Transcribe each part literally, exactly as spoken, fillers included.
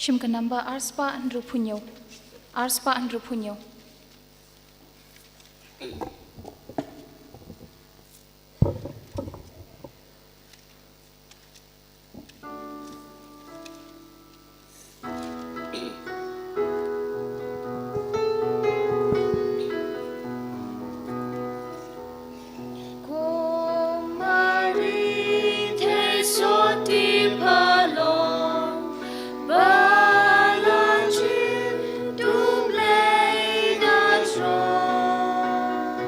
Shim ka number arspah hynriewphew hynñiew. Arspah hynriewphew hynñiew. Ko Mari te sot ïa pha long ba la jied u Blei na throne.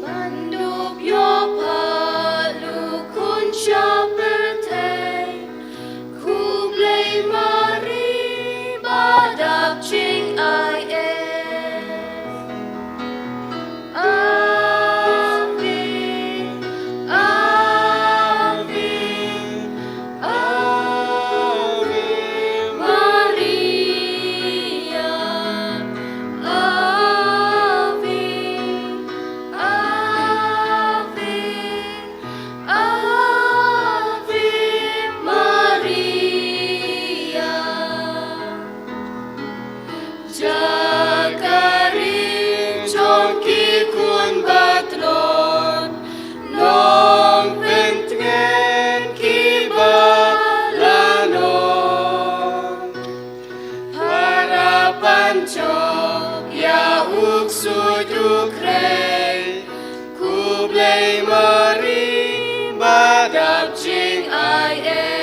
Ban dup ïa pha la khun sha pyrthei. Khublei Mari ba dap jingaiei. Ave, Ave, Ave Maria. Ave, Ave, Ave Maria. Jakaring jong ki khun batlot, nongpyntngen kiba la long. Para ban jop ïa u ksuid u khrei. Khublei Mari ba dap jingaiei.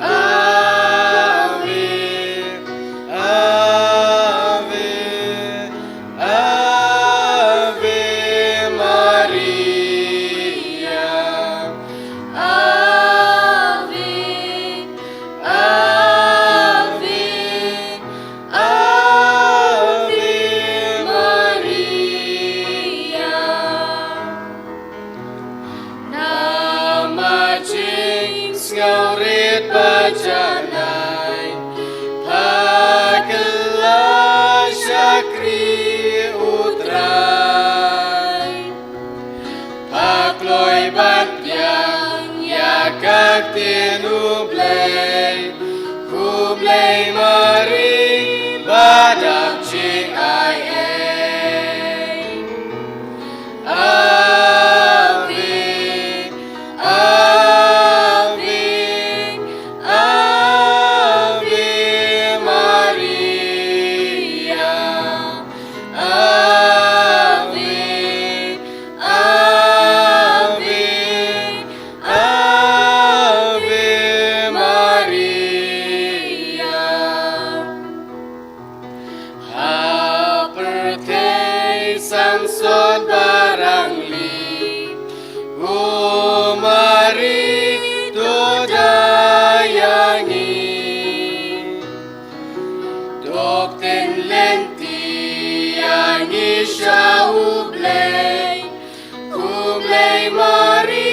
Ave, Ave, Ave Maria. Ave, Ave, Ave Maria. Namar jingsngewrit ba janai, pha kylla shakri U Trai. Pha kloi ban pdiang ïa ka ktien U Blei. Khublei Mari ba dap jingaiei. Ave, Ave, Ave Maria. Ave, Ave, Ave Maria. Ha pyrthei sawdong barangli, ko Mari to da ïa ngi. To ktien lynti ïa ngi sha U Blei. Khublei Mari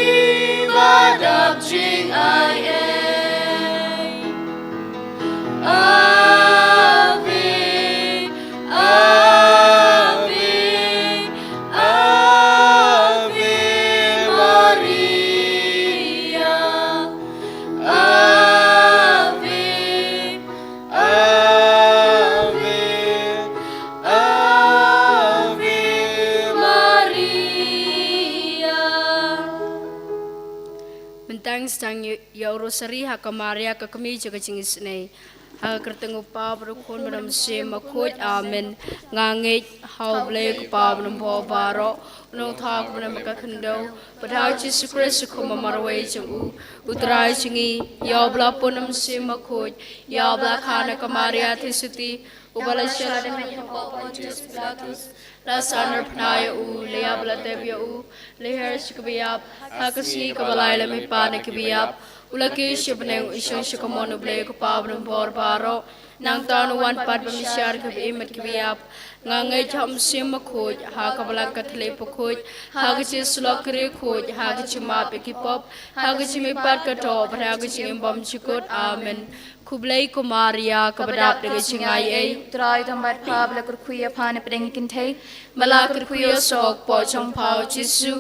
ba dap jingaiei. Ave, Ave, Ave Maria. Ave, Ave, Ave Maria. Mynta ngin sdang ïa u Rosari ha ka Maria ka kmie jong ka jingisynei. Ha ka kyrteng U Kpa bad U Khun bad U Mynsiem Bakhuid. Amen. Nga ngeit ha U Blei U Kpa Uba nam bor baroh, U Nongthaw kaba nam ha ka khyndew, bad ha U Jisu Khrist U Khun ba marwei jong u, U Trai jong ngi, ïa uba la pun U Mynsiem Bakhuid, ïa uba la kha na ka Maria Theisotti, uba la shah lade ha ka hok Pontius Pilatus, la sah na phna ïa u, la ïap, la tep ïa u, la hiar sha kaba ïap, ha ka sngi kaba lai la mihpat na kiba ïap, u la kiew sha bneng, u shong sha kamon U Blei U Kpa Uba nam bor baroh. Nangta un wan pat ban bishar kiba im bad kiba ïap. Nga ngeit ha U Mynsiem Bakhuid, ha ka Balang Katholik bakhuid, ha ka jingïasyllok ki riewkhuid, ha ka jingmap ïa ki pop, ha ka jingmihpat ka doh, bad ha ka jingim bymjukut. Amen. Khublei ko Maria, kaba dap da ka jingaiei. U Trai u don bad pha, ba la kyrkhu ïa pha na pdeng ki kynthei, ba la kyrkhu ïa u soh ka kpoh jong pha U Jisu.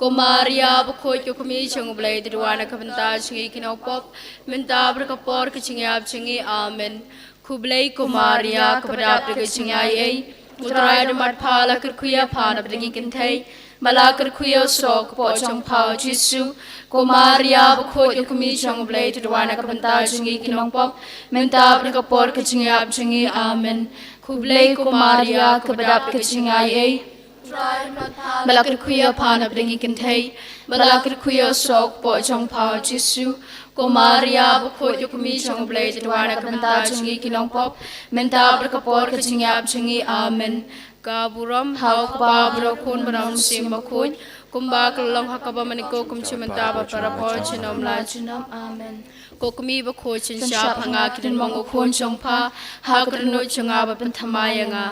Ko Maria bakhuid, ko kmie jong U Blei, to duwai na ka bynta jong ngi ki nongpop, mynta bad ha ka por ka jingïap jong ngi. Amen. Khublei ko Maria, kaba dap da ka jingaiei, U Trai u don bad pha. La kyrkhu ïa pha na bynta ki kynthei, bad la kyrkhu ïa u soh u kpoh jong pha, U Jisu. Ko Maria bakhuid, ko kmie jong U Blei, to duwai na ka bynta jong ngi ki nongpop, mynta bad ha ka por ka jingïap jong ngi. Amen. Khublei ko Maria, kaba dap da ka jingaiei, bad la kyrkhu ïa pha na bynta ki kynthei, bad la kyrkhu ïa u soh u kpoh jong pha, U Jisu. Ko Maria bakhuid, ko kmie jong U Blei, to duwai na ka bynta jong ngi ki nongpop, mynta bad ha ka por ka jingïap jong ngi. Amen. Ka burom ha U Kpa, bad ha U Khun, bad ha U Mynsiem Bakhuid, kumba ka la long ha kaba mynnyngkong, kumjuh mynta bad barabor, junom la junom. Amen. Ko kmie bakhuid, shynshar ha nga ki dei mong u khun jong pha, ha ka dohnud jong nga ba pynthymmai ïa nga.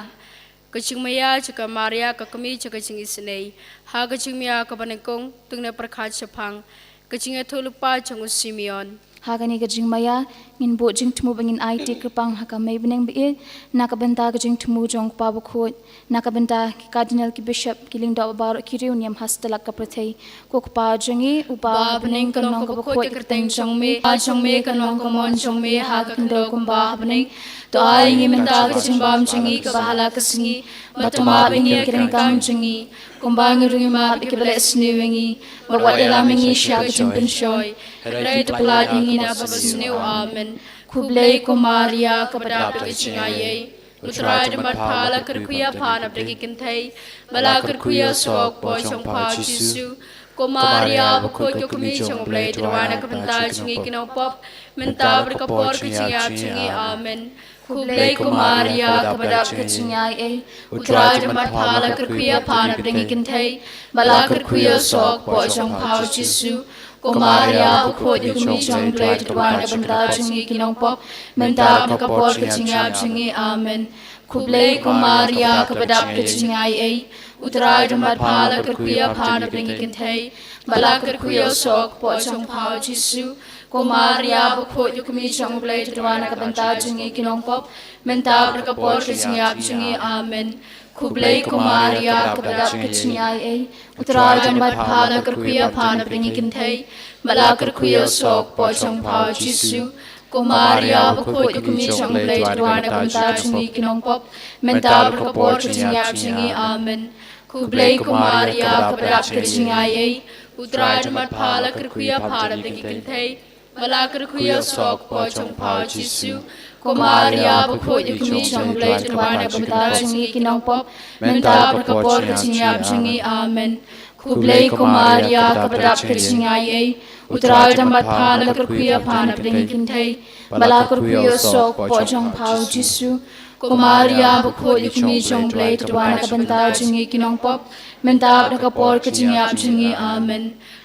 Ka jingmaïa jong ka Maria, ka kmie jong ka jingisynei, ha ka jingmaïa kaba nyngkong, to ngin ïa pyrkhat shaphang ka jingïathuhlypa jong u Simeon. Ha kane ka jingmaïa ngin buh jingthmu ba ngin aiti kyrpang ha ka Mei Bneng ba ïeit, na ka bynta ka jingthmu jong U Kpa bakhuid, na ka bynta ki Cardinal, ki Bishop, ki lyngdoh baroh, ki riewniam ha satlak ka pyrthei. Ko Kpa jong ngi uba ha bneng, kan long kaba khuid ka kyrteng jong me. Ka jong me kan long ka mon jong me, ha ka khyndew kumba ha bneng. To ai ïa ngi mynta ka jingbam jong ngi kaba ha la ka sngi, bad to map ïa ngi ïa ki ryngkang jong ngi, kumba ngi ruh ngi map ïa kiba leh sniew ïa ngi, bad wat ïalam ïa ngi sha ka jingpynshoi, hynrei to pyllait ïa ngi na kaba sniew. Amen. Khublei ko Maria, kaba dap da ka jingaiei, U Trai u don bad pha. La kyrkhu ïa pha na bynta ki kynthei, bad la kyrkhu ïa u soh u kpoh jong pha, U Jisu. Ko Maria bakhuid, ko kmie jong U Blei, to duwai na ka bynta jong ngi ki nongpop, mynta bad ha ka por ka jingïap jong ngi. Amen. Khublei ko Maria, kaba dap da ka jingaiei, U Trai u don bad pha. La kyrkhu ïa pha na bynta ki kynthei, bad la kyrkhu ïa u soh u kpoh jong pha, U Jisu. Ko Maria bakhuid, ko kmie jong U Blei, to duwai na ka bynta jong ngi ki nongpop, mynta bad ha ka por ka jingïap jong ngi. Amen. Khublei ko Maria, kaba dap da ka jingaiei, U Trai u don bad pha. La kyrkhu ïa pha na bynta ki kynthei, bad la kyrkhu ïa u soh u kpoh jong pha, U Jisu. Ko Maria bakhuid, ko kmie jong U Blei, to duwai na ka bynta jong ngi ki nongpop, mynta bad ha ka por ka jingïap jong ngi. Amen. Khublei ko Maria, kaba dap da ka jingaiei, U Trai u don bad pha. La kyrkhu ïa pha na bynta ki kynthei, bad la kyrkhu ïa u soh u kpoh jong pha, U Jisu. Ko Maria bakhuid, ko kmie jong U Blei, to duwai na ka bynta jong ngi ki nongpop, mynta bad ha ka por ka jingïap jong ngi. Amen. Khublei ko Maria, kaba dap da ka jingaiei, U Trai u don bad pha. La kyrkhu ïa pha na bynta ki kynthei, bad la kyrkhu ïa u soh u kpoh jong pha, U Jisu. Ko Maria bakhuid, ko kmie jong U Blei, to duwai na ka bynta jong ngi ki nongpop, mynta bad ha ka por ka jingïap jong ngi. Amen. Khublei ko Maria, kaba dap da ka jingaiei, U Trai u don bad pha. La kyrkhu ïa pha na bynta ki kynthei, bad la kyrkhu ïa u soh u kpoh jong pha, U Jisu. Ko Maria bakhuid, ko kmie jong U Blei, to duwai na ka bynta jong ngi ki nongpop, mynta bad ha ka por ka jingïap jong ngi. Amen.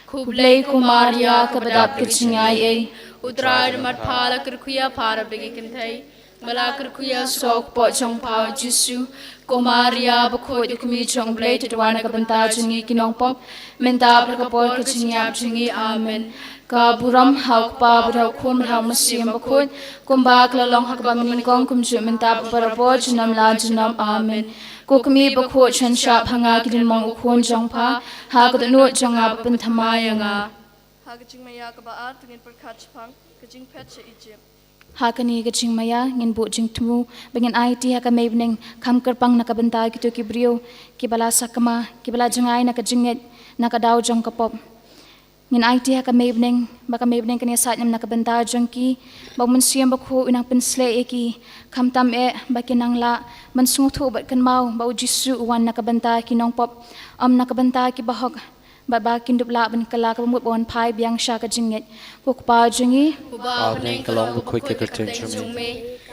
Khublei ko Maria, kaba dap da ka jingaiei, U Trai u don bad pha. La kyrkhu ïa pha na bynta ki kynthei, bad la kyrkhu ïa u soh u kpoh jong pha, U Jisu. Ko Maria bakhuid, ko kmie jong U Blei, to duwai na ka bynta jong ngi ki nongpop, mynta bad ha ka por ka jingïap jong ngi. Amen. Ka burom ha U Kpa, bad ha U Khun, bad ha U Mynsiem Bakhuid, kumba ka la long ha kaba mynnyngkong, kumjuh mynta bad barabor, junom la junom. Amen. Ko kmie bakhuid, shynshar ha nga ki dei mong u khun jong pha, ha ka dohnud jong nga ba pynthymmai ïa nga. Ha ka jingmaïa kaba ar, to ngin pyrkhat shaphang ka jingphet sha Egypt. Ha kane ka jingmaïa ngin buh jingthmu ba ngin aiti ha ka Mei Bneng kham kyrpang na ka bynta kito ki briew kiba la sakma, kiba la jngai na ka jingngeit na ka daw jong ka pop. Ngin aiti ha ka Mei Bneng ba ka Mei Bneng kan ïasaid na ka bynta jong ki, ba U Mynsiem Bakhuid un nang pynshlei ïa ki, khamtam eh ba kin nang lah ban sngewthuh bad kynmaw ba U Jisu u wan na ka bynta ki nongpop, ym na ka bynta ki bahok, bad ba kin dup lah ban kylla kaba mut ban wan phai biang sha ka jingngeit. Ko Kpa jong ngi uba ha bneng, ka long bakhuid ka kyrteng jong me,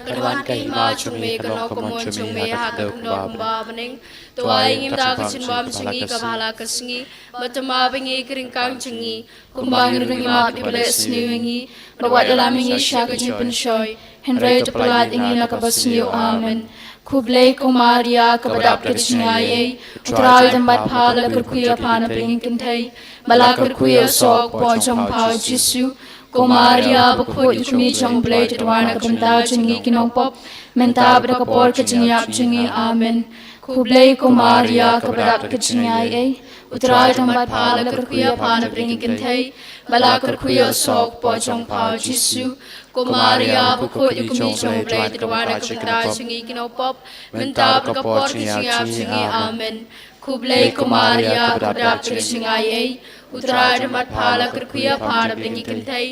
kan wan ka hima jong me, kan long ka mon jong me ha ka khyndew kumba ha bneng. To ai ïa ngi mynta ka jingbam jong ngi kaba ha la ka sngi, bad to map ïa ngi ki ryngkang jong ngi, kumba ngi ruh ngi map ïa kiba leh sniew ïa ngi, bad wat ïalam ïa ngi sha ka jingpynshoi, hynrei to pyllait ïa ngi na kaba sniew. Amen. Khublei ko Maria, kaba dap ka jingaiei, U Trai u don bad pha. La kyrkhu ïa pha na bynta ki kynthei, bad la kyrkhu ïa u soh u kpoh jong pha, U Jisu. Ko Maria bakhuid, ko kmie jong U Blei, to duwai na ka bynta jong ngi ki nongpop, mynta bad ha ka por ka jingïap jong ngi. Amen. Khublei ko Maria, kaba dap ka jingaiei, U Trai dang bad pha, la kyrkhu ïa pha na bneng ki kynthei, bad la kyrkhu ïa u soh kpoh jong pha u Jisu. Ko Maria bakhuid, ïa kmie jong U Blei, to duwai na ka bynta jong ngi ki nongpop, mynta bad ka por ka jingïap jong ngi. Amen. Khublei ko Maria, kaba dap ka jingaiei, U Trai u don bad pha, la kyrkhu ïa pha na bneng ki kynthei,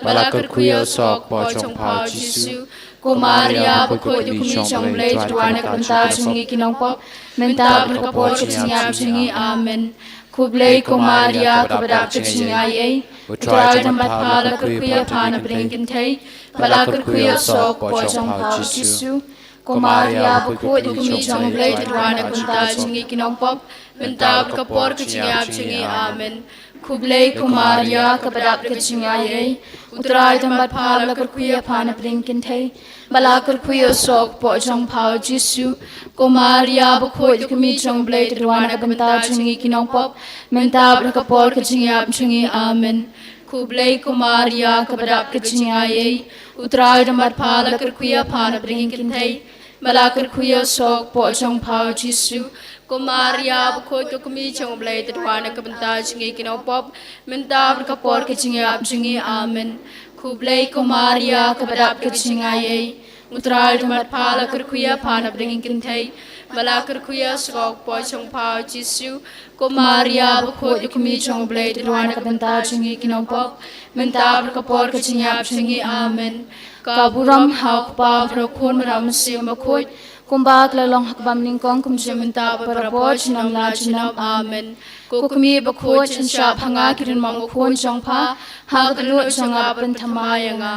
bad la kyrkhu ïa u soh kpoh jong pha u Jisu. Ko Maria bakhuid, ïa kmie jong U Blei, to duwai na ka bynta jong ngi ki nongpop, mynta bad ka por ka jingïap jong ngi. Amen. Khublei ko Maria, kaba dap ka jingaiei, U Trai u don bad pha, la kyrkhu ïa pha na bneng ki kynthei, bad la kyrkhu ïa u soh kpoh jong pha u Jisu. Ko Maria bakhuid, ïa kmie jong U Blei, to duwai na ka bynta jong ngi ki nongpop, mynta bad ka por ka jingïap jong ngi. Amen. Khublei ko Maria, kaba dap ka jingaiei, U Trai u don bad pha, la kyrkhu ïa pha na bneng ki kynthei, bad la kyrkhu ïa u soh kpoh jong pha u Jisu. Ko Maria bakhuid, ïa kmie jong U Blei, to duwai na ka bynta jong ngi ki nongpop, mynta bad ka por ka jingïap jong ngi. Amen. Khublei ko Maria, kaba dap ka jingaiei, U Trai u don bad pha, la kyrkhu ïa pha na bneng ki kynthei, bad la kyrkhu ïa u soh kpoh jong pha u Jisu. Ko Maria bakhuid, ïa kmie jong U Blei, to duwai na ka bynta jong ngi ki nongpop, mynta bad ka por ka jingïap jong ngi. Amen. Khublei ko Maria, kaba dap ka jingaiei, U Trai u don bad pha, la kyrkhu ïa pha na bneng ki kynthei, bad la kyrkhu ïa u soh kpoh jong pha u Jisu. Ko Maria bakhuid, ïa kmie jong U Blei, to duwai na ka bynta jong ngi ki nongpop, mynta bad ka por ka jingïap jong ngi. Amen. Ka burom ha U Kpa, bad ha U Khun, bad ha U Mynsiem Bakhuid, kumba ka la long ha kaba nyngkong, kumjuh mynta bad barabor, junom la junom. Amen. Ko kmie bakhuid, shynshah pha nga ki ryngmong u khun jong pha, ha ka dohnud jong nga, pynthymmai ïa nga.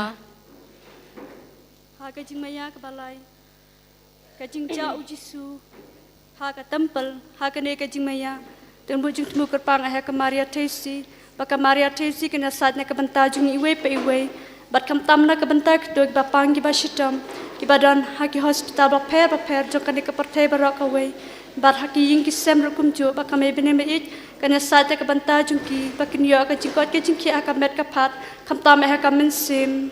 Ha ka jingmaïa kaba lai, ka jingjah u Jisu ha ka templ. Ha kane ka jingmaïa, don bun jingthmu kyrpang ha ka Maria Theisotti, ba ka Maria Theisotti kan ïasaid na ka bynta jong ngi iwei pa iwei, bad khamtam na ka bynta kito kiba pang, kiba shitom, kiba don ha ki hospital bapher bapher jong kane ka pyrthei baroh kawei, bad ha ki ïing ki sem ruh kumjuh, ba ka Mei bneng ba ïeit kan ïasaid na ka bynta jong ki, ba kin ïoh ka jingkoit ka jingkhiah ha ka met ka phad, khamtam ha ka mynsiem.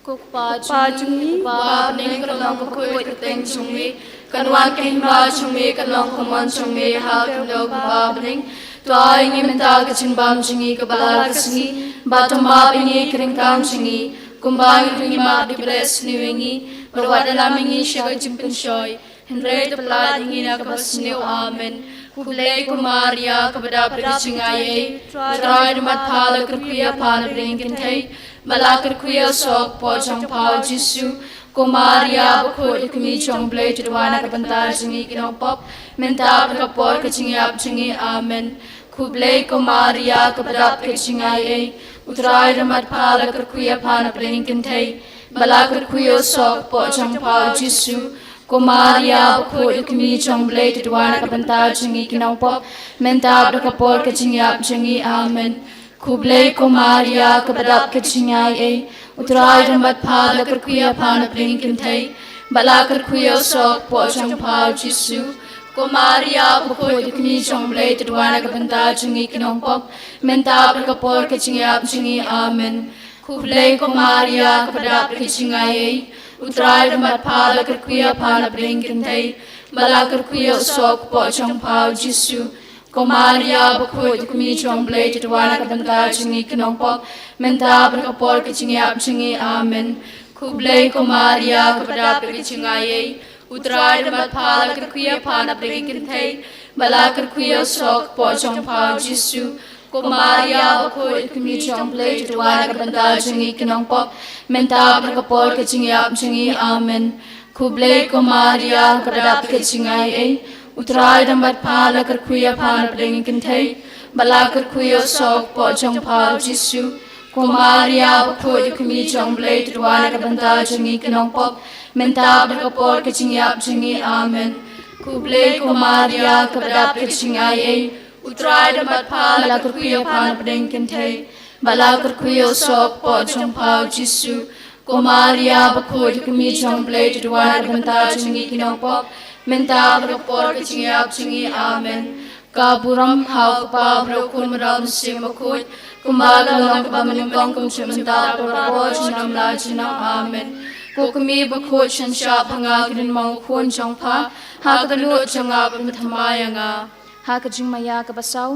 Ko Kpa jong ngi uba ha bneng, kan long ka kyrteng jong me, kan wan ka hima jong me, kan long ka mon jong me ha ka khyndew uba ha bneng. To ai ïa ngi mynta ka jingbam jong ngi kaba la ka sngi, bad to map ïa ngi ki ryngkang jong ngi, kumba ngi ruh ngi map ïa kiba leh sniew ïa ngi, bad wat ïalam ïa ngi sha ka jingpynshoi, hynrei to pyllait ïa ngi na kaba sniew. Amen. Khublei ko Maria, kaba dap da ka jingaiei, U Trai u don bad pha, la kyrkhu ïa pha na bneng ki kynthei, bad la kyrkhu ïa u soh kpoh jong pha u Jisu. Ko Maria bakhuid, ïa kmie jong U Blei, to duwai na ka bynta jong ngi ki nongpop, mynta bad ka por ka jingïap jong ngi. Amen. Khublei ko Maria, kaba dap ka jingaiei, U Trai u don bad pha, la kyrkhu ïa pha na bneng ki kynthei, bad la kyrkhu ïa u soh kpoh jong pha u Jisu. Ko Maria bakhuid, ïa kmie jong U Blei, to duwai na ka bynta jong ngi ki nongpop, mynta bad ka por ka jingïap jong ngi. Amen. Khublei ko Maria, kaba dap ka jingaiei, U Trai u don bad pha, la kyrkhu ïa pha na bneng ki kynthei, bad la kyrkhu ïa u soh kpoh jong pha u Jisu. Ko Maria bakhuid, ïa kmie jong U Blei, to duwai na ka bynta jong ngi ki nongpop, mynta bad ka por ka jingïap jong ngi. Amen. Khublei ko Maria, kaba dap da ka jingaiei, U Trai u don bad pha, la kyrkhu ïa pha na bneng ki kynthei, bad la kyrkhu ïa u soh kpoh jong pha u Jisu. Ko Maria bakhuid, ïa kmie jong U Blei, to duwai na ka bynta jong ngi ki nongpop, mynta bad ka por ka jingïap jong ngi. Amen. Khublei ko Maria, kaba dap da ka jingaiei, U Trai u don bad pha, la kyrkhu ïa pha na bneng ki kynthei, bad la kyrkhu ïa u soh kpoh jong pha u Jisu. Ko Maria bakhuid, ïa kmie jong U Blei, to duwai na ka bynta jong ngi ki nongpop, mynta bad ka por ka jingïap jong ngi. Amen. Khublei ko Maria, kaba dap da ka jingaiei, U Trai u don bad pha, la kyrkhu ïa pha na bneng ki kynthei, bad la kyrkhu ïa u soh kpoh jong pha u Jisu. Ko Maria bakhuid, ïa kmie jong U Blei, to duwai na ka bynta jong ngi ki nongpop, mynta bad ka por ka jingïap jong ngi. Amen. Khublei ko Maria, kaba dap da ka jingaiei, U Trai u don bad pha, la kyrkhu ïa pha na bneng ki kynthei, bad la kyrkhu ïa u soh kpoh jong pha u Jisu. Ko Maria bakhuid, ïa kmie jong U Blei, to duwai na ka bynta jong ngi ki nongpop, mynta bad ka por ka jingïap jong ngi. Amen. Ka burom ha U Kpa, bad ha U Khun, bad ha U Mynsiem Bakhuid, kumba ka long ha kaba nyngkong, kumjuh mynta bad barabor, junom la junom. Amen. Ko kmie bakhuid, shynshah pha nga ki ryngmong u khun jong pha, ha ka dohnud jong nga, pynthymmai ïa nga. Ha ka jingmaïa kaba saw,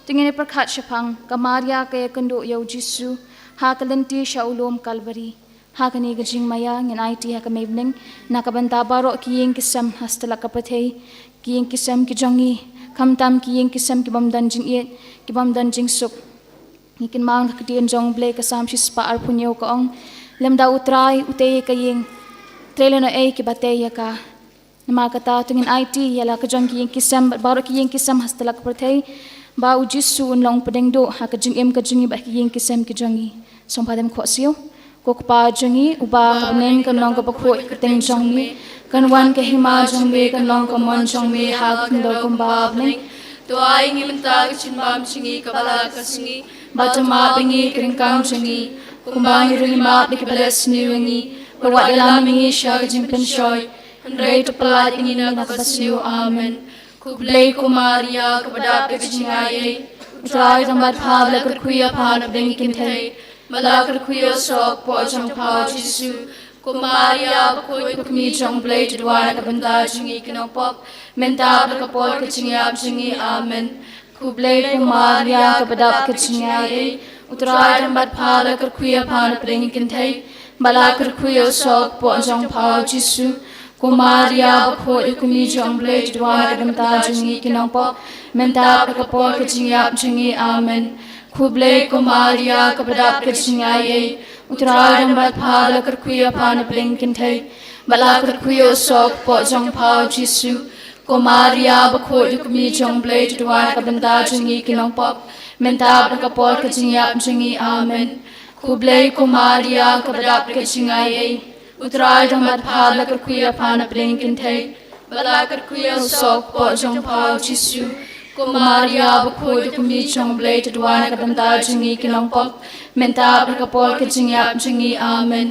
to ngin ïa pyrkhat shaphang ka Maria ka ïakynduh ïa u Jisu ha ka lynti sha u lum Kalbari. Ha kane ka jingmaïa ngin aiti ha ka mei bneng na ka bynta baroh ki ïing ki sem ha satlak ka pyrthei, ki ïing ki sem ki jong ngi, khamtam ki ïing ki sem ki bym don jingïeit, ki bym don jingsuk. Ngi kynmaw ka ktien jong U Blei, ka Salm shispah arphew hynñiew ka ong, lymda U Trai u tei ïa ka ïing, trei lano ei kiba tei ïa ka. Namar kata to ngin aiti ïa la ka jong ki ïing ki sem bad baroh ki ïing ki sem ha satlak ka pyrthei, ba u Jisu un long pdeng duh ha ka jingim ka jong ngi bad ki ïing ki sem ki jong ngi. Sngewbha dang khohsiew. Ko Kpa jong ngi uba ha bneng, kan long kaba khuid ka kyrteng jong me, kan wan ka hima jong me, kan long ka mon jong me ha ka khyndew kumba ha bneng. To ai ngi mynta ka jingbam jong ngi kaba la ka sngi, bad to map ïa ngi ka ryngkang jong ngi, kumba ngi ruh ngi map ïa kiba leh sniew ïa ngi, bad wat ïalam ïa ngi sha ka jingpynshoi, hynrei to pyllait ïa ngi na kaba sniew. Amen. Khublei ko Maria kaba dap da ka jingaiei, U Trai u don bad pha, ba la kyrkhu ïa pha na pdeng ki kynthei, ba la kyrkhu ïa u soh u kpoh jong pha u Jisu. Ko Maria bakhuid, ko kmie jong U Blei, to duwai na ka bynta jong ngi ki nongpop, mynta bad ha ka por ka jingïap jong ngi. Amen. Khublei ko Maria kaba dap da ka jingaiei, U Trai u don bad pha, ba la kyrkhu ïa pha na pdeng ki kynthei, ba la kyrkhu ïa u soh u kpoh jong pha u Jisu. Ko Maria bakhuid, ko kmie jong U Blei, to duwai na ka bynta jong ngi ki nongpop, mynta bad ha ka por ka jingïap jong ngi. Amen. Khublei ko Maria kaba dap da ka jingaiei, U Trai u don bad pha, ba la kyrkhu ïa pha na pdeng ki kynthei, ba la kyrkhu ïa u soh u kpoh jong pha u Jisu. Ko Maria bakhuid, ko kmie jong U Blei, to duwai na ka bynta jong ngi ki nongpop, mynta bad ha ka por ka jingïap jong ngi. Amen. Khublei ko Maria kaba dap da ka jingaiei, U Trai u don bad pha, ba la kyrkhu ïa pha na pdeng ki kynthei, ba la kyrkhu ïa u soh u kpoh jong pha u Jisu. Ko Maria bakhuid, ko kmie jong U Blei, to duwai na ka bynta jong ngi ki nongpop, mynta bad ha ka por ka jingïap jong ngi. Amen.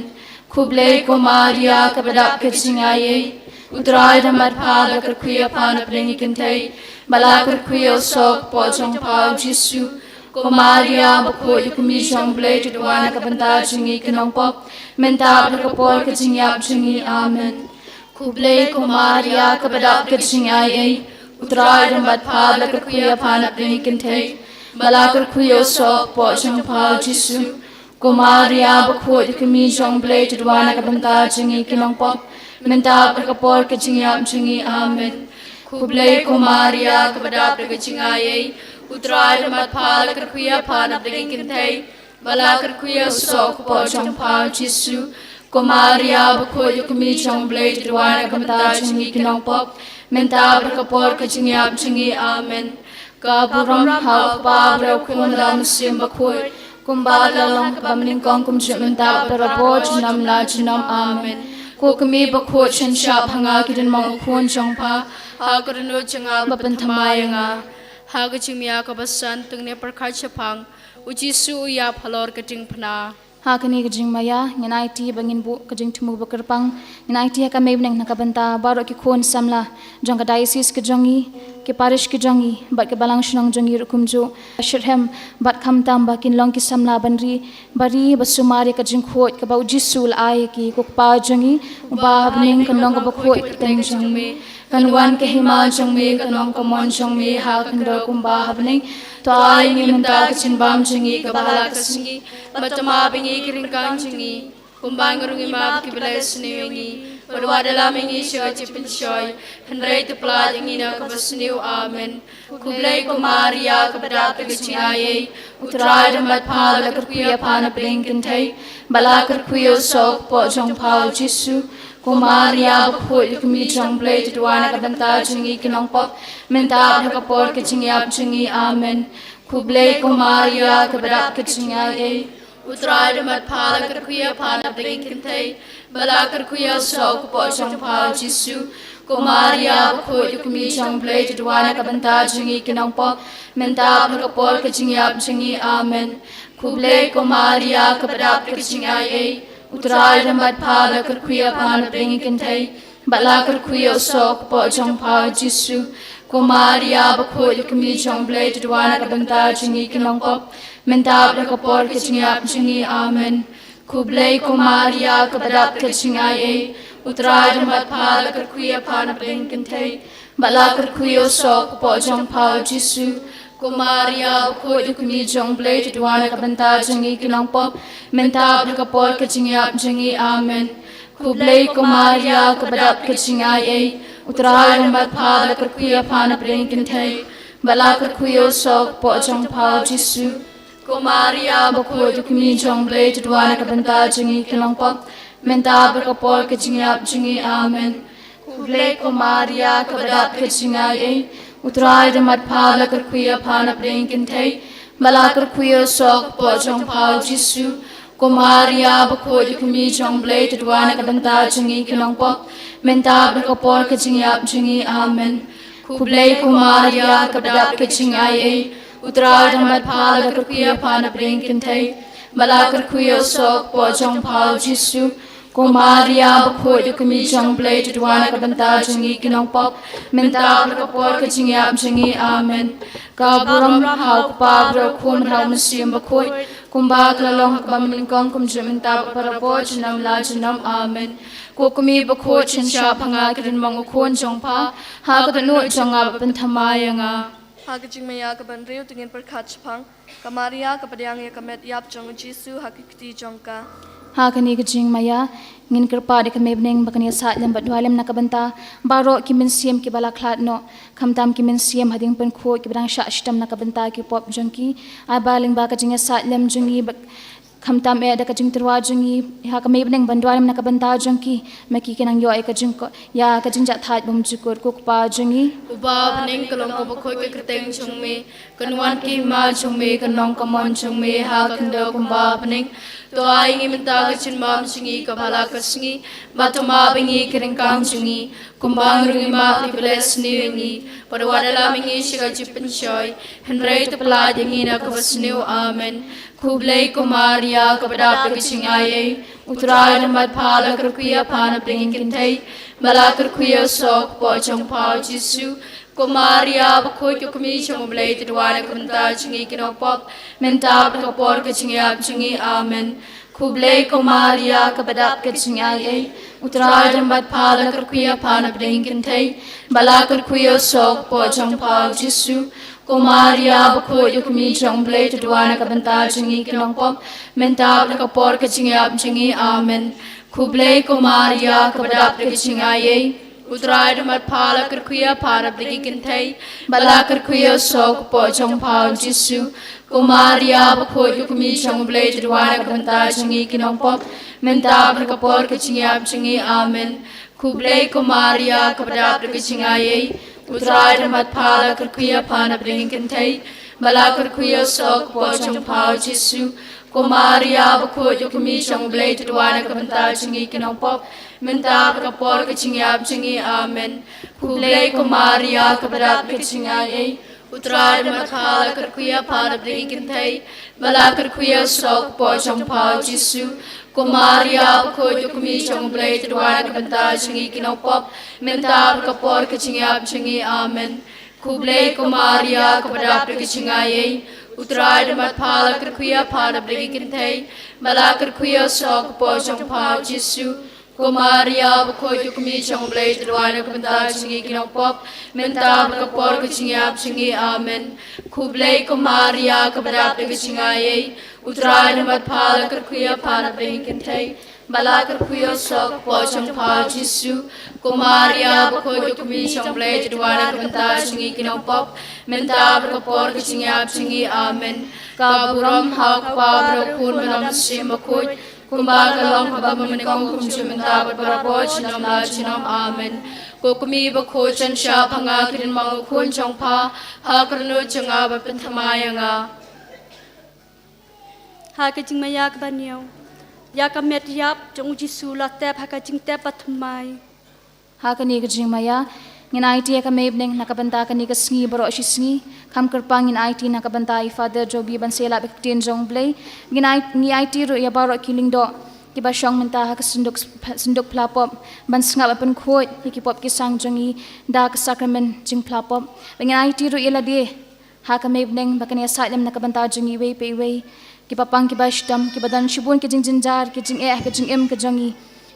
Khublei ko Maria kaba dap da ka jingaiei, U Trai u don bad pha, ba la kyrkhu ïa pha na pdeng ki kynthei, ba la kyrkhu ïa u soh u kpoh jong pha u Jisu. Ko Maria bakhuid, ko kmie jong U Blei, to duwai na ka bynta jong ngi ki nongpop, mynta bad ha ka por ka jingïap jong ngi. Amen. Khublei ko Maria kaba dap da ka jingaiei, U Trai u don bad pha, ba la kyrkhu ïa pha na pdeng ki kynthei, ba la kyrkhu ïa u soh u kpoh jong pha u Jisu. Ko Maria bakhuid, ko kmie jong U Blei, to duwai na ka bynta jong ngi ki nongpop, mynta bad ha ka por ka jingïap jong ngi. Amen. Khublei ko Maria kaba dap da ka jingaiei, U Trai u don bad pha, ba la kyrkhu ïa pha na pdeng ki kynthei, ba la kyrkhu ïa u soh u kpoh jong pha u Jisu. Ko Maria bakhuid, ko kmie jong U Blei, to duwai na ka bynta jong ngi ki nongpop, mynta bad ha ka por ka jingïap jong ngi. Amen. Ka burom ha U Kpa, bad ha U Khun, bad ha U Mynsiem Bakhuid, kumba la long ha kaba nyngkong, kumjuh mynta, barabor, junom la junom. Amen. Ko Kmie bakhuid, shon shap ha nga ki dien mong u Khun jong pha, ha ka dohnud jong nga, bad pynthymmai ïa nga. Ha ka jingmaïa kaba san to ngin ïa pyrkhat shaphang u Jisu u ïap halor ka diengphna. Ha kane ka jingmaïa ngin aiti ba ngin buh ka jingthmu ba kyrpang, ngin aiti ha ka mei bneng na ka bynta baroh ki khun samla jong ka diocese ka jong ngi, ki parish ki jong ngi, bad ki balang shnong jong ngi ruh kumjuh. Shitrhem bad khamtam ba kin long ki samla ban ri, ba ri ba sumar ïa ka jingkhuid kaba u Jisu u la ai ïa ki. Ko Kpa jong ngi uba ha bneng, kan long kaba khuid ka kyrteng jong me, kan wan ka hima jong me, kan long ka mon jong me ha ka khyndew kumba ha bneng. To ai ngi mynta ka jingbam jong ngi kaba ha la ka sngi, bad to map ïa ngi ki ryngkang jong ngi, kumba ngi ruh ngi map ïa kiba leh sniew ïa ngi, bad wat ïalam ïa ngi sha ka jingpynshoi, hynrei to pyllait ïa ngi na kaba sniew. Amen. Khublei ko Maria kaba dap da ka jingaiei, U Trai u don bad pha, ba la kyrkhu ïa pha na pdeng ki kynthei, ba la kyrkhu ïa u soh u kpoh jong pha u Jisu. Ko Maria bakhuid, ko Kmie jong U Blei, to duwai na ka bynta jong ngi ki nongpop, mynta bad ha ka por ka jingïap jong ngi. Amen. Khublei ko Maria kaba dap da ka jingaiei, U Trai u don bad pha, ba la kyrkhu ïa pha na pdeng ki kynthei, ba la kyrkhu ïa u soh u kpoh jong pha u Jisu. Ko Maria bakhuid, ko Kmie jong U Blei, to duwai na ka bynta jong ngi ki nongpop, mynta bad ha ka por ka jingïap jong ngi. Amen. Khublei ko Maria kaba dap da ka jingaiei, U Trai u don bad pha, ba la kyrkhu ïa pha na pdeng ki kynthei, ba la kyrkhu ïa u soh u kpoh jong pha u Jisu. Ko Maria bakhuid, ko Kmie jong U Blei, to duwai na ka bynta jong ngi ki nongpop, mynta bad ha ka por ka jingïap jong ngi. Amen. Khublei ko Maria kaba dap da ka jingaiei, U Trai u don bad pha, ba la kyrkhu ïa pha na pdeng ki kynthei, Ba la kyrkhu ïa u soh ka kpoh jong pha u Jisu. Ko Maria bakhuid, u kmie jong u Blei, to duwai na ka bynta jong ngi ki nongpop, mynta bad ha ka por ka jingïap jong ngi. Amen. Khublei ko Maria, kaba dap ka jingaiei, u Trai u don bad pha, ba la kyrkhu ïa pha na pdeng kynthei, ba la kyrkhu ïa u soh ka kpoh jong pha u Jisu. Ko Maria bakhuid, u kmie jong u Blei, to duwai na ka bynta jong ngi ki nongpop, mynta bad ha ka por ka jingïap jong ngi. Amen. Khublei ko Maria, kaba dap ka jingaiei, u Trai u don bad pha, ba la kyrkhu ïa pha na pdeng kynthei, ba la kyrkhu ïa u soh ka kpoh jong pha u Jisu. Ko Maria bakhuid, u kmie jong u Blei, to duwai na ka bynta jong ngi ki nongpop, mynta bad ha ka por ka jingïap jong ngi. Amen. Khublei ko Maria, kaba dap ka jingaiei, u Trai u don bad pha, ba la kyrkhu ïa pha na pdeng kynthei, ba la kyrkhu ïa u soh ka kpoh jong pha u Jisu. Ko Maria bakhuid, u kmie jong u Blei, to duwai na ka bynta jong ngi ki nongpop, mynta bad ha ka por ka jingïap jong ngi. Amen. Ka burom ha u Kpa, bad ha u Khun, bad ha u Mynsiem Bakhuid, kumba ka la long ha kaba mynnyngkong, kumjuh mynta bad barabor, junom la junom. Amen. Ko kmie bakhuid, sngewbha nga, ki dei ma u khun jong pha ha ka dohnud jong nga, ba pynthymmai ïa nga. Ha ka jingmaïa kaba hynriew, to ngin pyrkhat shaphang ka Maria kaba pdiang ïa ka met ïap jong u Jisu ha ki kti jong ka. Ha kane ka jingmaïa ngin kyrpad ïa ka Mei Bneng ba kan ïasaid lem bad duwai lem na ka bynta baroh ki mynsiem kiba la khlad noh, khamtam ki mynsiem hadien pynkhuid kiba dang shah shitom na ka bynta ki pop jong ki. Ai ba lyngba ka jingïasaid lem jong ngi, ba khamtam eh da ka jingtyrwa jong ngi ha ka Mei Bneng ban duwai lem na ka bynta jong ki, ma ki kin nang ïoh ïa ka jingko-, ïa ka jingjahthait bymjukut. Ko Kpa jong ngi uba ha bneng, ka long kaba khuid ka kyrteng jong me, kan wan ka hima jong me, kan long ka mon jong me ha ka khyndew kumba ha bneng. To ai ngi mynta ka jingbam jong ngi kaba la ka sngi, bad to map ïa ngi ki ryngkang jong ngi, kumba ngi ruh ngi map ïa kiba leh sniew ïa ngi, bad wat ïalam ïa ngi sha ka jingpynshoi, hynrei to pyllait ïa ngi na kaba sniew. Amen. Khublei ko Maria, kaba dap da ka jingaiei, u Trai u don bad pha, ba la kyrkhu ïa pha na pdeng ki kynthei, ba la kyrkhu ïa u soh ka kpoh jong pha u Jisu. Ko Maria bakhuid, ko kmie jong u Blei, to duwai na ka bynta jong ngi ki nongpop, mynta bad ha ka por ka jingïap jong ngi. Amen. Khublei ko Maria, kaba dap ka jingaiei, u Trai u don bad pha, ba la kyrkhu ïa pha na pdeng ki kynthei, ba la kyrkhu ïa u soh ka kpoh jong pha u Jisu. Ko Maria bakhuid, ko kmie jong u Blei, to duwai na ka bynta jong ngi ki nongpop, mynta bad ha ka por ka jingïap jong ngi. Amen. Khublei ko Maria, kaba dap da ka jingaiei, u Trai u don bad pha, ba la kyrkhu ïa pha na pdeng ki kynthei, ba la kyrkhu ïa u soh ka kpoh jong pha u Jisu. Ko Maria bakhuid, ko kmie jong u Blei, to duwai na ka bynta jong ngi ki nongpop, mynta bad ha ka por ka jingïap jong ngi. Amen. Khublei ko Maria, kaba dap da ka jingaiei, u Trai u don bad pha, ba la kyrkhu ïa pha na pdeng ki kynthei, ba la kyrkhu ïa u soh ka kpoh jong pha u Jisu. Ko Maria bakhuid, ko kmie jong u Blei, to duwai na ka bynta jong ngi ki nongpop, mynta bad ha ka por ka jingïap jong ngi. Amen. Khublei ko Maria, kaba dap da ka jingaiei, u Trai u don bad pha, ba la kyrkhu ïa pha na pdeng ki kynthei, ba la kyrkhu ïa u soh ka kpoh jong pha u Jisu. Ko Maria bakhuid, ko kmie jong u Blei, to duwai na ka bynta jong ngi ki nongpop, mynta bad ha ka por ka jingïap jong ngi. Amen. Khublei ko Maria, kaba dap da ka jingaiei, u Trai u don bad pha, ba la kyrkhu ïa pha na pdeng ki kynthei, ba la kyrkhu ïa u soh ka kpoh jong pha u Jisu. Ko Maria bakhuid, ko kmie jong u Blei, to duwai na ka bynta jong ngi ki nongpop, mynta bad ha ka por ka jingïap jong ngi. Amen. Khublei ko Maria, kaba dap da ka jingaiei, u Trai u don bad pha, ba la kyrkhu ïa pha na pdeng ki kynthei, ba la kyrkhu ïa u soh ka kpoh jong pha u Jisu. Ko Maria bakhuid, ko kmie jong u Blei, to duwai na ka bynta jong ngi ki nongpop, mynta bad ha ka por ka jingïap jong ngi. Amen. Ka burom ha u Kpa, bad ha u Khun, bad ha u Mynsiem Bakhuid, kumba ka long ha kaba mynnyngkong, kumjuh mynta bad barabor, junom la junom. Amen. Ko kmie bakhuid, sngewbha nga, ki dei ma u khun jong pha ha ka dohnud jong nga, ba pynthymmai ïa nga. Ha ka jingmaïa kaba hynñiew, ïa ka met ïap jong u Jisu la tep ha ka jingtep bathymmai. Ha kane ka jingmaïa ngin aiti ïa ka Mei Bneng na ka bynta kane ka sngi baroh shi sngi. Kham kyrpang ngin aiti na ka bynta i Father Joby ban sa ïalap ïa ka ktien jong u Blei. Ngin ai-, ngi aiti ruh ïa baroh ki lyngdoh kiba shong mynta ha ka synduk, synduk phla pop, ban sngap ban pynkhuid ïa ki pop ki sang jong ngi da ka sakramen jingphla pop. Bad ngin aiti ruh ïa lade ha ka Mei Bneng ba kan ïasaid lem na ka bynta jong ngi iwei pa iwei, kiba pang kiba shitom, kiba don shibun ki jingjynjar, ki jingeh, ki jingim ki jong ngi.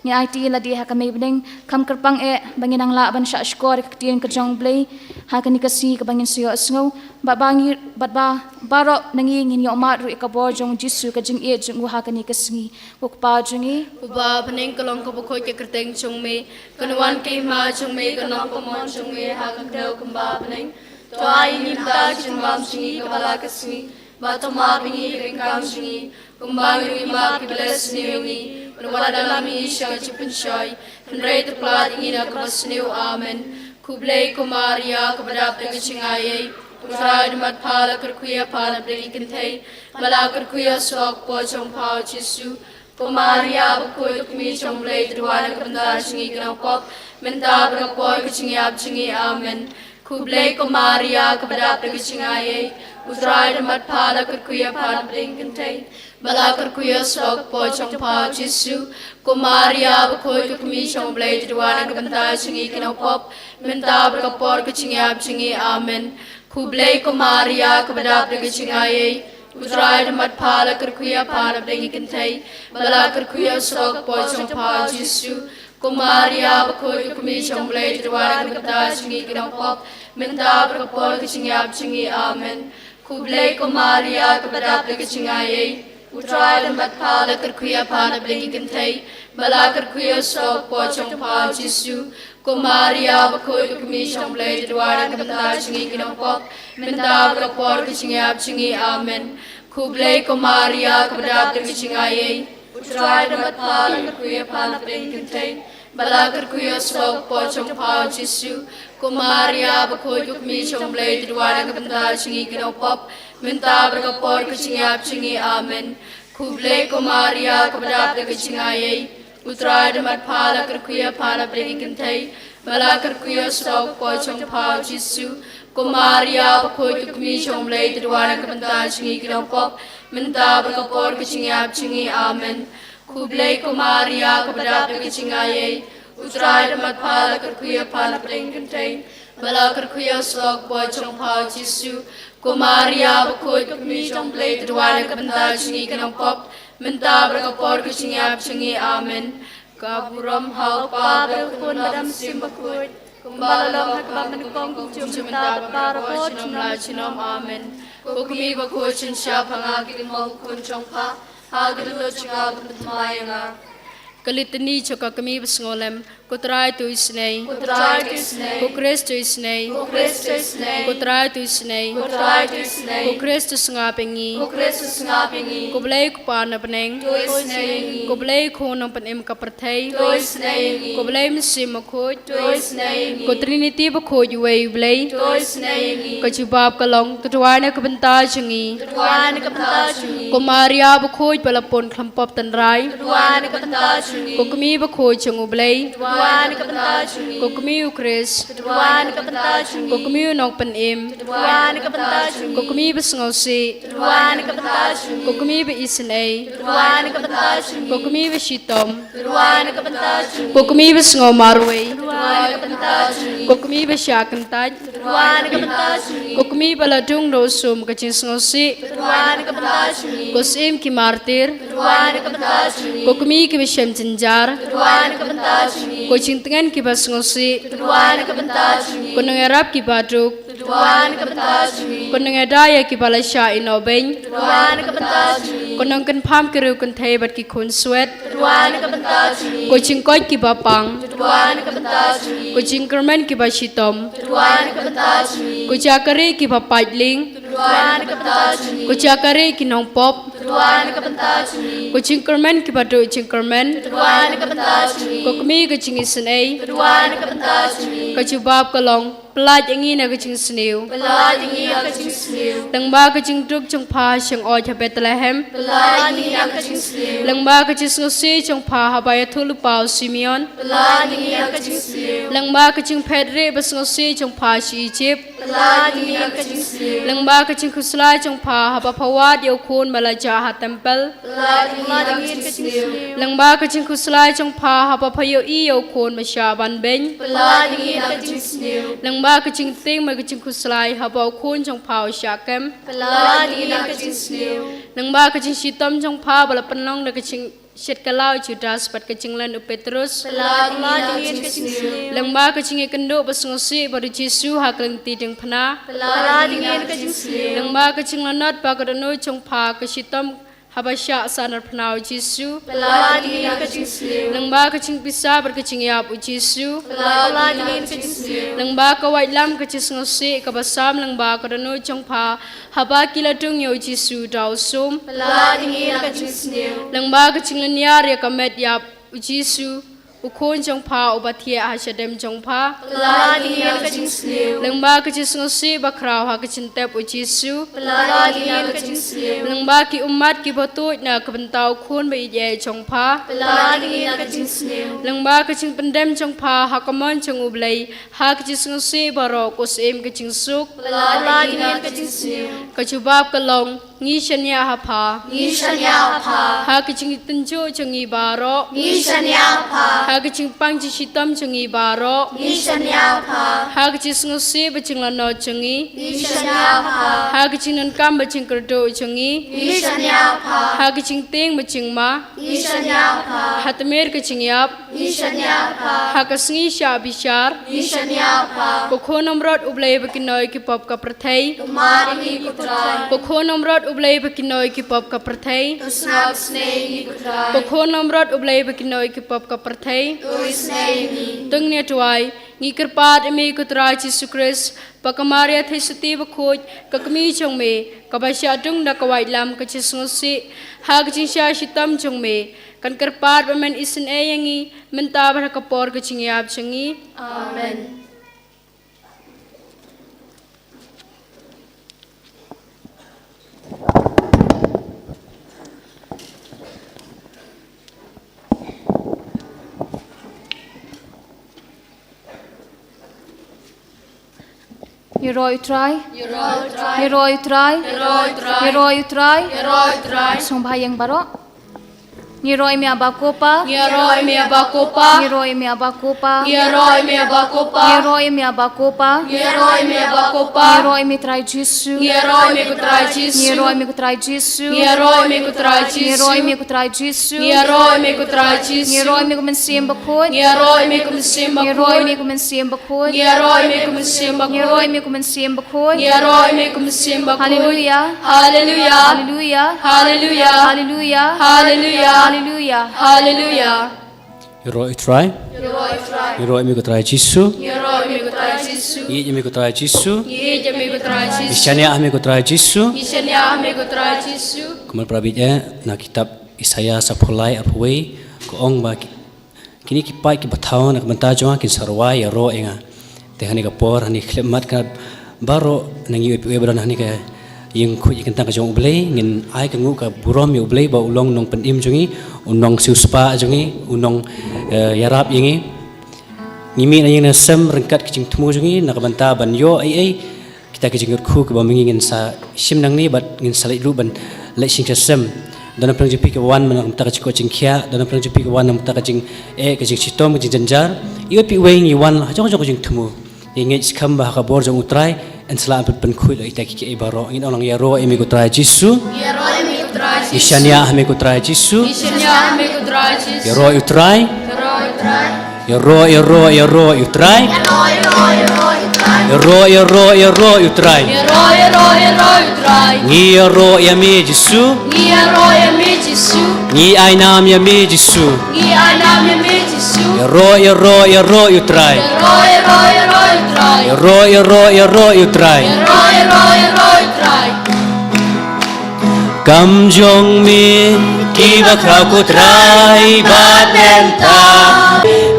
Ngi aiti lade ha ka mei bneng, kham kyrpang eh ba ngin nang lah ban shah shkor ïa ka ktien ka jong U Blei ha kane ka sngi kaba ngin sa ïohsngew, bad ba ngi, bad ba baroh na ngi ngin ïohmad ruh ïa ka bor jong U Jisu, ka jingïeit jong u ha kane ka sngi. Ko Kpa jong ngi, uba ha bneng, ka long kaba khuid ka kyrteng jong me, kan wan ka hima jong me, kan long ka mon jong me ha ka kdew kumba ha bneng. To ai ïa ngi mynta ka jingbam jong ngi kaba la ka sngi, bad to map ïa ngi ki ryngkang jong ngi, kumba ngi ruh ngi map ïa kiba la sniew ïa ngi, bad wat lam ïa ngi sha ka jingpynshoi, hynrei to pynlait ïa ngi na kaba sniew. Amen. Khublei ko Maria, kaba dap da ka jingaiei, U Trai u don bad pha, la kyrkhu ïa pha na pdeng ki kynthei, bad la kyrkhu ïa u stok ka por jong pha, U Jisu. Ko Maria bakhuid, ko Kmie jong U Blei, to duwai na ka bynta jong ngi ki nongpop, mynta bad ka por ka jingïap jong ngi. Amen. Khublei ko Maria, kaba dap da ka jingaiei, U Trai u don bad pha, la kyrkhu ïa pha na pdeng ki kynthei, bad la kyrkhu ïa u stok ka por jong pha, U Jisu. Ko Maria bakhuid, ko Kmie jong U Blei, to duwai na ka bynta jong ngi ki nongpop, mynta bad ka por ka jingïap jong ngi. Amen. Khublei ko Maria, kaba dap da ka jingaiei, U Trai u don bad pha, la kyrkhu ïa pha na pdeng ki kynthei, bad la kyrkhu ïa u stok ka por jong pha, U Jisu. Ko Maria bakhuid, ko Kmie jong U Blei, to duwai na ka bynta jong ngi ki nongpop, mynta bad ka por ka jingïap jong ngi. Amen. Khublei ko Maria, kaba dap da ka jingaiei, U Trai u don bad pha, la kyrkhu ïa pha na pdeng ki kynthei, bad la kyrkhu ïa u stok ka por jong pha, U Jisu. Ko Maria bakhuid, ko Kmie jong U Blei, to duwai na ka bynta jong ngi ki nongpop, mynta bad ka por ka jingïap jong ngi. Amen. Khublei ko Maria, kaba dap da ka jingaiei, U Trai u don bad pha, la kyrkhu ïa pha na pdeng ki kynthei, bad la kyrkhu ïa u stok ka por jong pha, U Jisu. Ko Maria bakhuid, ko Kmie jong U Blei, to duwai na ka bynta jong ngi ki nongpop, mynta bad ka por ka jingïap jong ngi. Amen. Khublei ko Maria, kaba dap da ka jingaiei, U Trai u don bad pha, la kyrkhu ïa pha na pdeng ki kynthei, bad la kyrkhu ïa u stok ka por jong pha, U Jisu. Ko Maria bakhuid, ko Kmie jong U Blei, to duwai na ka bynta jong ngi ki nongpop, mynta bad ka por ka jingïap jong ngi. Amen. Khublei ko Maria, kaba dap da ka jingaiei, U Trai u don bad pha, la kyrkhu ïa pha na pdeng ki kynthei, bad la kyrkhu ïa u stok ka por jong pha, U Jisu. Ko Maria bakhuid, ko Kmie jong U Blei, to duwai na ka bynta jong ngi ki nongpop, mynta bad ka por ka jingïap jong ngi. Amen. Ka burom ha U Kpa bad ha U Khun bad ha U Mynsiem Bakhuid, kumba la long ha kaba nyngkong, kumjuh mynta bad barabor, junom la junom. Amen. Ko Kmie bakhuid, shim shap ha nga ki kyndit U Khun jong pha, ha ka dohnud jong nga, ban pynthymmai ïa nga. Ka Litani jong ka Kmie basngewlem. Ko Trai, to isynei. Ko Trai, to isynei. Ko Khrist, to isynei. Ko Khrist, to isynei. Ko Trai, to isynei. Ko Trai, to isynei. Ko Khrist, to sngap ïa ngi. Ko Khrist, to sngap ïa ngi. Ko Blei U Kpa na bneng, to isynei ïa ngi. Ko Blei U Khun nongpynim ka pyrthei, to isynei ïa ngi. Ko Blei U Mynsiem Bakhuid, to isynei ïa ngi. Ko Trinity bakhuid uwei U Blei, to isynei ïa ngi. Ka jubab ka long, to duwai na ka bynta jong ngi. To duwai na ka bynta jong ngi. Ko Maria bakhuid, ba la pun khlem pop tynrai, to duwai na ka bynta jong ngi. Ko Kmie bakhuid jong U Blei, to duwai na ka bynta jong ngi. Ko Kmie U Khrist, to duwai na ka bynta jong ngi. Ko Kmie u nongpynim, to duwai na ka bynta jong ngi. Ko Kmie basngewsih, to duwai na ka bynta jong ngi. Ko Kmie ba isynei, to duwai na ka bynta jong ngi. Ko Kmie bashitom, to duwai na ka bynta jong ngi. Ko Kmie basngew marwei, to duwai na ka bynta jong ngi. Ko Kmie bashah kyntait, to duwai na ka bynta jong ngi. Ko Kmie ba la dung da u sum ka jingsngewsih, to duwai na ka bynta jong ngi. Ko Syiem ki martir, to duwai na ka bynta jong ngi. Ko Kmie kiba shem jynjar, to duwai na ka bynta jong ngi. Ko jingtngen kiba sngewsih, to duwai na ka bynta jong ngi. Ko nongïarap kiba duk, to duwai na ka bynta jong ngi. Ko nongïada ïa kiba la shah ïehnoh beiñ, to duwai na ka bynta jong ngi. Ko nongkynpham ki riewkynthei bad ki khun swet, to duwai na ka bynta jong ngi. Ko jingkoit kiba pang, to duwai na ka bynta jong ngi. Ko jingkyrmen kiba shitom, to duwai na ka bynta jong ngi. Ko jaka rieh kiba pait lieng, to duwai na ka bynta jong ngi. Ko jaka rieh ki nongpop, to duwai na ka bynta jong ngi. Ko jingkyrmen kiba duh jingkyrmen, to duwai na ka bynta jong ngi. Ko Kmie ka jingisynei, to duwai na ka bynta jong ngi. Ka jubab ka long, pynlait ïa ngi na ka jingsniew, pynlait ïa ngi na ka jingsniew. Lyngba ka jingduk jong pha ha shyngoid ha Bethlehem, pynlait ïa ngi na ka jingsniew. Lyngba ka jingsngewsih jong pha haba ïathuh lypa u Simeon, pynlait ïa ngi na ka jingsniew. Lyngba ka jingphet rieh basngewsih jong pha sha Ijipt, pynlait ïa ngi na ka jingsniew. Lyngba ka jingkhuslai jong pha haba pha wad ïa u khun ba la jah ha templ, pynlait ïa ngi na ka jingsniew. Lyngba ka jingkhuslai jong pha haba pha ïohi ïa u khun ba shah ban beiñ, pynlait ïa ngi na ka jingsniew. Lyngba ka jingtieng bad ka jingkhuslai haba u khun jong pha u shah kem, pynlait ïa ngi na ka jingsniew. Lyngba ka jingshitom jong pha ba la pynlong da ka jing Shet ka la u Judas bad ka jinglen u Petrus. Pynlait ïa ngi na ka jingsniew. Lyngba ka jingïakynduh ba sngewsih bad u Jisu ha ka lynti diengphna. Pynlait ïa ngi na ka jingsniew. Lyngba ka jinglanot ba ka dohnud jong pha ka shitom haba shah sahnarphna u Jisu. Pynlait ïa ngi na ka jingsniew. Lyngba ka jingpisa bad ka jingïap u Jisu. Pynlait ïa ngi na ka jingsniew. Lyngba ka waitlam ka jingsngewsih kaba sam lyngba ka dohnud jong pha haba ki la dung ïa u Jisu da u sum. Pynlait ïa ngi na ka jingsniew. Lyngba ka jinglynñiar ïa ka met ïap u Jisu, u Khun jong pha uba thiah ha shadem jong pha. Pynlait ïa ngi na ka jingsniew. Lyngba ka jingsngewsih bakhraw ha ka jingtep u Jisu. Pynlait ïa ngi na ka jingsniew. Lyngba ki ummat kiba tuid na ka bynta u Khun ba ïeit jong pha. Pynlait ïa ngi na ka jingsniew. Lyngba ka jingpyndem jong pha ha ka mon jong U Blei ha ka jingsngewsih baroh, ko Syiem ka jingsuk. Pynlait ïa ngi na ka jingsniew. Ka jubab ka long, ngi shaniah ha pha. Ngi shaniah ha pha. Ha ka jingtynjuh jong ngi baroh. Ngi shaniah ha pha. Ha ka jingpang jingshitom jong ngi baroh. Ngi shaniah ha pha. Ha ka jingsngewsih bad jinglanot jong ngi. Ngi shaniah ha pha. Ha ka jingdonkam bad jingkyrduh jong ngi. Ngi shaniah ha pha. Ha ka jingtieng bad jingma. Ngi shaniah ha pha. Ha tmier ka jingïap. Ngi shaniah ha pha. Ha ka sngi shah bishar. Ngi shaniah ha pha. Ko Khun Nongmrot U Blei ba kynnoh ïa ki pop ka pyrthei. To mad ïa ngi ko Trai. Ko Khun Nongmrot U Blei ba kynnoh ïa ki pop ka pyrthei. To sngap sniew ïa ngi ko Trai. Ko Khun Nongmrot U Blei ba kynnoh ïa ki pop ka pyrthei. To isynei ïa ngi. To ngin ïa duwai. Ngi kyrpad ïa me ko Trai Jisu Khrist, ba ka Maria Theisotti bakhuid, ka kmie jong me, kaba shah dung da ka waitlam ka jingsngewsih ha ka jingshah shitom jong me, kan kyrpad ba men isynei ïa ngi mynta bad ha ka por ka jingïap jong ngi. Amen. Ïaroh ïa U Trai. Ïaroh ïa U Trai. Ïaroh ïa U Trai. Sngewbha ïeng baroh. Ngi ïaroh ïa me A Bah ko Pa. Ngi ïaroh ïa me A Bah ko Pa. Ngi ïaroh ïa me A Bah ko Pa. Ngi ïaroh ïa me A Bah ko Pa. Ngi ïaroh ïa me A Bah ko Pa. Ngi ïaroh ïa me A Bah ko Pa. Ngi ïaroh ïa me Trai Jisu. Ngi ïaroh ïa me ko Trai Jisu. Ngi ïaroh ïa me ko Trai Jisu. Ngi ïaroh ïa me ko Trai Jisu. Ngi ïaroh ïa me ko Trai Jisu. Ngi ïaroh ïa me ko Mynsiem Bakhuid. Ngi ïaroh ïa me ko Mynsiem Bakhuid. Ngi ïaroh ïa me ko Mynsiem Bakhuid. Ngi ïaroh ïa me ko Mynsiem Bakhuid. Ngi ïaroh ïa me ko Mynsiem Bakhuid. Haleluya. Haleluya. Haleluya. Haleluya. Haleluya. Haleluya. Haleluya. Haleluya. Ïaroh ïa U Trai. Ïaroh ïa U Trai. Ïaroh ïa me ko Trai Jisu. Ïaroh ïa me ko Trai Jisu. Ïeit ïa me ko Trai Jisu. Ïeit ïa me ko Trai Jisu. Ngi shaniah ha me ko Trai Jisu. Ngi shaniah ha me ko Trai Jisu. Kumba la pynpaw ïa na kitab Isaïah saphew lai arphew wei, ka ong ba ki, kine ki paid kiba thaw na ka bynta jong nga kin sa rwai ïaroh ïa nga. Te ha kane ka por, ha kane ka khyllipmat ka baroh na ngi uwei pa uwei ba don ha kane ka ïing khuid ïa ka kyrteng ka jong U Blei, ngin ai ka nguh ka burom ïa U Blei ba u long Nongpynim jong ngi, u Nongsiewspah jong ngi, u Nong, eh, ïarap ïa ngi. Ngi mih na ïing na sem ryngkat ka jingthmu jong ngi na ka bynta ban ïoh ei ei kita ki jingkyrkhu kiba ma ngi ngin sa shim nangne bad ngin sa leit ruh ban leit sha ïing sha sem. Don na pdeng jong phi kiba wan na ka bynta ka jingkoit jingkhiah, don na pdeng jong phi kiba wan na ka bynta ka jingeh, ka jingshitom, ka jingjynjar. Ïa phi uwei ngi wan ha jong jong ka jingthmu. Ngi ngeit skhem ba ha ka bor jong U Trai yn sa lah ban pynkhuid ïa kita kiei kiei baroh. Ngin ong lang, ïaroh ïa me ko Trai Jisu. Ïaroh ïa me ko Trai Jisu. Ngi shaniah ha me ko Trai Jisu. Ngi shaniah ha me ko Trai Jisu. Ïaroh ïa U Trai. Ïaroh ïa U Trai. Ïaroh, ïaroh, ïaroh ïa U Trai. Ïaroh, ïaroh, ïaroh ïa U Trai. Ïaroh, ïaroh, ïaroh ïa U Trai. Ïaroh, ïaroh, ïaroh ïa U Trai. Ngi ïaroh ïa me Jisu. Ngi ïaroh ïa me Jisu. Ngi ai nam ïa me Jisu. Ngi ai nam ïa me Jisu. Ïaroh, ïaroh, ïaroh ïa U Trai. Ïaroh, ïaroh, ïaroh ïa U Trai. Ïaroh, ïaroh, ïaroh ïa U Trai. Ïaroh, ïaroh, ïaroh ïa U Trai. Kam jong me kiba khraw ko Trai, bad mynta,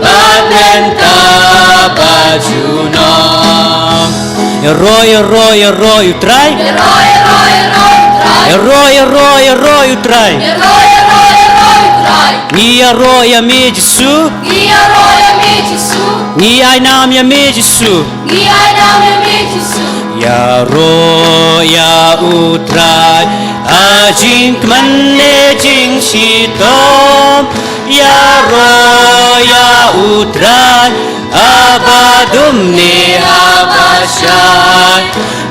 bad mynta bad junom. Ïaroh, ïaroh, ïaroh ïa U Trai. Ïaroh, ïaroh, ïaroh ïa U Trai. Ïaroh, ïaroh, ïaroh ïa U Trai. Ïaroh, ïaroh, ïaroh ïa U Trai. Ngi ïaroh ïa me Jisu. Ngi ïaroh ïa me Jisu. Ngi ai nam ïa me Jisu. Ngi ai nam ïa me Jisu. Ïaroh ïa U Trai ha jingkmen ne jingshitom. Ïaroh ïa U Trai ha ba dum ne ha ba shai.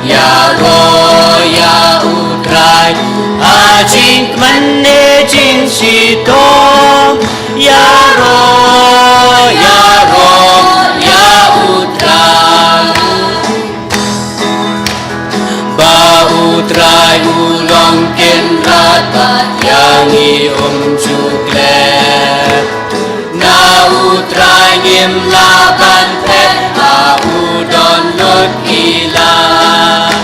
Ïaroh ïa U Trai ha jingkmen ne jingshitom. Ngim lah ban phet ha u don lut ki lad.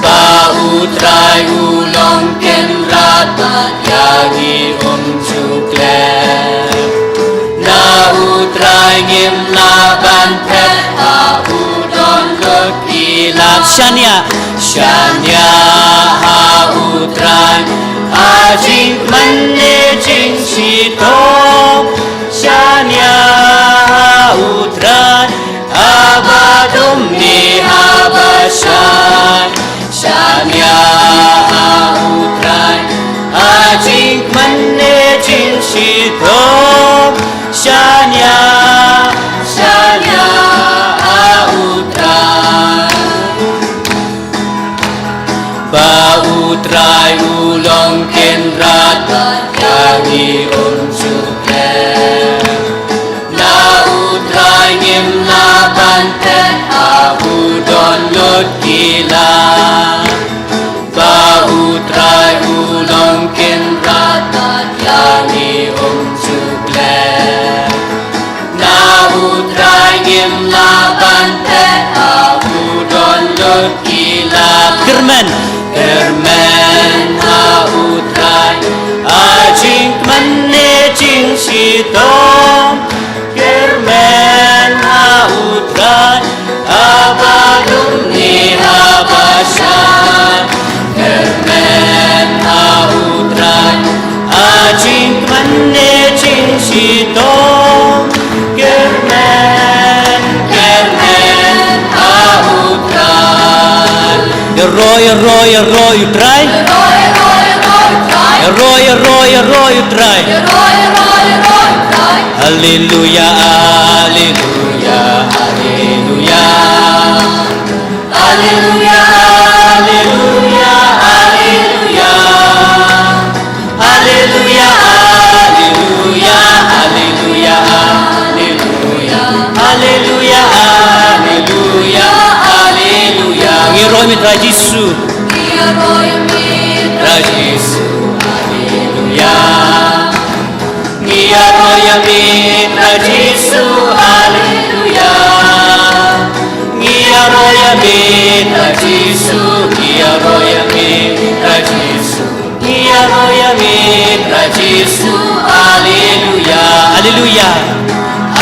Ba U Trai u long kynrad bad ïa ngi um ju klet. Na U Trai ngim lah ban phet ha u don lut ki lad. Shaniah, shaniah ha U Trai ha jingkmen ne jingshitom. Shaniah ha U Trai haba dum ne haba shai. Shaniah ha U Trai ha jingkmen ne jingshitom. Shaniah, shaniah ha U Trai. Ba U Trai u long kynrad bad ïa ngi um ju klet. Na U Trai ngim lah ban phet ha u don lut ki lad. Ba U Trai u long kynrad bad ïa ngi um ju klet. Na U Trai ngim lah ban phet ha u don lut ki lad. Kyrmen, kyrmen ha U Trai ha jingkmen ne jingshitom. Kyrmen ha U Trai haba dum ne haba shai. Kyrmen ha U Trai ha jingkmen ne jingshitom. Kyrmen, kyrmen ha U Trai. Ïaroh, ïaroh, ïaroh ïa U Trai. Ïaroh, ïaroh, ïaroh ïa U Trai. Haleluia, haleluia, haleluia. Haleluia, haleluia, haleluia. Haleluia, haleluia, haleluia, haleluia. Haleluia, haleluia, haleluia. Ngi ïaroh ïa me Trai Jisu. Ngi ïaroh ïa me Trai Jisu. Haleluia. Ngi ïaroh ïa me Trai Jisu. Haleluia. Ngi ïaroh ïa me Trai Jisu. Ngi ïaroh ïa me Trai Jisu. Ngi ïaroh ïa me Trai Jisu. Haleluia. Haleluia.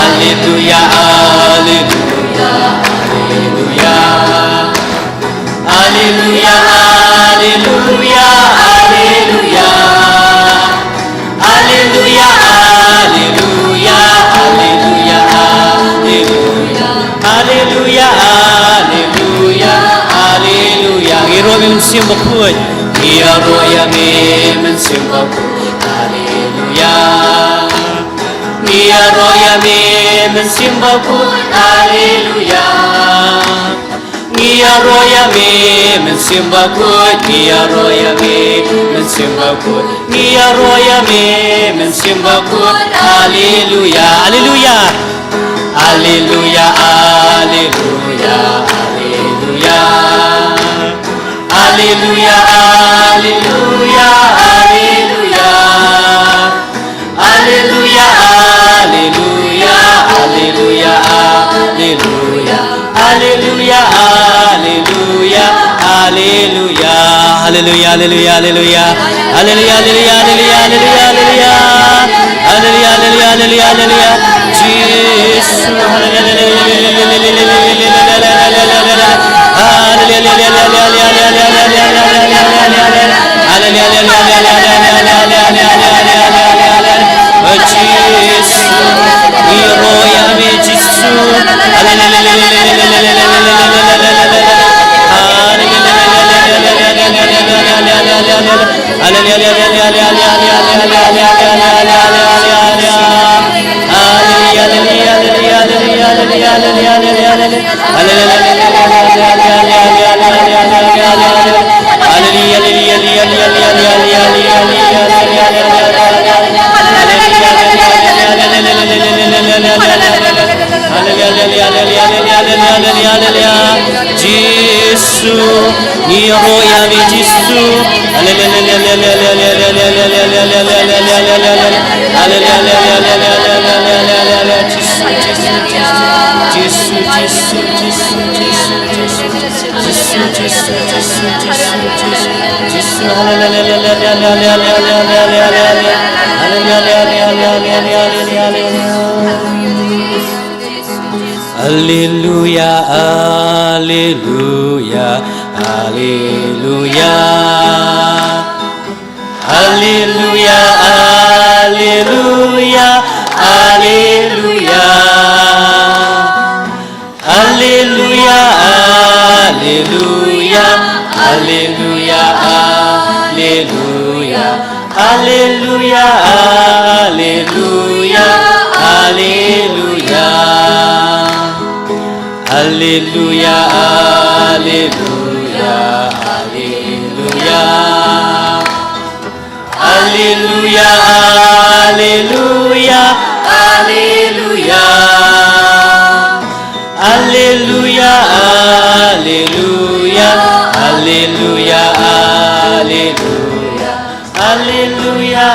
Haleluia, haleluia, haleluia. Haleluia, haleluia, haleluia. Haleluia, haleluia, haleluia, haleluia. Haleluia, haleluia, haleluia. Ngi ïaroh ïa me Mynsiem Bakhuid. Ngi ïaroh ïa me Mynsiem Bakhuid. Haleluia. Ngi ïaroh ïa me Mynsiem Bakhuid. Haleluia. Ngi ïaroh ïa me Mynsiem Bakhuid. Ngi ïaroh ïa me Mynsiem Bakhuid. Ngi ïaroh ïa me Mynsiem Bakhuid. Haleluia. Haleluia. Haleluia, haleluia, haleluia. Haleluia, haleluia, haleluia. Haleluia, haleluia, haleluia, haleluia. Haleluia, haleluia, haleluia. Haleluia, haleluia, haleluia. Haleluia, haleluia, haleluia, haleluia, haleluia. Haleluia, haleluia, haleluia, haleluia. Jisu. Haleluia, haleluia, haleluia, haleluia. Jisu, ngi ïaroh ïa me Jisu. Jisu, ngi ïaroh ïa me Jisu. Jisu, Jisu, Alleluia, alleluia, alleluia. Alleluia, alleluia, alleluia. Alleluia, alleluia, alleluia, alleluia. Alleluia, alleluia, alleluia. Alleluia, alleluia, alleluia. Alleluia, alleluia, alleluia. Alleluia, alleluia, alleluia, alleluia. Alleluia,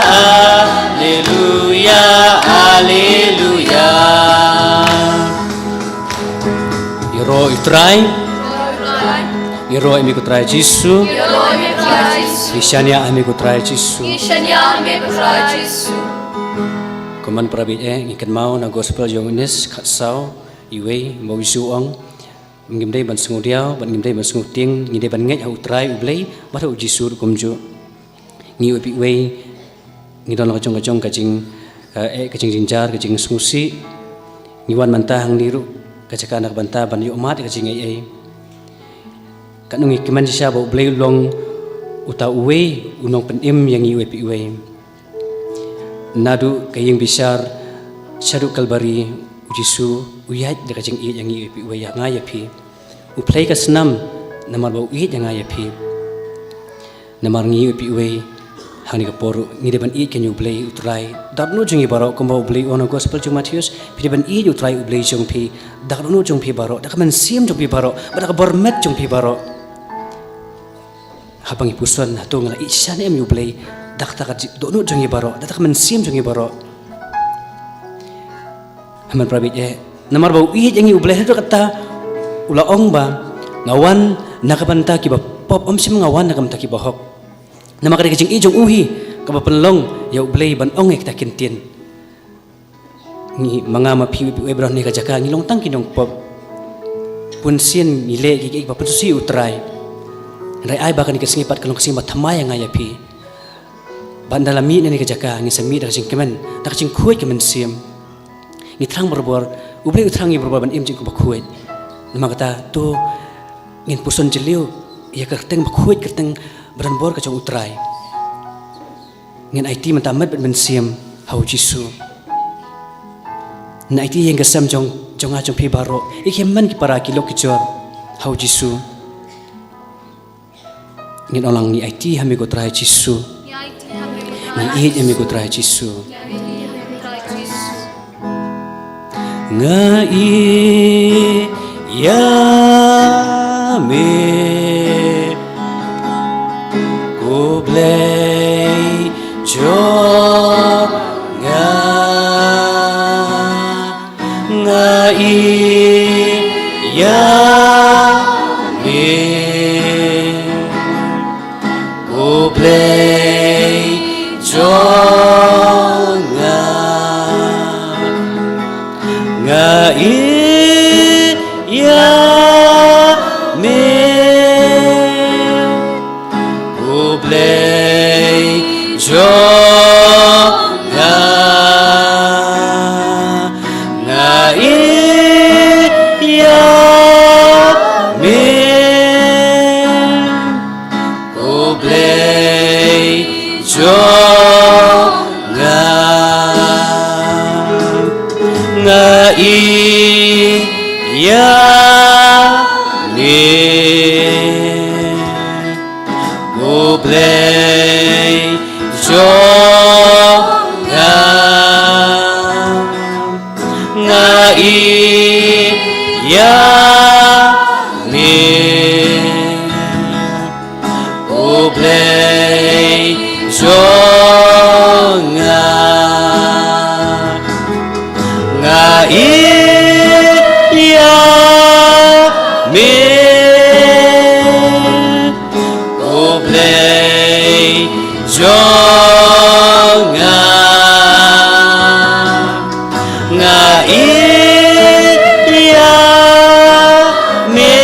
alleluia, alleluia. Ïaroh ïa u Trai. Ïaroh ïa me ko Trai Jisu. Ngi shaniah ha me ko Trai Jisu. Kumne para bangeit, ngi kynmaw na gospel jong u Ines khatsaw, iwei, ba u Jisu u ong, ngim dei ban sngewdiaw bad ngim dei ban sngewtieng, ngi dei ban ngeit ha u Trai u Blei bad ha u Jisu ruh kumjuh. Ngi iwei pa iwei ngi don la ka jong ka jong ka jing, eh, eh, ka jingjynjar, ka jingsngewsih. Ngi wan mynta hangne ruh ka jaka na ka bynta ban ïoh mad ïa ka jingaiei. Katno ngi kmen shisha ba u Blei u long uta uwei u nongpynim ïa ngi iwei pa iwei. Naduh ka ïing bishar shaduh Kalbari, u Jisu u ïaid da ka jingïeit ïa ngi iwei pa iwei, ïa nga ïa phi. U plie ka snam namar ba u ïeit ïa nga ïa phi. Namar ngi iwei pa iwei hangne ka por ruh ngi dei ban ïeit kein ïa u Blei u Trai da ka dohnud jong ngi baroh, kumba u Blei u ong ha gospel jong u Mathaios, phi dei ban ïeit ïa u Trai u Blei jong phi da ka dohnud jong phi baroh, da ka mynsiem jong phi baroh, bad da ka bor met jong phi baroh. Haba ngi puson, hato nga la ïeit shisha ne em ïa u Blei da kata ka dohnud jong ngi baroh, da kata ka mynsiem jong ngi baroh? Hynmen para bangeit, namar ba u ïeit ïa ngi u Blei, haduh katta u la ong ba nga wan na ka bynta kiba pop, ym shym nga wan na ka bynta kiba hok. Namar ka dei ka jingïeit jong u hi kaba pynlong ïa u Blei ban ong ïa kita ki ktien. Ngi, ma nga ma phi, phi, phi, baroh hangne ha ka jaka ngi long tang ki nongpop. Bunsien ngi leh ki, ki, kiba pynsngewsih ïa u Trai. Hynrei ai ba kane ka sngi pat ka long ka sngi ba thymmai ïa nga ïa phi. Ba ynda la mih na kane ka jaka ngin sa mih da ka jingkmen, da ka jingkhuid ka mynsiem. Ngi thrang barabor, u Blei u thrang ïa ngi barabor ban im jingkhuid. Namar kata to ngin puson jylliew ïa ka kyrteng bakhuid, kyrteng badonbor ka jong u Trai. Ngin aiti mynta met bad mynsiem ha u Jisu. Ngin aiti ïa ka sem jong, jong nga jong phi baroh, ïa ki hynmen ki para, ki lok ki jor ha u Jisu. Ngin ong lang, ngi aiti ha me ko Trai Jisu. Ngi ïeit ïa me ko Trai Jisu. Nga ïeit ïa me ko Blei jong nga. Nga ïeit ïa me ko Blei jong nga. Nga ïeit ïa me ko Blei jong nga. Nga ïeit ïa me ko Blei jong nga. Nga ïeit ïa me ko Blei jong nga. Nga ïeit ïa me ko Blei jong nga. Nga ïeit ïa me jong nga, nga ïeit ïa me.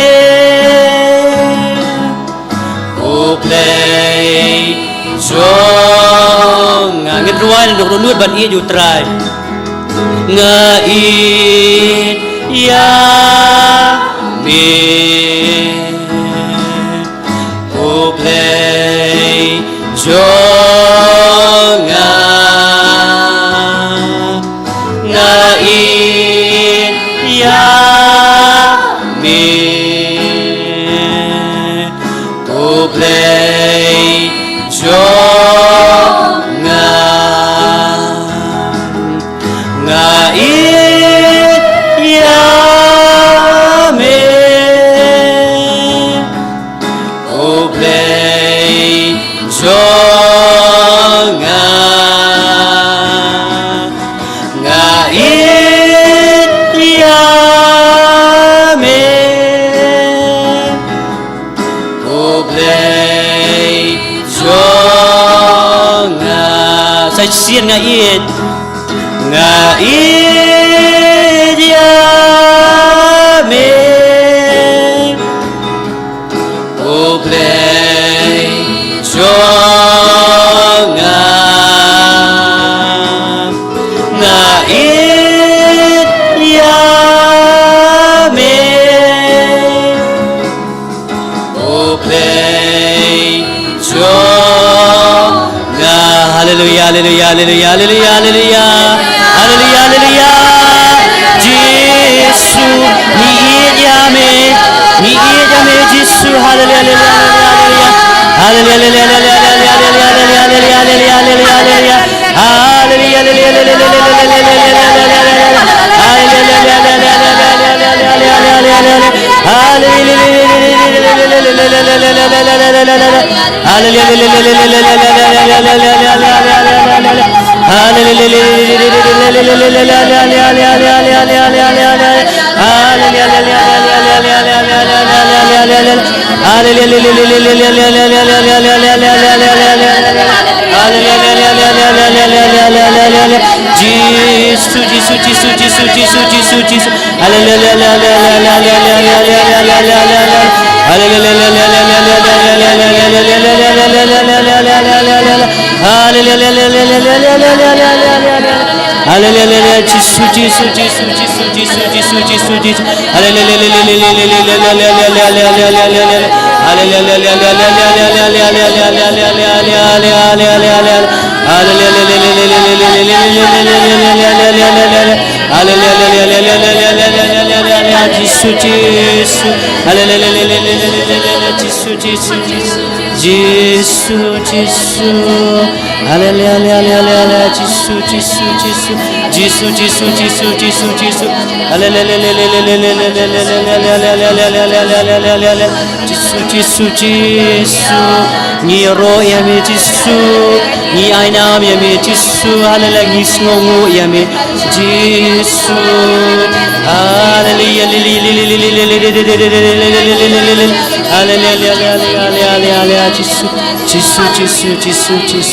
U Blei jong nga. Ngin rwai na dok dok lut ban ïeit ïa u Trai. Nga ïeit ïa me. U Blei jong nga, nga ïeit ïa me. U Blei jong nga, nga ïeit ïa me. U Blei jong nga, nga ïeit ïa me. U Blei jong nga. Sa shisien, nga ïeit, nga ïeit ïa me. U Blei jong nga, nga ïeit ïa me. U Blei jong nga. Haleluia, haleluia, haleluia, haleluia, haleluia. Haleluia, haleluia. Jisu, ngi ïeit ïa me. Ngi ïeit ïa me, Jisu. Haleluia, haleluia, haleluia. Haleluia, haleluia, haleluia. Jisu, Jisu, Jisu, Jisu, Jisu, Jisu, Jisu. Haleluia, Jisu, Jisu, Jisu, Jisu, Jisu, Jisu, Jisu. Haleluia, Jisu, Jisu. Haleluia, Jisu, Jisu, Jisu. Jisu, Jisu, Jisu. Haleluia, Jisu, Jisu, Jisu. Jisu, Jisu, Jisu, Jisu, Jisu. Haleluia, Jisu, Jisu, Jisu. Ngi ïaroh ïa me, Jisu. Ngi ai nam ïa me, Jisu. Haleluia, ngi sngewnguh ïa me, Jisu. Haleluia, haleluia, Jisu. Jisu, Jisu, Jisu, Jisu.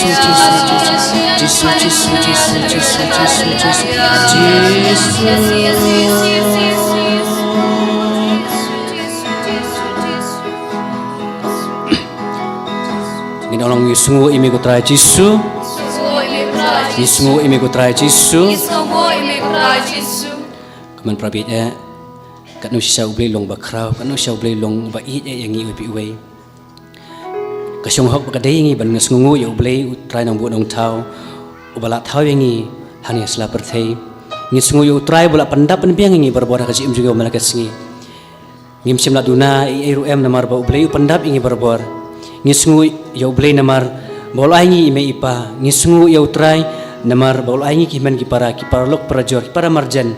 Ngin ong, ngi sngewnguh ïa me ko Trai Jisu. Ngi sngewnguh ïa me ko Trai Jisu. Kumne para bangeit, eh, katno shisha U Blei long ba khraw, katno shisha U Blei long ba ïeit ïa ngi uwei pa uwei. Ka shong hok ba ka dei ïa ngi ban sngewnguh ïa U Blei, U Trai Nongbuh Nongthaw, uba la thaw ïa ngi hangne ha sla pyrthei. Ngi sngewnguh ïa U Trai ba u la pyndap pynbiang ïa ngi barabor ha ka jingim jong ngi ba man la ka sngi. Ngim shym la duna ei ei ruh em namar ba U Blei u pyndap ïa ngi barabor. Ngi sngewnguh ïa U Blei namar ba u la ai ngi i mei i pa. Ngi sngewnguh ïa U Trai namar ba u la ai ngi ki hynmen ki para, ki paralok parajor, ki para marjan.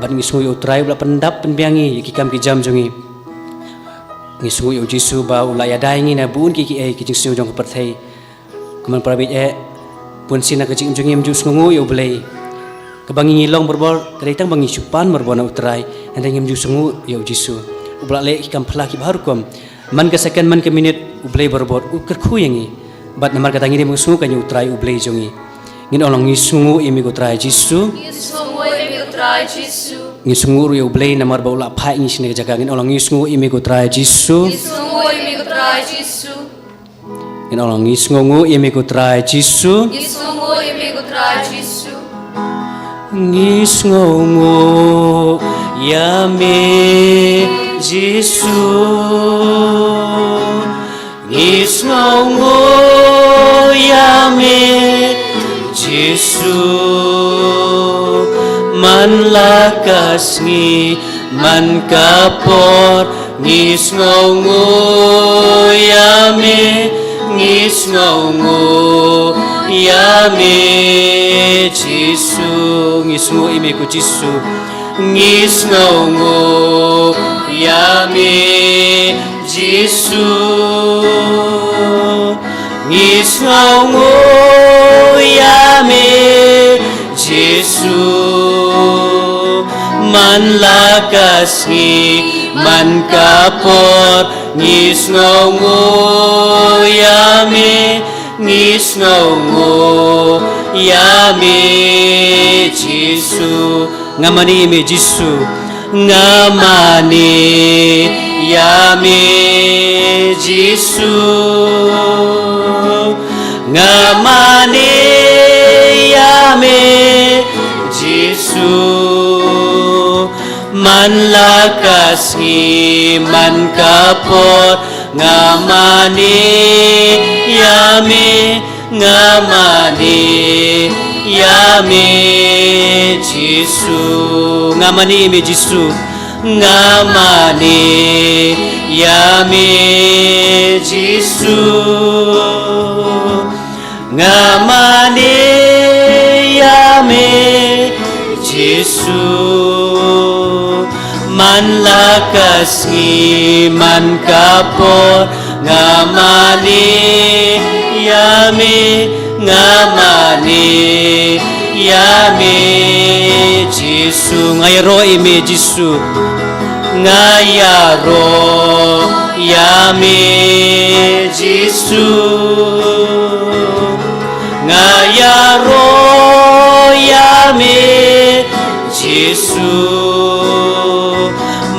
Bad ngi sngewnguh ïa U Trai ba u la pyndap pynbiang ïa ngi, ïa ki kam ki jam jong ngi. Ngi sngewnguh ïa U Jisu ba u la ïada ïa ngi na bun ki ki ei ki jingsniew jong ka pyrthei. Kumne para bangeit, eh, bun sien na ka jingim jong ngi ngim ju sngewnguh ïa U Blei. Kaba ngi ngi long barabor ka dei tang ba ngi shu pan barabor na U Trai, hynrei ngim ju sngewnguh ïa U Jisu, uba la leh ki kam phylla kiba har rukom. Man ka second, man ka minit, U Blei barabor u kyrkhu ïa ngi. Bad namar kata ngi dei ban sngew kane U Trai U Blei jong ngi. Ngin ong lang, ngi sngew ïa me ko Trai Jisu. Ngi sngew ïa me ko Trai Jisu. Ngi sngew ruh ïa U Blei namar ba u la phah ïa ngi sha kane ka jaka. Ngin ong lang, ngi sngew ïa me ko Trai Jisu. Ngi sngew ïa me ko Trai Jisu. Ngin ong lang, ngi sngew ïa me ko Trai Jisu. Ngi sngew ïa me ko Trai Jisu. Ngi sngewnguh ïa me Jisu. Ngi sngewnguh ïa me Jisu. Man la ka sngi man ka por, ngi sngewnguh ïa me, ngi sngewnguh ïa me Jisu. Ngi sngewnguh ïa me ko Jisu. Ngi sngewnguh ïa me Jisu. Ngi sngewnguh ïa me Jisu. Man la ka sngi man ka por, ngi sngewnguh ïa me, ngi sngewnguh ïa me Jisu. Nga mane ïa me Jisu. Nga mane ïa me Jisu. Nga mane ïa me Jisu. Man la ka sngi man ka por, nga mane ïa me, nga mane ïa me Jisu. Nga mane ïa me Jisu. Nga mane ïa me Jisu. Nga mane ïa me Jisu. Man la ka sngi man ka por, nga mane ïa me, nga mane ïa me Jisu. Nga ïaroh ïa me Jisu. Nga ïaroh ïa me Jisu. Nga ïaroh ïa me Jisu.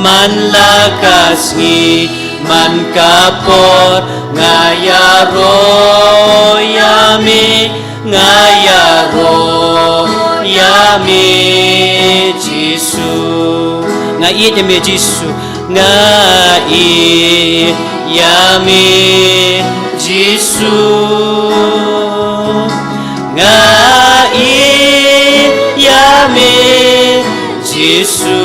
Man la ka sngi man ka por, nga ïaroh ïa me, nga ïaroh ïa me Jisu. Nga ïeit ïa me Jisu. Nga ïeit ïa me Jisu. Nga ïeit ïa me Jisu.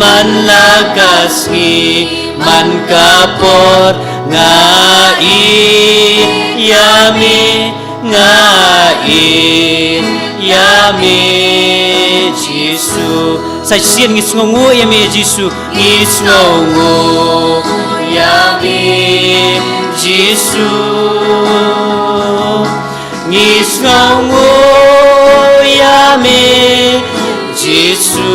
Man la ka sngi man ka por, nga ïeit ïa me, nga ïeit ïa me Jisu. Sa shisien, ngi sngewnguh ïa me Jisu. Ngi sngewnguh ïa me Jisu. Ngi sngewnguh ïa me Jisu.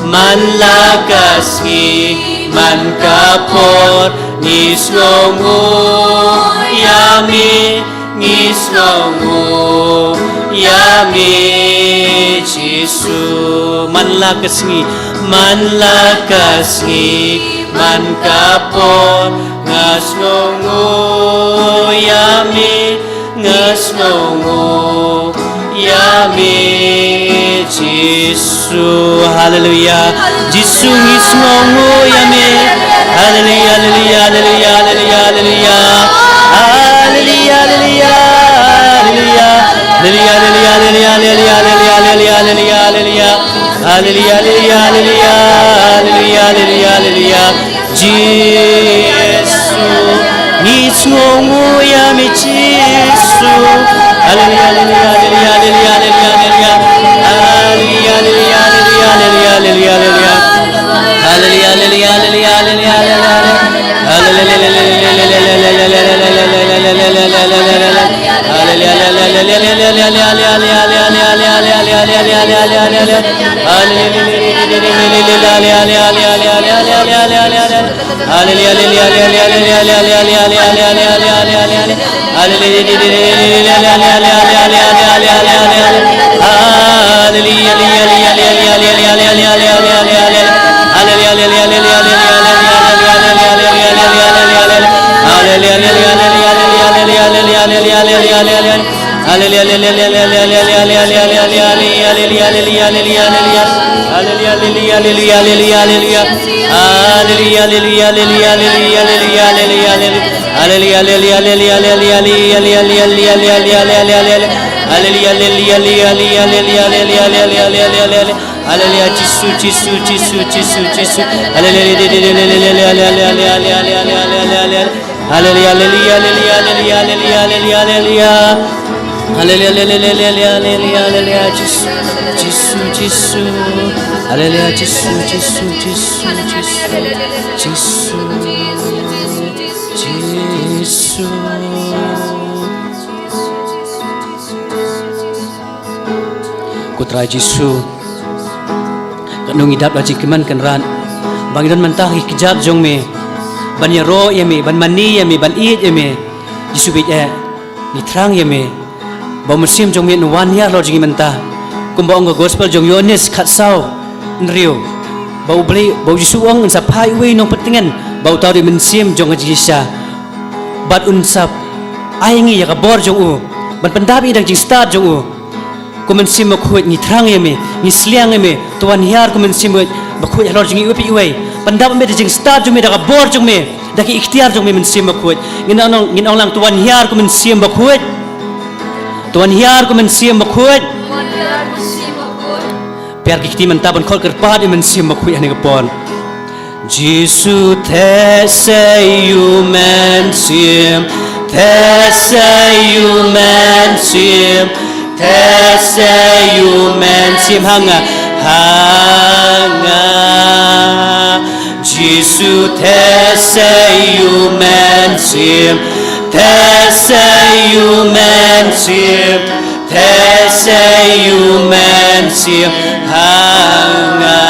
Man la ka sngi man ka por, ngi sngewnguh ïa me, ngi sngewnguh ïa me Jisu. Man la ka sngi, man la ka sngi man ka por, nga sngewnguh ïa me, nga sngewnguh ïa me Jisu. Haleluya. Jisu, ngi sngewnguh ïa me. Haleluya, haleluya, haleluya, haleluya, haleluya. Haleluya, haleluya, haleluya. Haleluya, haleluya, haleluya, haleluya. Haleluya, haleluya, haleluya, haleluya, haleluya, haleluya. Jisu, ngi sngewnguh ïa me Jisu. Haleluya, haleluya, haleluya, haleluya, haleluya. Haleluya, haleluya, haleluya, haleluya, haleluya, haleluya. Haleluya, haleluya, haleluya, haleluya, haleluya. Haleluya, haleluya, haleluya, haleluya. Haleluya, Jisu, Jisu, Jisu, Jisu, Jisu. Haleluya, haleluya, haleluya, haleluya, Jisu, Jisu, Jisu. Haleluya, Jisu, Jisu, Jisu, Jisu, Jisu. Ko Trai Jisu, katno ngi dap da jingkmen kynrad ba ngi don mynta ha ki kjat jong me ban ïaroh ïa me, ban mane ïa me, ban ïeit ïa me. Jisu bad eh, ngi thrang ïa me ba u mynsiem jong me un wan hiar halor jong ngi mynta. Kumba ong ka gospel jong Ïoannis khatsaw hynriew, ba U Blei, ba u Jisu u ong un sa phai uwei u nongpyntngen, ba uta u dei u mynsiem jong ka jingshisha. Bad un sa ai ïa ngi ïa ka bor jong u ban pyndap ïa ka jingstad jong u. Ko Mynsiem Bakhuid, ngi thrang ïa me, ngi sliang ïa me, to wan hiar ko Mynsiem Bakhuid halor jong ngi uwei pa uwei. Pyndap ïa me da ka jingstad jong me, da ka bor jong me, da ki iktiar jong me Mynsiem Bakhuid. Ngin ong, ngin ong lang, to wan hiar ko Mynsiem Bakhuid. To wan hiar ko Mynsiem Bakhuid. Pyrkhat ïa ki kti mynta ban khot kyrpad ïa u Mynsiem Bakhuid ha kane ka por. Jisu, theh sei ïa u Mynsiem, theh sei ïa u Mynsiem, theh sei ïa u Mynsiem ha nga, ha nga. Jisu, theh sei ïa u Mynsiem, theh sei ïa u Mynsiem, theh sei ïa u Mynsiem ha nga.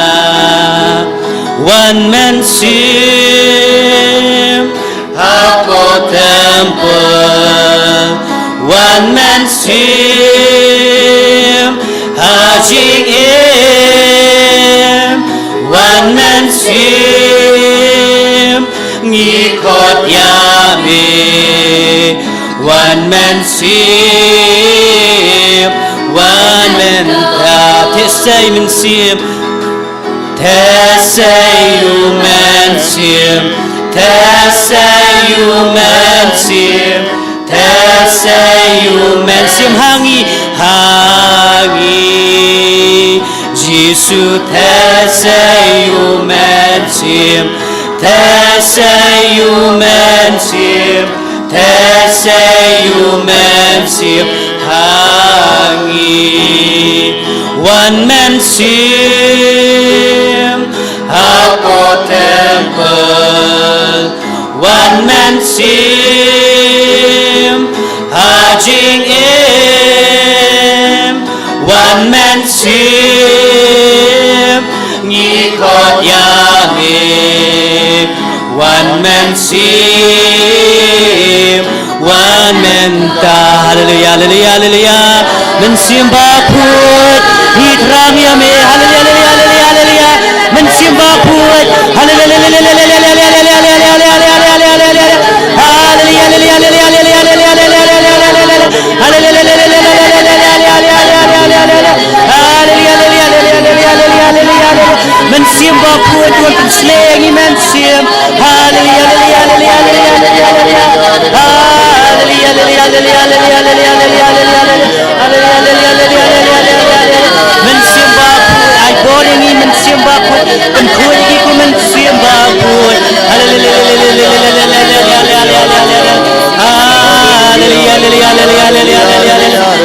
Wan Mynsiem hapoh temple, wan Mynsiem ha jingim, wan Mynsiem ngi khot ïa me. Wan Mynsiem, wan Mynsiem, theh sei Mynsiem, theh sei ïa u Mynsiem, theh sei ïa u Mynsiem, theh sei ïa u Mynsiem ha ngi, ha ngi. Jisu, theh sei ïa u Mynsiem, theh sei ïa u Mynsiem, theh sei ïa u Mynsiem ha ngi. Wan Mynsiem hapoh temple, wan Mynsiem ha jingim, wan Mynsiem ngi khot ïa me. Wan Mynsiem, wan mynta. Haleluya, haleluya, haleluya. Mynsiem Bakhuid, ngi thrang ïa me. Haleluya, haleluya, haleluya, haleluya. Mynsiem Bakhuid. Haleluya, haleluya, haleluya. Mynsiem Bakhuid, to pynsleh ïa ngi Mynsiem. Haleluya, haleluya, haleluya, haleluya. Haleluya, haleluya, haleluya. Mynsiem Bakhuid, ai bor ïa ngi Mynsiem Bakhuid. Pynkhuid ïa ngi ko Mynsiem Bakhuid. Haleluya, haleluya, haleluya.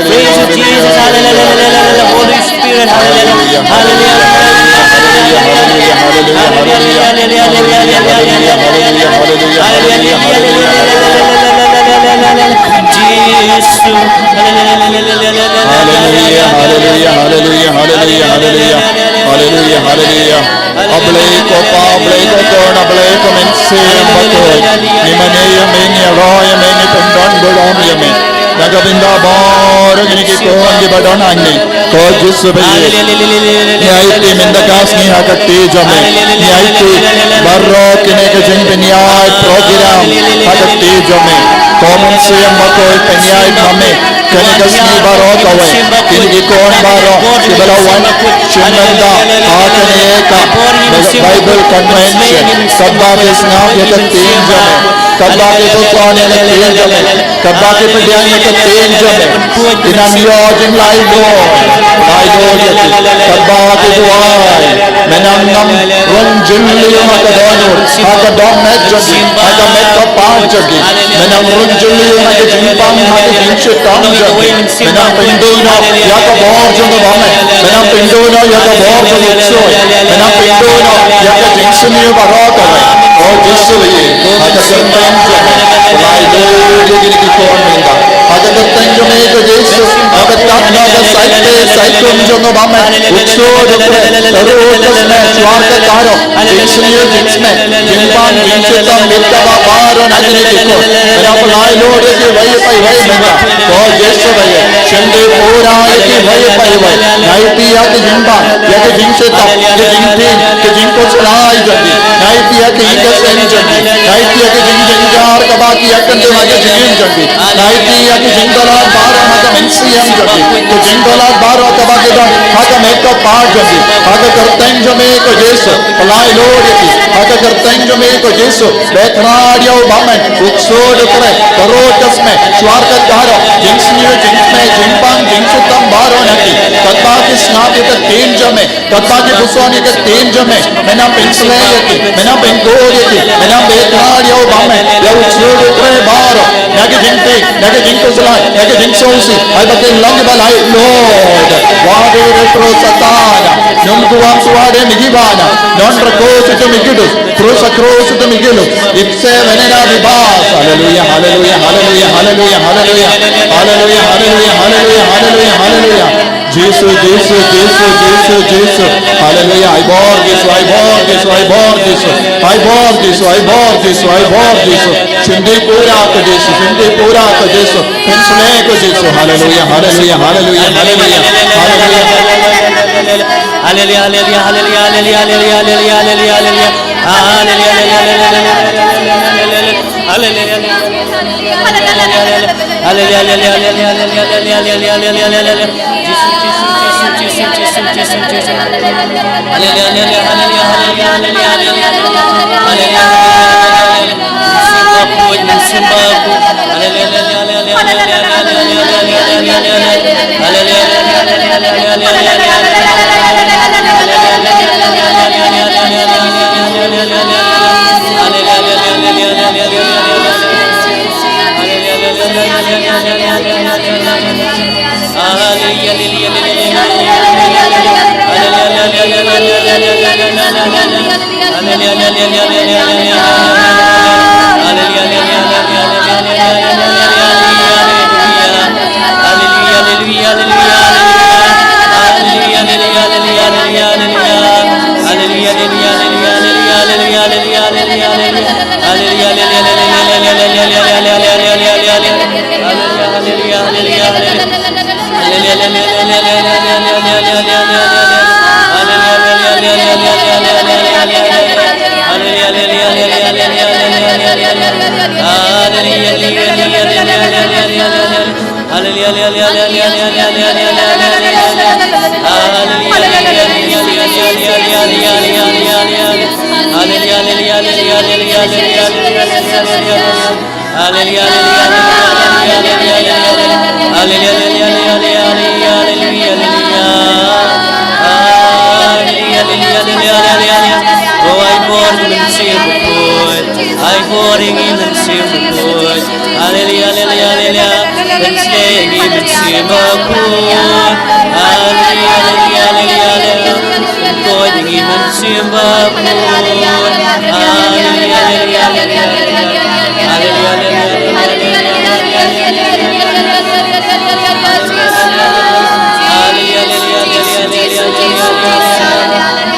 Praise you, Jesus. Haleluya, haleluya, haleluya. Holy Spirit, haleluya. Haleluya, haleluya, haleluya. Haleluya, haleluya, haleluya. Jisu. Haleluya, haleluya, haleluya, haleluya, haleluya. Haleluya, haleluya. A Blei ko Pa, a Blei ko Khun, a Blei ko Mynsiem Bakhuid. Ngi mane ïa me, ngi ïaroh ïa me, ngi pyndon burom ïa me. Na ka bynta baroh kine ki khun kiba don hangne, ko Jisu ba ïeit. Ngi aiti mynta ka sngi ha ka kti jong me. Ngi aiti baroh kine ki jingpynïaid program ha ka kti jong me. Ko Mynsiem Bakhuid, pynïaid ma me. Kane ka sngi baroh kawei, kine ki khun baroh kiba la wan shimlynda ha kane ka Bible Convention, katba ki sngap ïa ka ktien jong me, katba ki puson ïa ka ktien jong me, katba ki pdiang ïa ka ktien jong me, ki nang ïoh jinglaitluid, laitluid ïa ki, katba ki duwai. Me nang nang rung jylliew ha ka dohnud, ha ka dohmed jong ki, ha ka met ka phad jong ki. Me nang rung jylliew ha ka jingpang, ha ka jingshitom jong ki. Me nang pynduh noh ïa ka bor jong ka bameh. Me nang pynduh noh ïa ka bor jong u ksuid. Me nang pynduh noh ïa ka jingsniew baroh kawei. O Jisu ïa, ha ka kyrteng jong me. Laitluid ïa kine ki khun mynta. Ha ka kyrteng jong me ko Jisu, ha ka tat na ka sait te sait kum jong u bameh, u ksuid u khreh, ka ruh ka smet, shuwa ka karo, jingsniew jingsmet, jingpang jingshitom, bit kaba baroh na kine ki khun. Me nang pynlait lut ïa kiwei pa iwei mynta. Ko Jisu ba ïeit, shim dei pura ïa kiwei pa iwei. Ngi aiti ïa ki jingpang, ïa ki jingshitom, ki jingtieng, ki jingpynslai jong ki. Ngi aiti ïa ki ïing ki sem jong ki. Ngi aiti ïa ki jingjynjar kaba ki ïakyndit ha ka jingim jong ki. Ngi aiti ïa ki jingdonkam baroh ha ka mynsiem jong ki. Ki jingdonkam baroh kaba ki don ha ka met ka phad jong ki. Ha ka kyrteng jong me ko Jisu, pynlait lut ïa ki. Ha ka kyrteng jong me ko Jisu, bad Trai ïa u bameh, u ksuid u khreh, ka ruh ka smet, shuwa ka karo, jingsniew jingsmet, jingpang jingshitom baroh na ki. Katba ki sngap ïa ka ktien jong me, katba ki puson ïa ka ktien jong me, me nang pynsleh ïa ki, me nang pynkup ïa ki, me nang bit Trai ïa u bameh, ïa u ksuid u khreh baroh, na ki jingtieng, na ki jingpynslai, na ki jingsngewsih, ai ba kin long kiba laitluid. Wah de retro Satan, non kuam suade migi bana, non reko sutu migi dus, krus a krus sutu migi lus, ipse venena vivas. Haleluya, haleluya, haleluya, haleluya, haleluya. Haleluya, haleluya, haleluya, haleluya, haleluya. Jisu, Jisu, Jisu, Jisu, Jisu. Haleluya. Ai bor Jisu, ai bor Jisu, ai bor Jisu. Ai bor Jisu, ai bor Jisu, ai bor Jisu. Shim dei pura ko Jisu, shim dei pura ko Jisu. Pynsleh ko Jisu. Haleluya, haleluya, haleluya, haleluya. Haleluya. Haleluya, haleluya, haleluya. Haleluya, haleluya, haleluya, haleluya, haleluya, haleluya. Haleluya, haleluya, haleluya, haleluya, haleluya. Haleluya, haleluya, haleluya, haleluya. Jisu, Jisu, Jisu, Jisu, Jisu, Jisu, Jisu. Haleluya, haleluya, haleluya, haleluya, haleluya. Haleluya, haleluya, haleluya, haleluya. Mynsiem Bakhuid, Mynsiem Bakhuid. Haleluya, haleluya, haleluya, haleluya, haleluya. Oh, ai bor ngi Mynsiem Bakhuid. Ai bor ngi Mynsiem Bakhuid. Haleluya, haleluya, haleluya. Pynsleh ngi Mynsiem Bakhuid. Haleluya, haleluya, haleluya, haleluya. Pynkoit ngi Mynsiem Bakhuid. Haleluya, haleluya, haleluya, haleluya. Haleluya, haleluya, haleluya, haleluya. Haleluya, haleluya, haleluya, haleluya.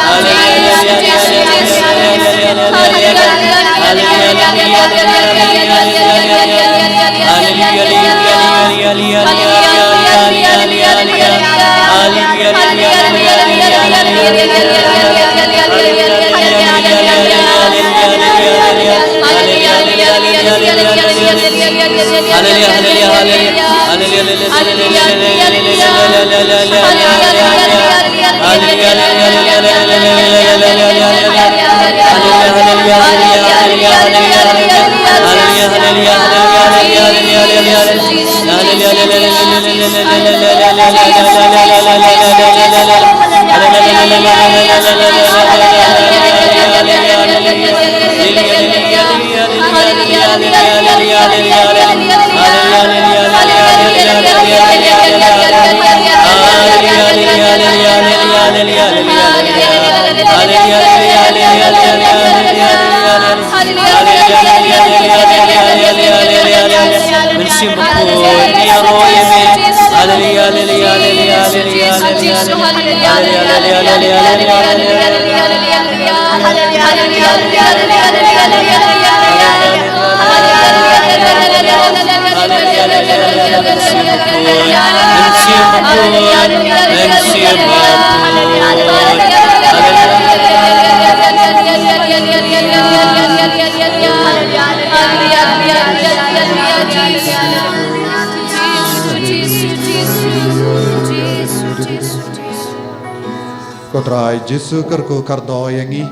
Ko Trai Jisu, kyrkhu kyrdoh ïa ngi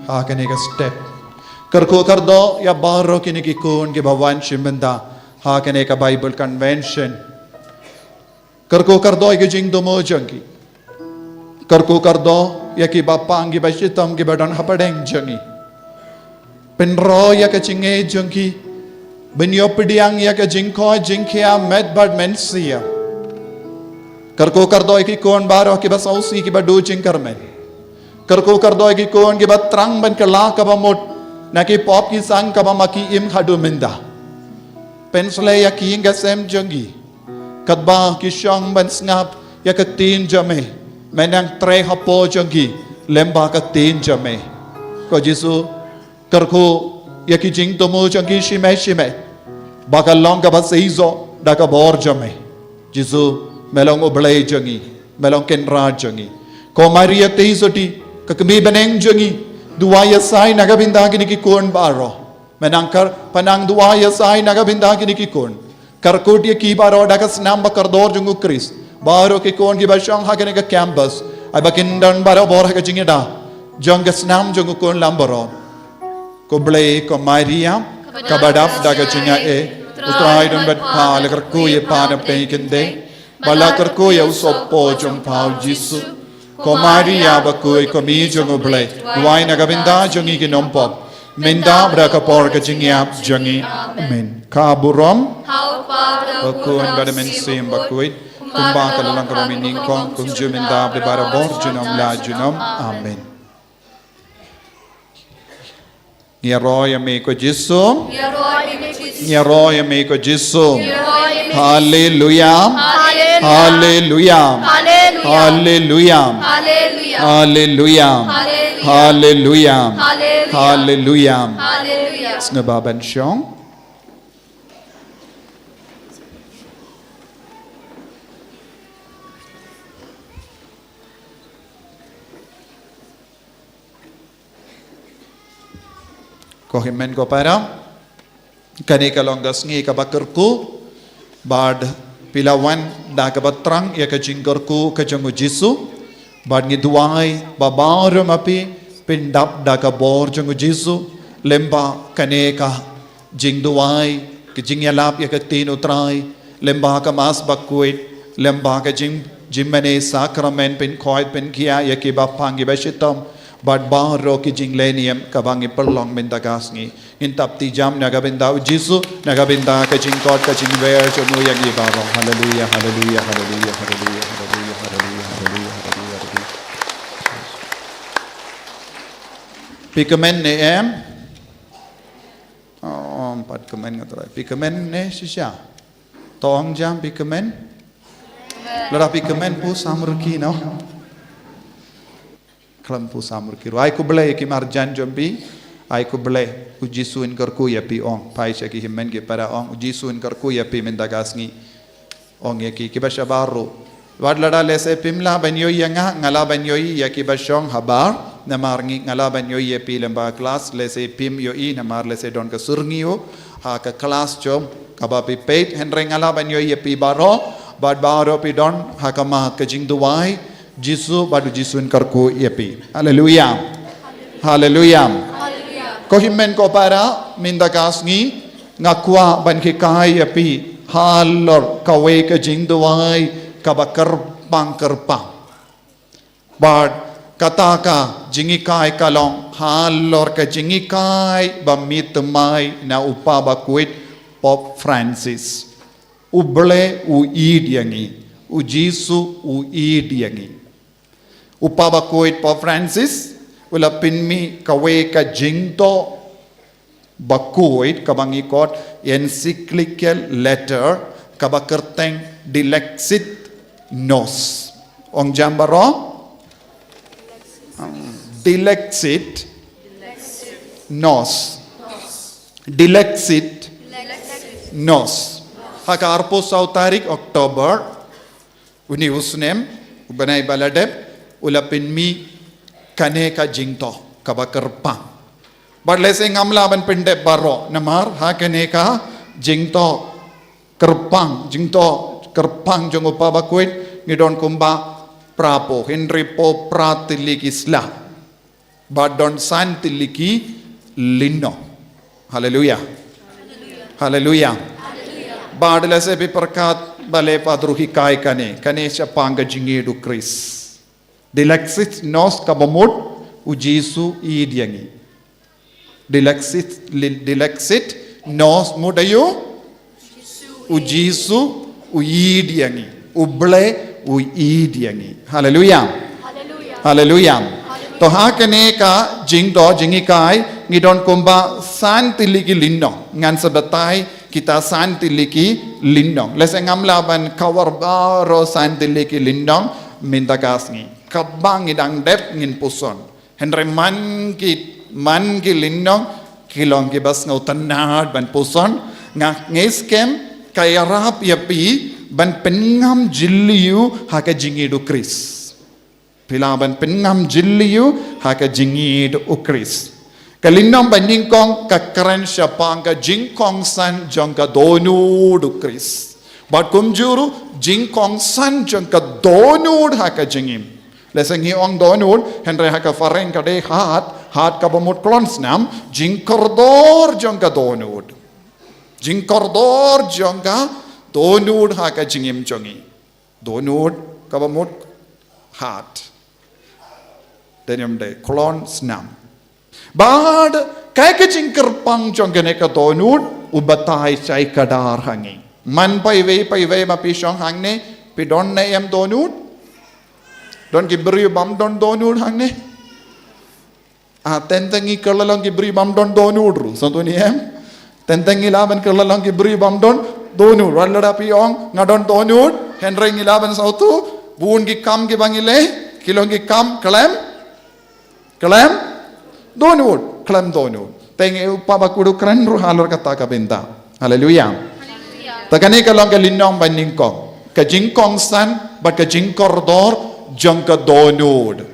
ha kane ka step. Kyrkhu kyrdoh ïa baroh kine ki khun kiba wan shim bynta ha kane ka Bible Convention. Kyrkhu kyrdoh ïa ki jingthmu jong ki. Kyrkhu kyrdoh ïa kiba pang kiba shitom kiba don hapdeng jong ngi. Pynroi ïa ka jingngeit jong ki ban ïoh pdiang ïa ka jingkoit jingkhiah met bad mynsiem. Kyrkhu kyrdoh ïa ki khun baroh kiba sngewsih kiba duh jingkyrmen. Kyrkhu kyrdoh ïa ki khun kiba thrang ban kylla kaba mut na ki pop ki sang kaba ma ki im haduh mynta. Pynshlei ïa ki ïing ka sem jong ki. Katba ki shong ban sngap ïa ka ktien jong me, men nang trei hapoh jong ki lyngba ka ktien jong me. Ko Jisu, kyrkhu ïa ki jingthmu jong ki shi mei shi mei ba kan long kaba seisoh da ka bor jong me. Jisu, me long U Blei jong ngi, me long Kynrad jong ngi. Ko Maria Theisotti, ka kmie bneng jong ngi, duwai ïa sai na ka bynta kine ki khun baroh. Me nang kyrpad, nang duwai ïa sai na ka bynta kine ki khun. Kyrkhu ïa ki baroh da ka snam ba kordor jong U Khrist. Baroh ki khun kiba shong ha kane ka campus, ai ba kin don barabor ha ka jingïada jong ka snam jong U Khun Lambaroh. Ko Blei, ko Maria kaba dap da ka jingaiei, U Trai don bad pha. La kyrkhu ïa pha na pdeng ki kynthei, bad la kyrkhu ïa u sohpop jong pha U Jisu. Ko Maria bakhuid, ko Kmie jong U Blei, duwai na ka bynta jong ngi ki nongpop, mynta bad ha ka por ka jingïap jong ngi. Amen. Ka burom ha U Kpa, U Khun bad U Mynsiem Bakhuid, kumba ka la long ka la mynnyngkong, kumjuh, mynta bad barabor, junom la junom. Amen. Ngi ïaroh ïa me ko Jisu. Ngi ïaroh ïa me ko Jisu. Haleluya. Haleluya. Haleluya. Haleluya. Haleluya. Sngewbha ban shong. Ko hynmen ko para, kane ka long ka sngi kaba kyrkhu, bad phi la wan da kaba thrang ïa ka jingkyrkhu ka jong U Jisu, bad ngi duwai ba baroh ma phi phin dap da ka bor jong U Jisu, lyngba kane ka jingduwai, ka jingïalap ïa ka ktien U Trai, lyngba ka Mass bakhuid, lyngba ka jing, jingmane sakramen, pynkhuid pynkhiah ïa kiba pang kiba shitom, bad baroh ki jinglehniam kaba ngi pynlong mynta ka sngi. Ngin tap ti jam na ka bynta U Jisu, na ka bynta ka jingkot ka jingwer jong U ïa ngi baroh. Haleluya, haleluya, haleluya. Phi kmen ne em? Oh, em pat kmen, nga trai. Phi kmen ne shisha? To ong jam, phi kmen? Lada phi kmen, pus ha murki, no? Khlem pus ha murki ruh. Ai khublei ki marjan jong phi. Ai khublei, u Jisu un kyrkhu ïa phi ong. Phai sha ki hynmen ki para ong, u Jisu un kyrkhu ïa phi mynta ka sngi. Ong ïa ki, kiba shabar ruh. Wat lada lehse phim lah ban ïohi ïa nga, nga lah ban ïohi ïa kiba shong habar. Namar ngi nga lah ban ïohi ïa phi lyngba klas, lehse phim ïohi, namar lehse don ka syrngiew ha ka klas jong kaba phi peit, hynrei nga lah ban ïohi ïa phi baroh, bad baroh phi don ha khmat ka jingduwai. Jisu, bad u Jisu un kyrkhu ïa phi. Haleluia. Haleluia. Ko hynmen ko para, mynta ka sngi nga kwah ban hikai ïa phi halor kawei ka jingduwai kaba kyrpang kyrpang. Bad kata ka jinghikai ka long halor ka jinghikai ba mih thymmai na u Papa bakhuid Pope Francis. U Blei u ïeit ïa ngi, u Jisu u ïeit ïa ngi. U Papa bakhuid Pope Francis u la pynmih kawei ka jingtoh bakhuid kaba ngi khot encyclical letter kaba kyrteng Dilexit Nos. Ong jam baroh? Dilexit Nos. Dilexit Nos. Ha ka arphew saw tarik October, une u snem, u bnai ba la dep, u la pynmih kane ka jingtoh kaba kyrpang. Bad lehse ngam lah ban pyndep baroh, namar ha kane ka jingtoh kyrpang, jingtoh kyrpang jong u Papa bakhuid, ngi don kumba phra phew, hynriewphew phra tylli ki sla. Bad don san tylli ki lynnong. Haleluia. Haleluia. Bad lehse phi pyrkhat balei Padre u hikai kane, kane shaphang ka jingïeit u Khrist. Dilexit Nos kaba mut u Jisu u ïeit ïa ngi. Dilexit, li-, Dilexit Nos mut aïu? U Jisu u ïeit ïa ngi. U Blei u ïeit ïa ngi. Haleluia. Haleluia. To ha kane ka jingtoh jinghikai ngi don kumba san tylli ki lynnong. Ngan sa batai kita san tylli ki lynnong. Lehse ngam lah ban cover baroh san tylli ki lynnong mynta ka sngi. Kaba ngi dang dep ngin puson. Hynrei man ki, man ki lynnong ki long kiba sngewtynnad ban puson, nga ngeit skhem ka ïarap ïa phi ban pynngam jylliew ha ka jingïeit u Khrist. Phi lah ban pynngam jylliew ha ka jingïeit u Khrist. Ka lynnong ba nyngkong ka kren shaphang ka jingkongsan jong ka dohnud u Khrist. Bad kumjuh ruh jingkongsan jong ka dohnud ha ka jingim. Lehse ngi ong dohnud, hynrei ha ka phareng ka dei heart, heart kaba mut khlon snam, jingkordor jong ka dohnud. Jingkordor jong ka dohnud ha ka jingim jong ngi. Dohnud kaba mut heart. Dei ne em dei, khlon snam. Bad kaei ka jingkyrpang jong kane ka dohnud, u batai shai kdar ha ngi. Man phi wei, phi wei ma phi shong hangne, phi don ne em dohnud? Don ki briew bym don dohnud hangne? Ah, teng teng ngi kylla long ki briew bym don dohnud ruh, sngewthuh ne em? Teng teng ngi lah ban kylla long ki briew bym don dohnud. Wat lada phi ong nga don dohnud, hynrei ngi lah ban sngewthuh, bun ki kam kiba ngi leh ki long ki kam khlem, khlem dohnud, khlem dohnud. Te ngi u Papa bakhuid u kren ruh halor kata ka bynta. Haleluia. Te kane ka long ka lynnong ba nyngkong, ka jingkongsan bad ka jingkordor jong ka dohnud.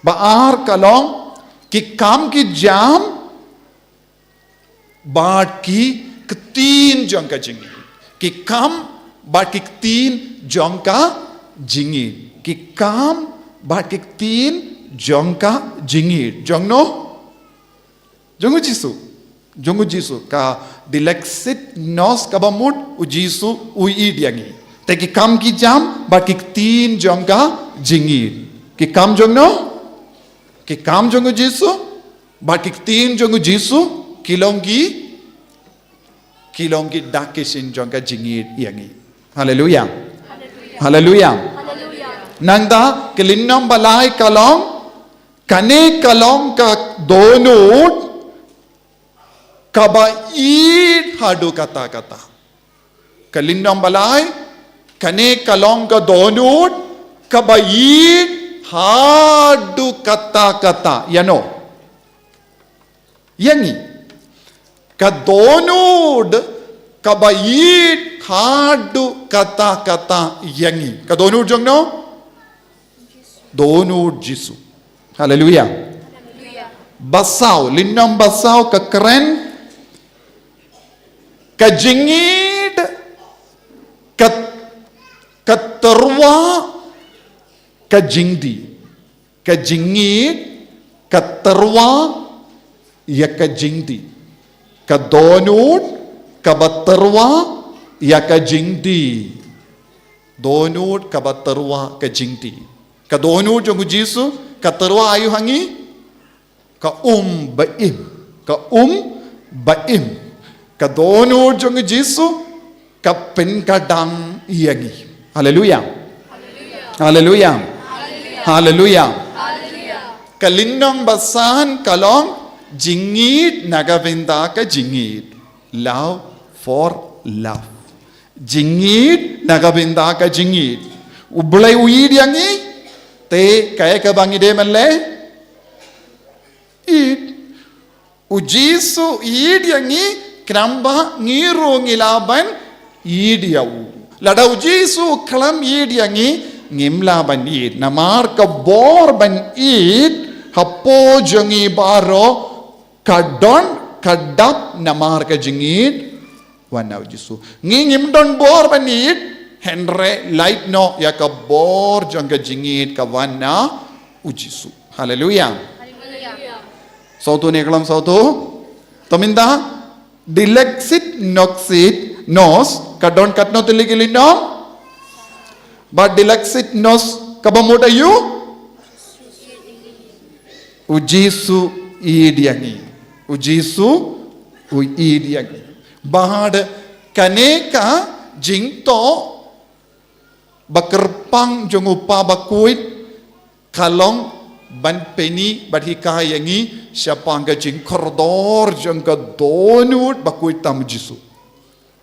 Ba ar ka long ki kam ki jam bad ki ktien jong ka jingïeit. Ki kam bad ki ktien jong ka jingïeit. Ki kam bad ki ktien jong ka jingïeit. Jong no? Jong u Jisu. Jong u Jisu. Ka Dilexit Nos kaba mut u Jisu u ïeit ïa ngi. Te ki kam ki jam bad ki ktien jong ka jingïeit. Ki kam jong no? Ki kam jong u Jisu bad ki ktien jong u Jisu ki long ki, ki long ki dak ki shin jong ka jingïeit ïa ngi. Haleluia. Haleluia. Nangta ka lynnong ba lai ka long, kane ka long ka dohnud kaba ïeit haduh katta katta. Ka lynnong ba lai, kane ka long ka dohnud kaba ïeit haduh katta katta. Ïa no? ïa ngi. Ka dohnud kaba ïeid haduh katta katta ïa ngi. Ka dohnud jong no? Dohnud Jisu. Haleluia. Ba saw, lynnong ba saw ka kren, ka jingïeid, ka, ka tyrwa, ka jingdih. Ka jingïeid, ka tyrwa, ïa ka jingdih. Ka dohnud, kaba tyrwa, ïa ka jingdih. Dohnud, kaba tyrwa, ka jingdih. Ka dohnud jong u Jisu, ka tyrwa aïu ha ngi? Ka um ba im. Ka um ba im. Ka dohnud jong u Jisu, ka pynkadang ïa ngi. Haleluia. Haleluia. Haleluia. Ka lynnong ba san ka long jingïeid na ka bynta ka jingïeid. Love for love. Jingïeid na ka bynta ka jingïeid. U Blei u ïeid ïa ngi, te kaei kaba ngi dei ban leh? Ïeid. U Jisu ïeid ïa ngi, khnang ba ngi ruh ngi lah ban ïeid ïa u. Lada u Jisu u khlem ïeid ïa ngi, ngim lah ban ïeid. Namar ka bor ban ïeid hapoh jong ngi baroh ka don, ka dap namar ka jingïeid wan na u Jisu. Ngi ngim don bor ban ïeid, hynrei lait noh ïa ka bor jong ka jingïeid ka wan na u Jisu. Haleluia. Sawtu ne klam sawtu. To mynta, dilexit noxit nos, ka don katno tylli ki lynnong? Bad dilexit nos kaba mut aïu? U Jisu ïeid ïa ngi. U Jisu u ïeid ïa ngi. Bad kane ka jingtoh ba kyrpang jong u Pa Bakhuid ka long ban pyni bad hikai ïa ngi shaphang ka jingkordor jong ka dohnud bakhuid tam u Jisu.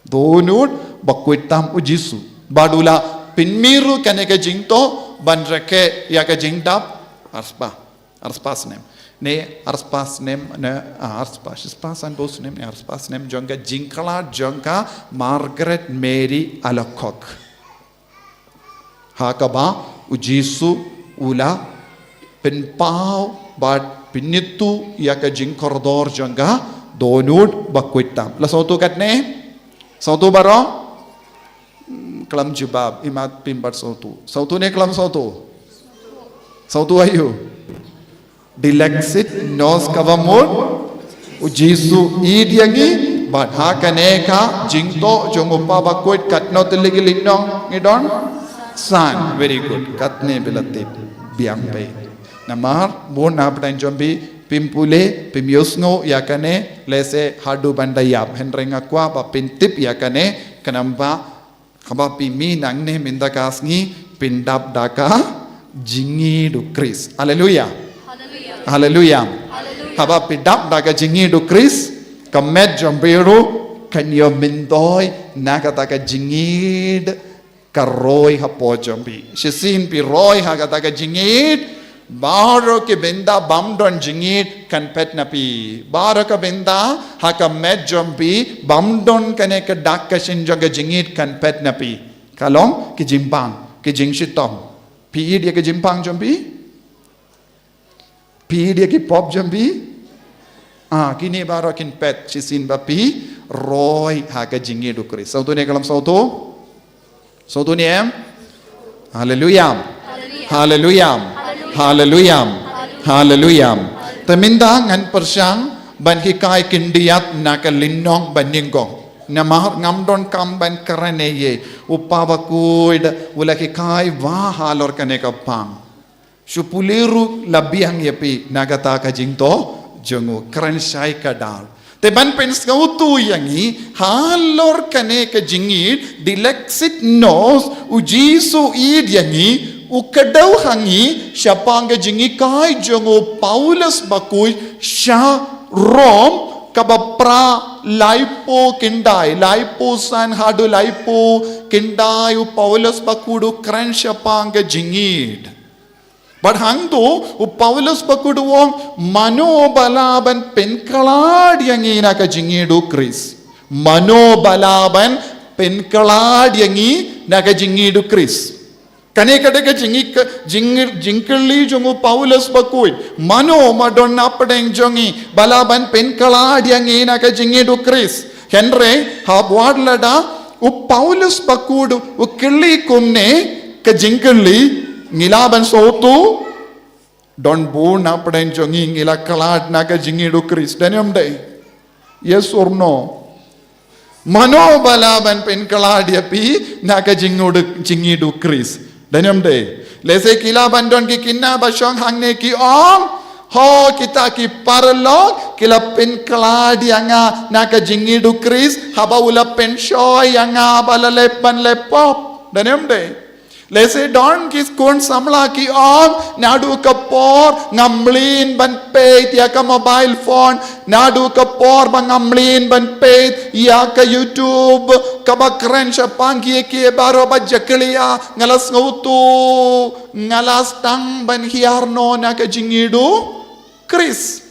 Dohnud bakhuid tam u Jisu. Bad u la pynmih ruh kane ka jingtoh ban rakhe ïa ka jingdap arspah. Arspah snem. Ne arspah snem, ne, ah, arspah, shispah sanphew snem, ne arspah snem jong ka jingkhlad jong ka Margaret Mary Alacoque. Ha kaba u Jisu u la pynpaw bad pynithuh ïa ka jingkordor jong ka dohnud bakhuid tam. La sawtu katne? Sawtu baroh? Hmm, klam jubab, imat pynbat sawtu. Sawtu ne klam sawtu? Sawtu aïu? Dilexit nos kaba mut, u Jisu ïeid ïa ngi, bad ha kane ka jingtoh jong u Pa Bakhuid katno tylli ki lynnong ngi don? San, very good. Katne phi la tip biang bha. Namar bun na pdeng jong phi phim pule, phim ïohsngew ïa kane, lehse haduh ban da ïap, hynrei nga kwah ba phin tip ïa kane, khnang ba haba phi mih nangne mynta ka sngi phin dap da ka jingïeid u Khrist. Haleluia. Haleluia. Haba phi dap da ka jingïeid u Khrist, ka met jong phi ruh kan ïoh myntoi na kata ka jingïeid ka roi hapoh jong phi. Shisien phi roi ha kata ka jingïeid, baroh ki bynta bym don jingïeid kan phet na phi. Baroh ka bynta ha ka met jong phi bym don kane ka dak ka shin jong ka jingïeid kan phet na phi. Ka long ki jingpang, ki jingshitom. Phi ïeid ïa ki jingpang jong phi? Phi ïeid ïa ki pop jong phi? Ah, kine baroh kin phet shisien ba phi roi ha ka jingïeid u Khrist. Sawtu ne klam sawtu? Sawtu ne em? Haleluia. Haleluia. Haleluia. Haleluia. Te mynta ngan pyrshang ban hikai khyndiat na ka lynnong banyngkong. Namar ngam don kam ban kren ei ei. U Pa Bakhuid u la hikai bha halor kane ka pang. Shu pule ruh la biang ïa phi na kata ka jingtoh jong u, kren shai ka dar. Te ban pynsngewthuh ïa ngi halor kane ka jingïeid, dilexit nos, u Jisu u ïeid ïa ngi, u kdew ha ngi shaphang ka jinghikai jong u Paulus Bakhuid sha Rom, kaba phra laiphew khyndai, laiphew san haduh laiphew khyndai, u Paulus Bakhuid u kren shaphang ka jingïeid. Bad hangto u Paulus bakut u ong, mano ba lah ban pynkhlad ïa ngi na ka jingïeit u Khrist? Mano ba lah ban pynkhlad ïa ngi na ka jingïeit u Khrist? Kane ka dei ka jingïeit ka jing jingkylli jong u Paulus bakut. Mano ma don na pdeng jong ngi ba lah ban pynkhlad ïa ngi na ka jingïeit u Khrist? Hynrei haba wat lada u Paulus bakut u kylli kumne ka jingkylli, ngi lah ban sngewthuh, don bun na pdeng jong ngi ngi la khlad na ka jingïeit u Khrist. Dei ne ym dei? Yes or no? Mano ba lah ban pynkhlad ïa phi na ka jingïeit u Khrist? Dei ne ym dei? Lehse ki lah ban don ki khynnah ba shong hangne ki ong, ho kita ki paralok ki la pynkhlad ïa nga na ka jingïeit u Khrist haba u la pynshoi ïa nga ba la leh ban leh pop. Dei ne ym dei? Lehse don ki khun samla ki ong, naduh ka por ngam mlien ban peit ïa ka mobile phone, naduh ka por ba ngam mlien ban peit ïa ka YouTube, kaba kren shaphang kiei kiei baroh ba jakhlia, nga la sngewthuh, nga la sdang ban hiar noh na ka jingïeit u Khrist.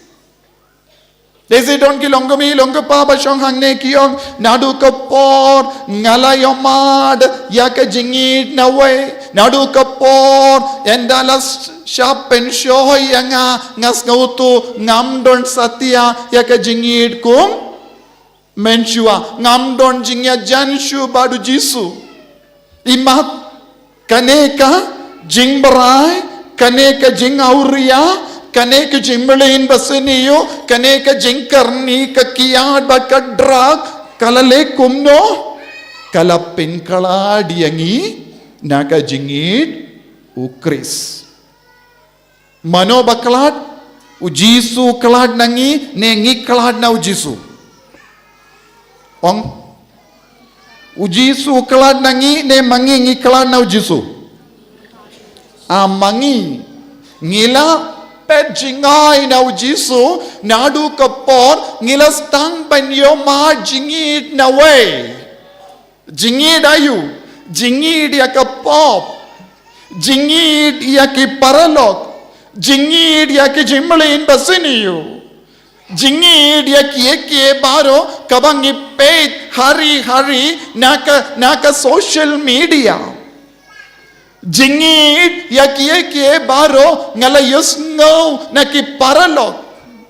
Lehse don ki longkmie longkpa ba shong hangne ki ong, naduh ka por nga la ïohmad ïa ka jingïeit na wei, naduh ka por ynda la shah pynshoi ïa nga, nga sngewthuh ngam don satia ïa ka jingïeit kum mynshuwa, ngam don jingïajan shuh bad u Jisu. Imat, kane ka jingbrai, kane ka jingawria, kane ka jingmlien basniew, kane ka jingkyrni ka kiad bad ka drug, ka la leh kumno? Ka la pynkhlad ïa ngi na ka jingïeit u Khrist. Mano ba khlad? U Jisu khlad na ngi ne ngi khlad na u Jisu? Ong. U Jisu khlad na ngi ne ma ngi ngi khlad na u Jisu? A ma ngi. Ngi la peit jngai na u Jisu, naduh ka por ngi la sdang ban ïohmad jingïeit na wei. Jingïeit aïu? Jingïeit ïa ka pop. Jingïeit ïa ki paralok. Jingïeit ïa ki jingmlien basniew. Jingïeit ïa kiei kiei baroh kaba ngi peit hari hari na ka, na ka social media. Jingïeit ïa kiei kiei baroh nga la ïohsngew na ki paralok.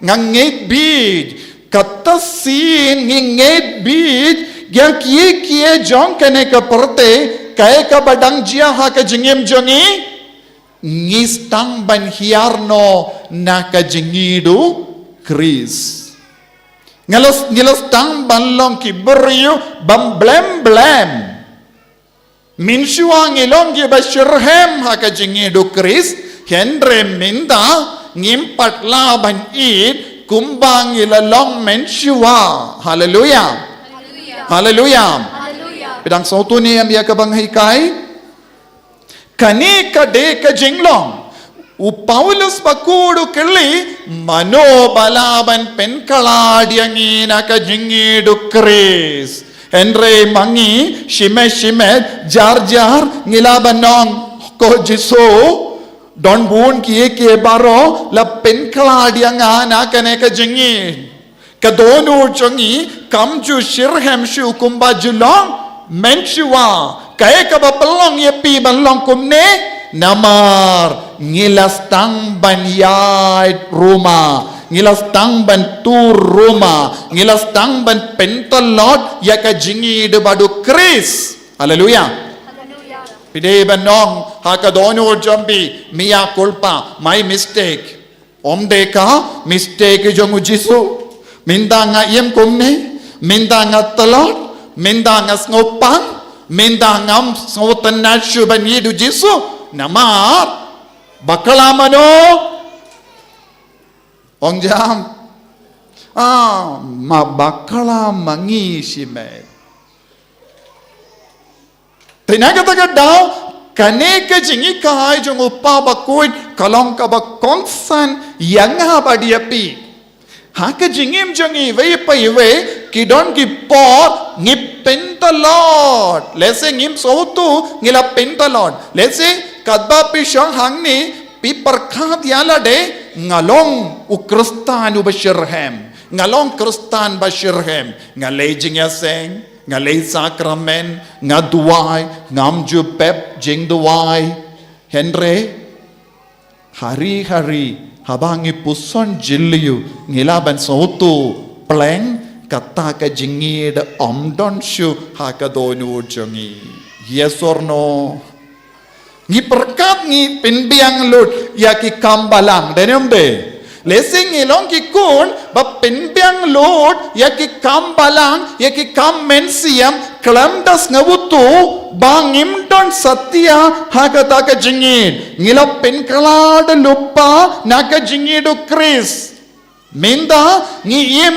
Nga ngeit beit, kata sien ngi ngeit beit, ïa kiei kiei jong kane ka pyrthei, kaei kaba dang jia ha ka jingim jong ngi, ngi sdang ban hiar noh na ka jingïeit u Khrist. Ngi la, ngi la sdang ban long ki briew bym blem blem. Mynshuwa ngi long kiba shitrhem ha ka jingïeit u Khrist, hynrei mynta ngim pat lah ban ïeit kumba ngi la long mynshuwa. Haleluia. Haleluia. Haleluia. Haleluia. Phi dang sngewthuh ne em ïa kaba nga hikai? Kane ka dei ka jinglong. U Paulus bakut u kylli, mano ba lah ban pynkhlad ïa ngi na ka jingïeit u Khrist? Hynrei ma ngi, shimet shimet, jar jar, ngi lah ban ong, ko Jisu, don bun kiei kiei baroh la pynkhlad ïa nga na kane ka jingïeit. Ka dohnud jong ngi kam ju shitrhem shuh kumba ju long mynshuwa. Kaei kaba pynlong ïa phi ban long kumne? Namar ngi la sdang ban ïaid ruma, ngi la sdang ban tur ruma, ngi la sdang ban pyntlot ïa ka jingïeit bad u Khrist. Haleluia. Haleluia. Phi dei ban ong ha ka dohnud jong phi, mea culpa, my mistake. Ym dei ka mistake jong u Jisu. Mynta nga im kumne, mynta nga tlot, mynta nga sngewpang, mynta ngam sngewtynnat shuh ban ïeit u Jisu. Namar bakla mano? Ong jam. Ah, ma bakla ma ngi shimet. Te na kata ka daw, kane ka jinghikai jong u Kpa bakhuid ka long kaba kongsan ïa nga bad ïa phi. Ha ka jingim jong ngi iwei pa iwei, ki don ki por ngi pyntlot. Lehse ngim sngewthuh ngi la pyntlot. Lehse katba phi shong hangne, pyrkhat ïa lade, nga long u Khristan uba shitrhem. Nga long Khristan ba shitrhem. Nga leh jingïaseng, nga leh sakramen, nga duwai, ngam ju pep jingduwai. Hynrei, hari hari, haba ngi puson jylliew, ngi lah ban sngewthuh, pleng, kata ka jingïeit ym don shuh ha ka dohnud jong ngi. Yes or no? Ngi pyrkhat ngi pynbiang lut ïa ki kam balang, dei ne ym dei? Lehse ngi long ki khun ba pynbiang lut ïa ki kam balang, ïa ki kam mynsiem, khlem da sngewthuh ba ngim don satia ha kata ka jingïeit. Ngi la pynkhlad lypa na ka jingïeit u Khrist. Mynta ngi im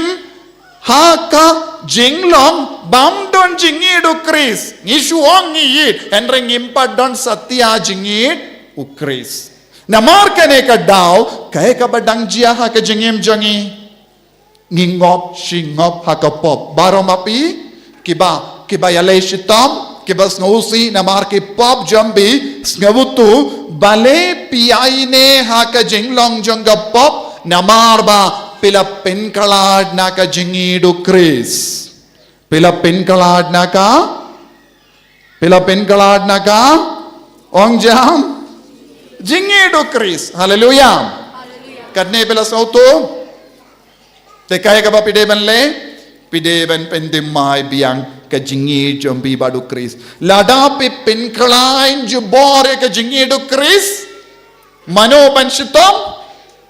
ha ka jinglong bym don jingïeit u Khrist. Ngi shu ong ngi ïeit, hynrei ngim pat don satia jingïeit u Khrist. Namar kane ka daw, kaei kaba dang jia ha ka jingim jong ngi? Ngi ngop shi ngop ha ka pop. Baroh ma phi kiba, kiba ïaleh shitom, kiba sngewsih namar ki pop jong phi, sngewthuh, balei phi ïaineh ha ka jinglong jong ka pop, namar ba phi la pynkhlad na ka jingïeit u Khrist. Phi la pynkhlad na ka, phi la pynkhlad na ka, ong jam, jingïeit u Khrist. Haleluia. Katne phi la sngewthuh. Te kaei kaba phi dei ban leh, phi dei ban pynthymmai biang ka jingïeit jong phi bad u Khrist. Lada phi pynkhlaiñ jubor ïa ka jingïeit u Khrist, mano ban shitom?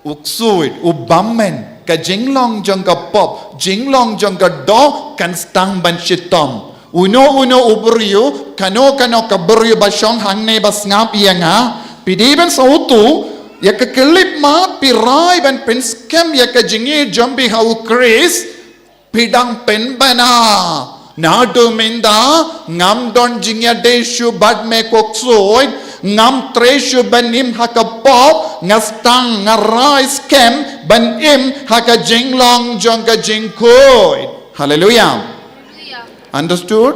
U ksuid, u bymmen. Ka jinglong jong ka pop, jinglong jong ka doh kan sdang ban shitom. Uno uno u briew, kano kano ka briew ba shong hangne ba sngap ïa nga, phi dei ban sngewthuh, ïa ka khyllipmat phi rai ban pynskhem ïa ka jingïeit jong phi ha u Khrist, phi dang pynbna. Naduh mynta ngam don jingïadei shuh bad me ko ksuid, ngam trei shuh ban im ha ka pop, nga sdang, nga rai skhem ban im ha ka jinglong jong ka jingkhuid. Haleluia. Understood?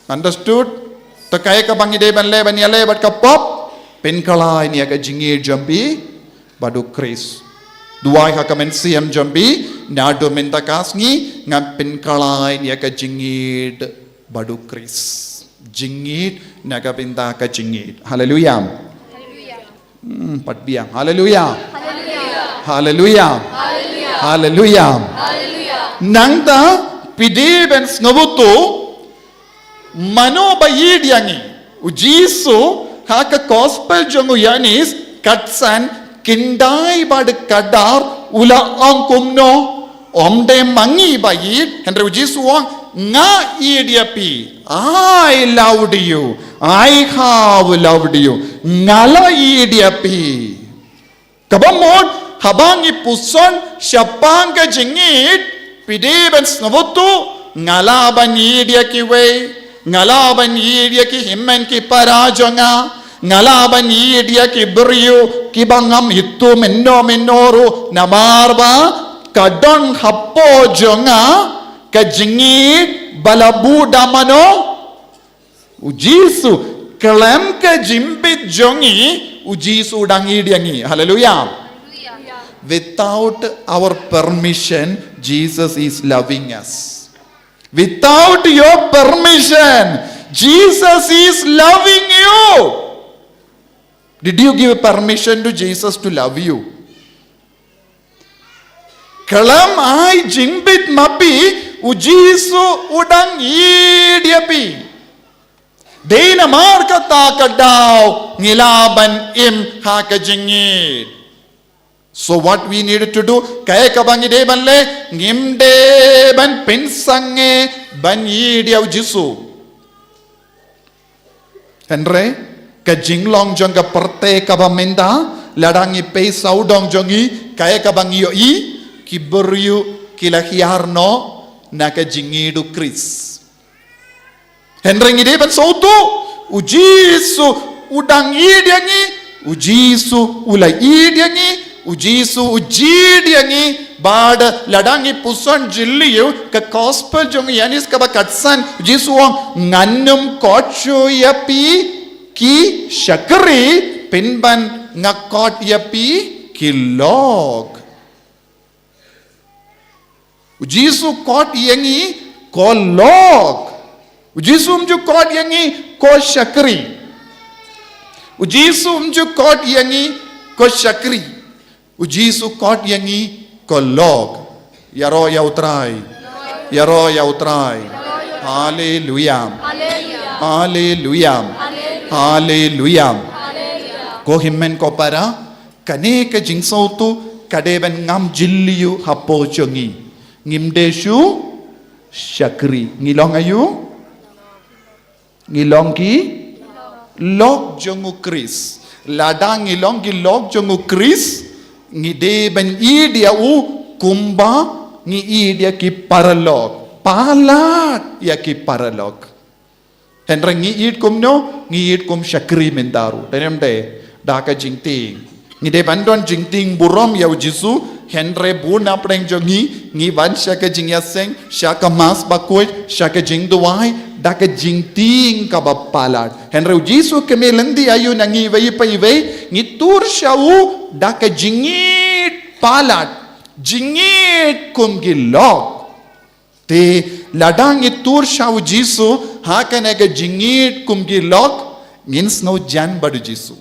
Understood? Te kaei kaba ngi dei ban leh, ban ïaleh bad ka pop? Pynkhlaiñ ïa ka jingïeit jong phi bad u Khrist. Duwai ha ka mynsiem jong phi, naduh mynta ka sngi ngan pynkhlaiñ ïa ka jingïeit bad u Khrist. Jingïeit na ka bynta ka jingïeit. Haleluia. Hmm, pat biang. Haleluia. Haleluia. Haleluia. Nangta phi dei ban sngewthuh, mano ba ïeit ïa ngi? U Jisu ha ka gospel jong u Ïoannis katsan khyndai bad khatar u la ong kumno? Ym dei ma ngi ba ïeit, hynrei u Jisu u ong, nga ïeit ïa phi. I loved you. I have loved you. Nga la ïeit ïa phi. Kaba mut, haba ngi puson shaphang ka jingïeit, phi dei ban sngewthuh, nga lah ban ïeit ïa kiwei, nga lah ban ïeit ïa ki hynmen ki para jong nga, nga lah ban ïeit ïa ki briew kiba ngam ithuh mynno mynno ruh, namar ba ka don hapoh jong nga ka jingïeit ba la buh da mano? U Jisu. Khlem ka jingbit jong ngi, u Jisu u dang ïeit ïa ngi. Haleluia. Without our permission, Jesus is loving us. Without your permission, Jesus is loving you. Did you give permission to Jesus to love you? Khlem ai jingbit ma phi, u Jisu u dang ïeit ïa phi. Dei namar kata ka daw ngi lah ban im ha ka jingïeit. So what we need to do? Kaei kaba ngi dei ban leh, ngim dei ban pynsangeh ban ïeit ïa u Jisu. Hynrei ka jinglong jong ka pyrthei kaba mynta, lada ngi peit sawdong jong ngi, kaei kaba ngi ïohi, ki briew ki la hiar noh na ka jingïeit u Khrist. Hynrei ngi dei ban sngewthuh, u Jisu u dang ïeit ïa ngi, u Jisu u la ïeit ïa ngi, u Jisu u jied ïa ngi. Bad lada ngi puson jylliew ka gospel jong u Ïoannis kaba khatsan, u Jisu u ong, ngan ym koit shuh ïa phi ki shakri, pynban nga kot ïa phi ki lok. U Jisu kot ïa ngi ko lok. U Jisu um ju kot ïa ngi ko shakri. U Jisu um ju kot ïa ngi ko shakri. U Jisu kot ïa ngi ko lok. Ïaroh ïa U Trai. Ïaroh ïa U Trai. Haleluya. Haleluya. Haleluya. Ko hynmen ko para, kane ka jingsngewthuh ka dei ban ngam jylliew hapoh jong ngi. Ngim dei shuh shakri. Ngi long aïu? Ngi long ki lok jong U Khrist. Lada ngi long ki lok jong U Khrist, ngi dei ban ïeit ïa u kumba ngi ïeit ïa ki paralok. Palat ïa ki paralok. Hynrei ngi ïeit kumno? Ngi ïeit kum shakri mynta ruh. Dei ne em dei? Da ka jingtieng. Ngi dei ban don jingtieng burom ïa U Jisu, hynrei bun na pdeng jong ngi, ngi wan sha ka jingïaseng, sha ka Mass bakhuid, sha ka jingduwai, da ka jingtieng kaba palat. Hynrei U Jisu kmie lynti aïu na ngi iwei pa iwei? Ngi tur sha u da ka jingïeit palat, jingïeit kum ki lok. Te lada ngi tur sha U Jisu ha kane ka jingïeit kum ki lok, ngin sngew jan bad U Jisu.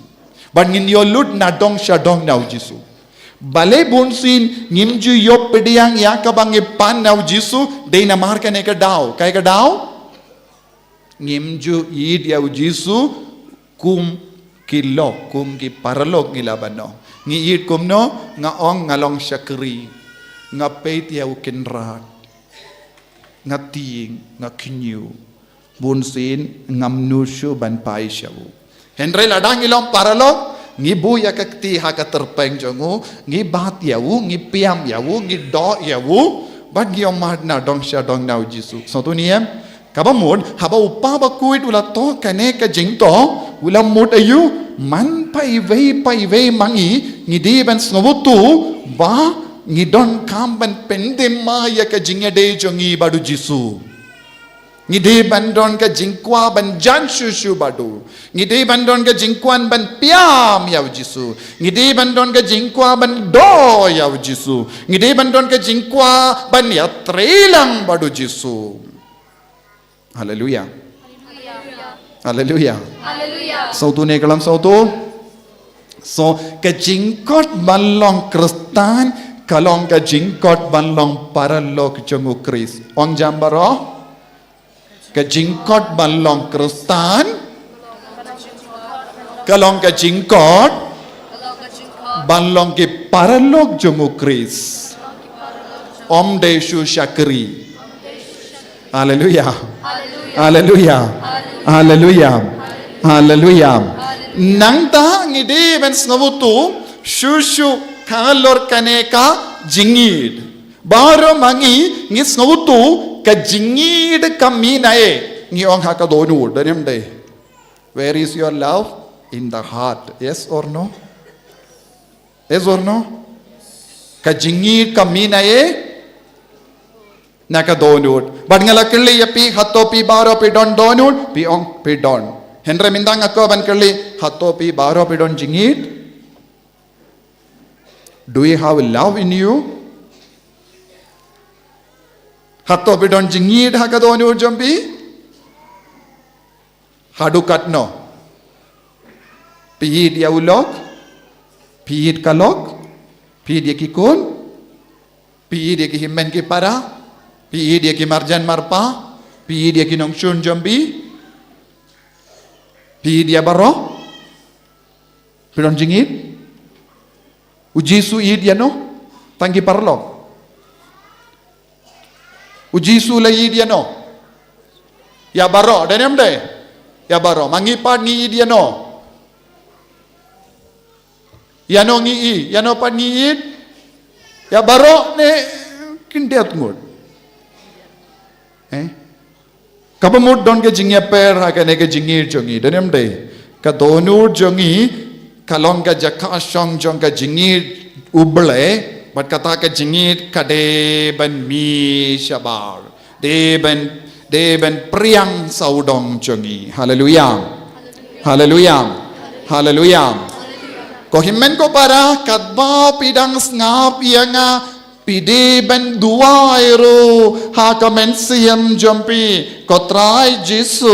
Bad ngin ïoh lut na dong sha dong na U Jisu. Balei bunsien ngim ju ïoh pdiang ïa kaba ngi pan na U Jisu? Dei namar kane ka daw. Kaei ka daw? Ngim ju ïeit ïa U Jisu kum ki lok, kum ki paralok ngi lah ban ong. Ngi ïeit kumno? Nga ong nga long shakri, nga peit ïa U Kynrad, nga tieng, nga khynñiuh. Bunsien ngam nud shuh ban phai sha u. Hynrei lada ngi long paralok, ngi buh ïa ka kti ha ka tyrpeng jong u, ngi bat ïa u, ngi piam ïa u, ngi doh ïa u, bad ngi ïoh mad na dong sha dong na U Jisu. Sngewthuh ne em? Kaba mut, haba U Kpa bakhuid u la thoh kane ka jingthoh, u la mut aïu? Man pa iwei pa iwei ma ngi, ngi dei ban sngewthuh ba ngi donkam ban pyndem ïa ka jingïadei jong ngi bad U Jisu. Ngi dei ban don ka jingkwah ban jan shuh shuh bad u. Ngi dei ban don ka jingkwah ban piam ïa U Jisu. Ngi dei ban don ka jingkwah ban doh ïa U Jisu. Ngi dei ban don ka jingkwah ban ïatrei lang bad U Jisu. Haleluya. Haleluya. Sngewthuh ne khlem sngewthuh? So, ka jingkot ban long Khristan ka long ka jingkot ban long paralok jong U Khrist. Ong jam baroh. Ka jingkot ban long Khristan ka long ka jingkot ban long ki paralok jong U Khrist. Ym dei shuh shakri. Haleluya. Haleluya. Haleluya. Haleluya. Nangta ngi dei ban sngewthuh shuh shuh halor kane ka jingïeit. Baroh ma ngi ngi sngewthuh ka jingïeit ka mih na ei. Ngi ong ha ka dohnud, dei ne ym dei? Where is your love? In the heart. Yes or no? Yes or no? Ka jingïeit ka mih na ei? Na ka dohnud. Bad nga la kylli ïa phi, hato phi baroh phi don dohnud? Phi ong phi don. Hynrei mynta nga kwah ban kylli, hato phi baroh phi don jingïeit? Do you have love in you? Hato phi don jingïeit ha ka dohnud jong phi? Haduh katno? Phi ïeit ïa u lok? Phi ïeit ka lok? Phi ïeit ïa ki khun? Phi ïeit ïa ki hynmen ki para? Phi ïeit ïa ki marjan marpa? Phi ïeit ïa ki nongshun jong phi? Phi ïeit ïa baroh? Phi don jingïeit? U Jisu ïeit ïano? Tang ki paralok. U Jisu la ïeit ïano? Ïa baroh, dei ne ym dei? Ïa baroh. Ma ngi pat ngi ïeit ïano? Ïano ngi ïeit? Ïano pat ngi ïeit? Ïa baroh ne khyndiat ngut? Eh? Kaba mut don ka jingïapher ha kane ka jingïeit jong ngi, dei ne ym dei? Ka dohnud jong ngi ka long ka jaka shong jong ka jingïeit U Blei, bad kata ka jingïeit ka dei ban mih shabar. Dei ban, dei ban phriang sawdong jong ngi. Haleluya. Haleluya. Haleluya. Ko hynmen ko para, katba phi dang sngap ïa nga, phi dei ban duwai ruh ha ka mynsiem jong phi. Ko Trai Jisu,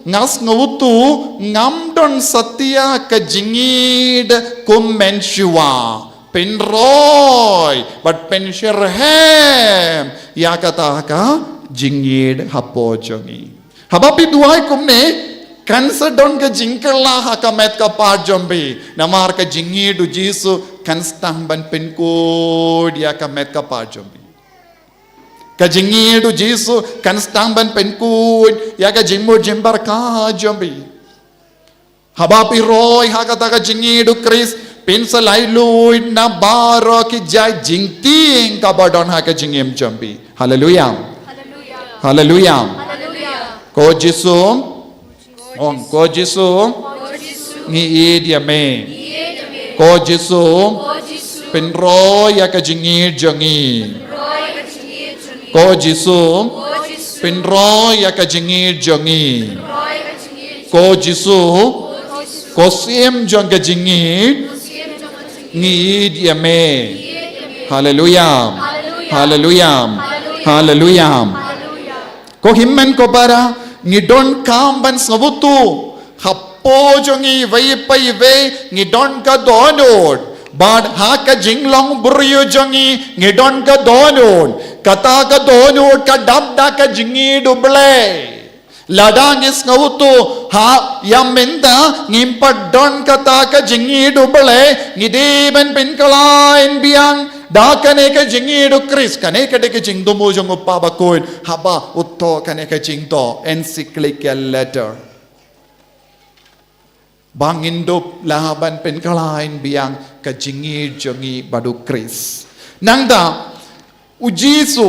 nga sngewthuh ngam don satia ka jingïeid kum mynshuwa. Pynroi bad pynsyrhem ïa kata ka jingïeid hapoh jong ngi. Haba phi duwai kumne, kan sa don ka jingkylla ha ka met ka phad jong phi. Namar ka jingïeid u Jisu kan sdang ban pynkhuid ïa ka met ka phad jong phi. Ka jingïeid u Jisu kan sdang ban pynkhuid ïa ka jingmut jingpyrkhat jong phi. Haba phi roi ha kata ka jingïeid u Khrist, phin sa laitluid na baroh ki jait jingtieng kaba don ha ka jingim jong phi. Haleluya. Haleluya. Ko Jisu, ong, ko Jisu, ngi ïeid ïa me. Ko Jisu, pynroi ïa ka jingïeid jong ngi. Ko Jisu, pynroi ïa ka jingïeid jong ngi. Ko Jisu, ko Syiem jong ka jingïeid, ngi ïeid ïa me. Haleluya. Haleluya. Haleluya. Ko hynmen ko para, ngi donkam ban sngewthuh. Hapoh jong ngi iwei pa iwei, ngi don ka dohnud. Bad ha ka jinglong briew jong ngi, ngi don ka dohnud. Kata ka dohnud ka dap da ka jingïeid u Blei. Lada ngi sngewthuh ha ïa mynta ngim pat don kata ka jingïeid u Blei, ngi dei ban pynkylla biang da kane ka jingïeid u Khrist. Kane ka dei ka jingthmu jong u Papa Bakhuid haba u thoh kane ka jingthoh, encyclical letter. Ba ngin dup lah ban pynkylla biang ka jingïeid jong ngi bad u Khrist. Nangta u Jisu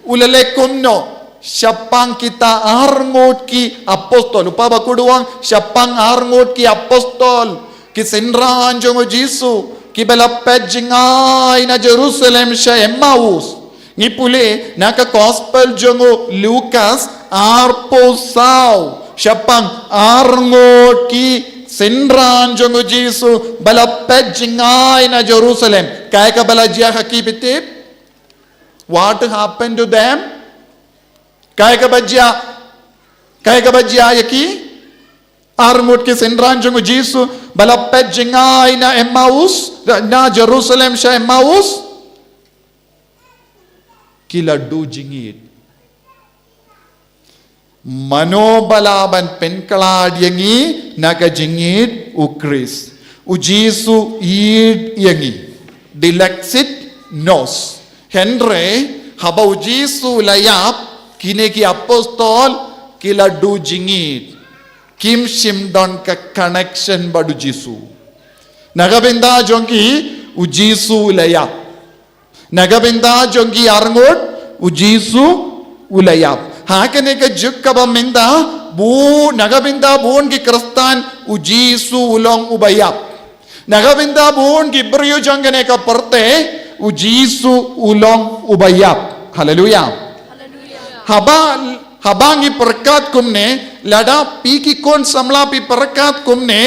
u la leh kumno shaphang kita arngut ki apostol? U Papa Bakhuid u ong shaphang arngut ki apostol, ki synran jong u Jisu, kiba la peit jngai na Jerusalem sha Emmaus. Ngi pule na ka Gospel jong u Lukas arphew saw, shaphang arngut ki synran jong u Jisu ba la peit jngai na Jerusalem. Kaei kaba la jia ha ki, phi tip? What happened to them? Kaei kaba jia, kaei kaba jia ïa ki arngut ki synran jong u Jisu ba la peit jngai na Emmaus, na Jerusalem sha Emmaus? Ki la duh jingïeid. Mano ba lah ban pynkylla ïa ngi na ka jingïeid u Khrist? U Jisu ïeid ïa ngi. Dilexit nos. Hynrei haba u Jisu la ïap, kine ki apostol ki la duh jingïeid. Kim shym don ka connection bad u Jisu. Na ka bynta jong ki, u Jisu u la ïap. Na ka bynta jong ki arngut, u Jisu u la ïap. Ha kane ka juk kaba mynta, bun, na ka bynta bun ki Khristan, u Jisu u long uba ïap. Na ka bynta bun ki briew jong kane ka pyrthei, u Jisu u long uba ïap. Haleluya. Haba, haba ngi pyrkhat kumne, lada phi ki khun samla phi pyrkhat kumne,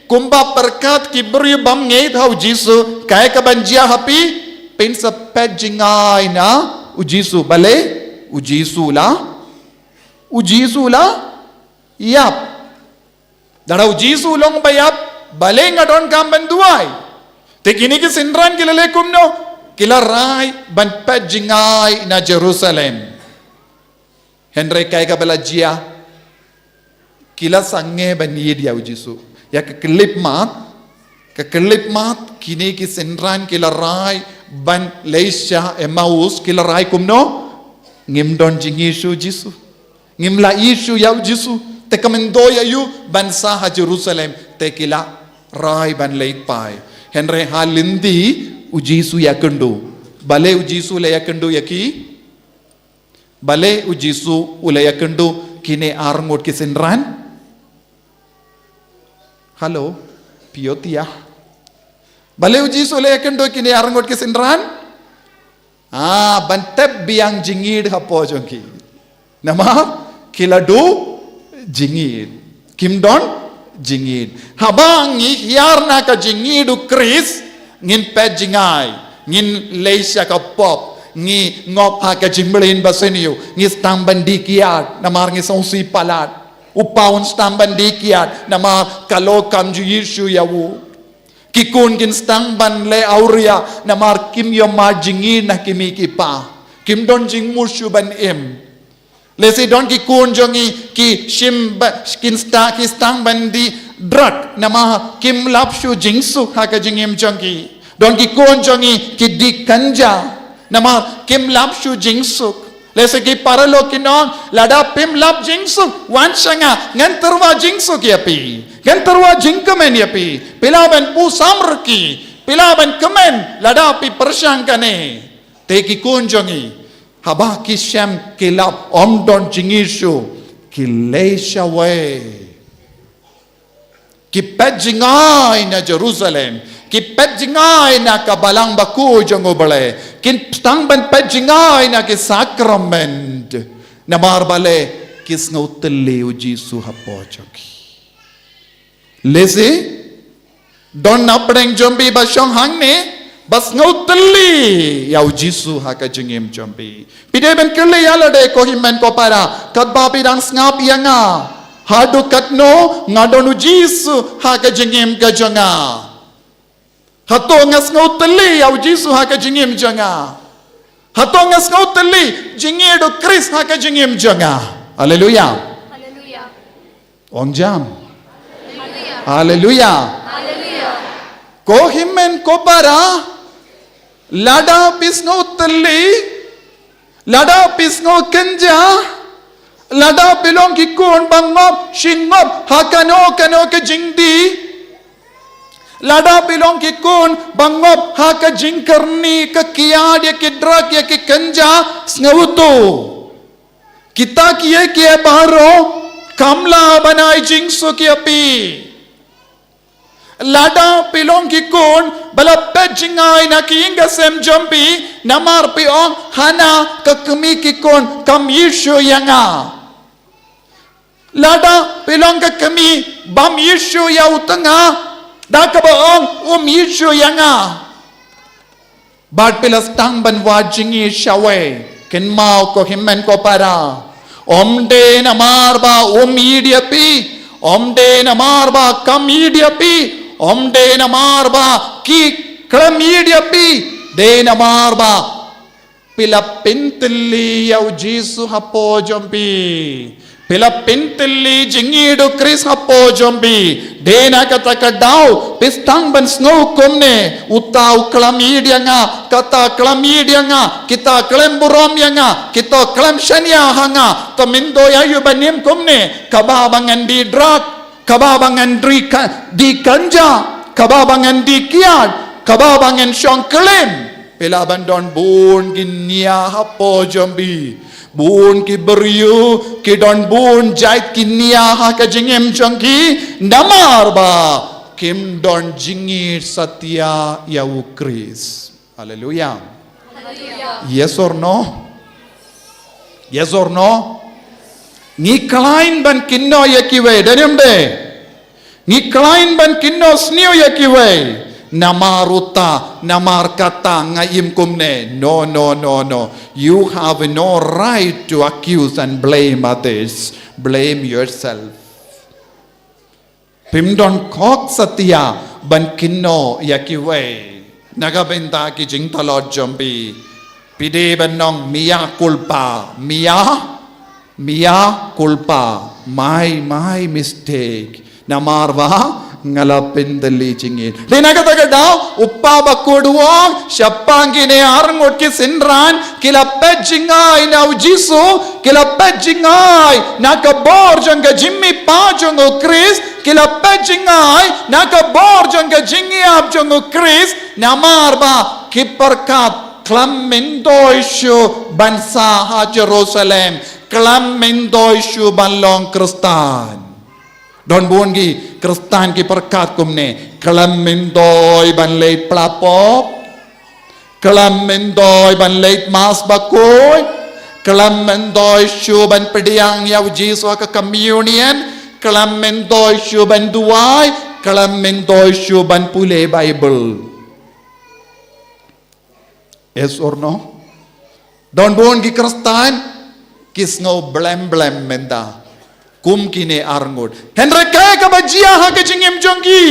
kumba pyrkhat ki briew bym ngeit ha u Jisu, kaei kaban jia ha phi? Phin sa peit jngai na u Jisu, balei u Jisu la, u Jisu la ïap. Lada u Jisu u long uba ïap, balei nga donkam ban duwai? Te kine ki synran ki la leh kumno? Ki la rai ban peit jngai na Jerusalem. Hynrei kaei kaba la jia? Ki la sangeh ban ïeid ïa u Jisu. Ïa ka khyllipmat, ka khyllipmat, kine ki synran ki la rai ban leit sha Emmaus, ki la rai kumno? Ngim don jingïeid shuh u Jisu. Ngim la ïeid shuh ïa u Jisu. Te ka myntoi aïu ban sah ha Jerusalem? Te ki la rai ban leit phai. Hynrei ha lynti u Jisu ïakynduh. Balei u Jisu u la ïakynduh ïa ki? Balei u Jisu u la ïakynduh kine arngut ki synran? Halo, phi ïohi ïa. Balei u Jisu u la ïakynduh kine arngut ki synran? Ah, ban tep biang jingïeid hapoh jong ki. Namar ki la duh jingïeid. Kim don jingïeit. Haba ngi hiar na ka jingïeit u Khrist, ngin peit jngai, ngin leit sha ka pop, ngi ngop ha ka jingmlien basniew, ngi sdang ban die kiad, namar ngi sngewsih palat. U pa un sdang ban die kiad, namar ka lok kam ju ïeit shuh ïa u. Ki khun kin sdang ban leh awria, namar kim ïohmad jingïeit na ki mei ki pa. Kim don jingmut shuh ban im. Lehse don ki khun jong ngi ki shim ba, kin sta, ki sdang ban die drug, namar kim lap shuh jingsuk ha ka jingim jong ki. Don ki khun jong ngi ki die ganja, namar kim lap shuh jingsuk. Lehse ki paralok kin ong, lada phim lap jingsuk, wan sha nga, ngan tyrwa jingsuk ïa phi. Ngan tyrwa jingkmen ïa phi. Phi lah ban pyrshang ruh ki, phi lah ban kmen, lada phi pyrshang kane. Te ki khun jong ngi, haba ki shem ki lap, ym don jingïeit shuh, ki leit shawei. Ki peit jngai na Jerusalem, ki peit jngai na ka balang bakhuid jong U Blei, ki sdang ban peit jngai na ki sakrament. Namar balei? Ki sngewtylli ïa u Jisu hapoh jong ki. Lehse don na pdeng jong phi ba shong hangne, ba sngewtylli ïa u Jisu ha ka jingim jong phi. Phi dei ban kylli ïa lade, ko hynmen ko para, katba phi dang sngap ïa nga, haduh katno nga don u Jisu ha ka jingim ka jong nga? Hato nga sngewtylli ïa u Jisu ha ka jingim jong nga? Hato nga sngewtylli jingïeit u Khrist ha ka jingim jong nga? Haleluya. Haleluya. Ong jam. Haleluya. Haleluya. Haleluya. Ko hynmen ko para, lada phi sngewtylli, lada phi sngew kynja, lada phi long ki khun ba ngop shi ngop ha kano kano ka jingdie, lada phi long ki khun ba ngop ha ka jingkyrni, ka kiad ïa ki drug, ïa ki kynja, sngewthuh, kita kiei kiei baroh kam lah ban ai jingsuk ïa phi. Lada phi long ki khun ba la peit jngai na ki ïing ki sem jong phi, namar phi ong, hana ka kmie ki khun kam ïeit shuh ïa nga. Lada phi long ka kmie bym ïeit shuh ïa uta nga, da kaba ong um ïeit shuh ïa nga, bad phi la sdang ban wad jingïeit shawei, kynmaw ko hynmen ko para, ym dei namar ba um ïeit ïa phi, ym dei namar ba kam ïeit ïa phi, ym dei namar ba ki khlem ïeit ïa phi, dei namar ba phi la pyntylli ïa u Jisu hapoh jong phi. Phi la pyntylli jingïeit u Khrist hapoh jong phi. Dei na kata ka daw phi sdang ban sngew kumne, uta u khlem ïeit ïa nga, kata khlem ïeit ïa nga, kita khlem burom ïa nga, kito khlem shaniah ha nga. Te myntoi aïu ban im kumne? Kaba ba ngan die drug, kaba ba ngan die ka-, die ganja, kaba ba ngan die kiad, kaba ba ngan shong klim. Phi lah ban don bun ki nia hapoh jong phi. Bun ki briew ki don bun jait ki nia ha ka jingim jong ki, namar ba kim don jingïeit satia ïa u Khrist. Haleluya. Haleluya. Yes or no? Yes or no? Ngi khlaiñ ban kynnoh ïa kiwei, dei ne ym dei? Ngi khlaiñ ban kynnoh sniew ïa kiwei. Namar uta, namar kata nga im kumne. No, no, no, no. You have no right to accuse and blame others. Blame yourself. Phim don khok satia ban kynnoh ïa kiwei. Na ka bynta ki jingtlot jong phi, phi dei ban ong mea culpa, mea, mea culpa, my, my mistake. Namar ba nga la pyntylli jingïeit. Dei na kata ka daw u pa bakhuid u ong, shaphang kine arngut ki synran ki la peit jngai na u Jisu, ki la peit jngai na ka bor jong ka jingmihpat jong u Khrist, ki la peit jngai na ka bor jong ka jingïap jong u Khrist, namar ba ki pyrkhat khlem myntoi shuh ban sah ha Jerusalem, khlem myntoi shuh ban long Khristan. Don bun ki Khristan ki pyrkhat kumne, khlem myntoi ban leit pla pop, khlem myntoi ban leit Mass bakhuid, khlem myntoi shuh ban pdiang ïa u Jisu ha ka communion, khlem myntoi shuh ban duwai, khlem myntoi shuh ban pule Bible. Yes or no? Don bun ki Khristan ki sngew blem blem mynta kum kine arngut. Hynrei kaei kaba jia ha ka jingim jong ki?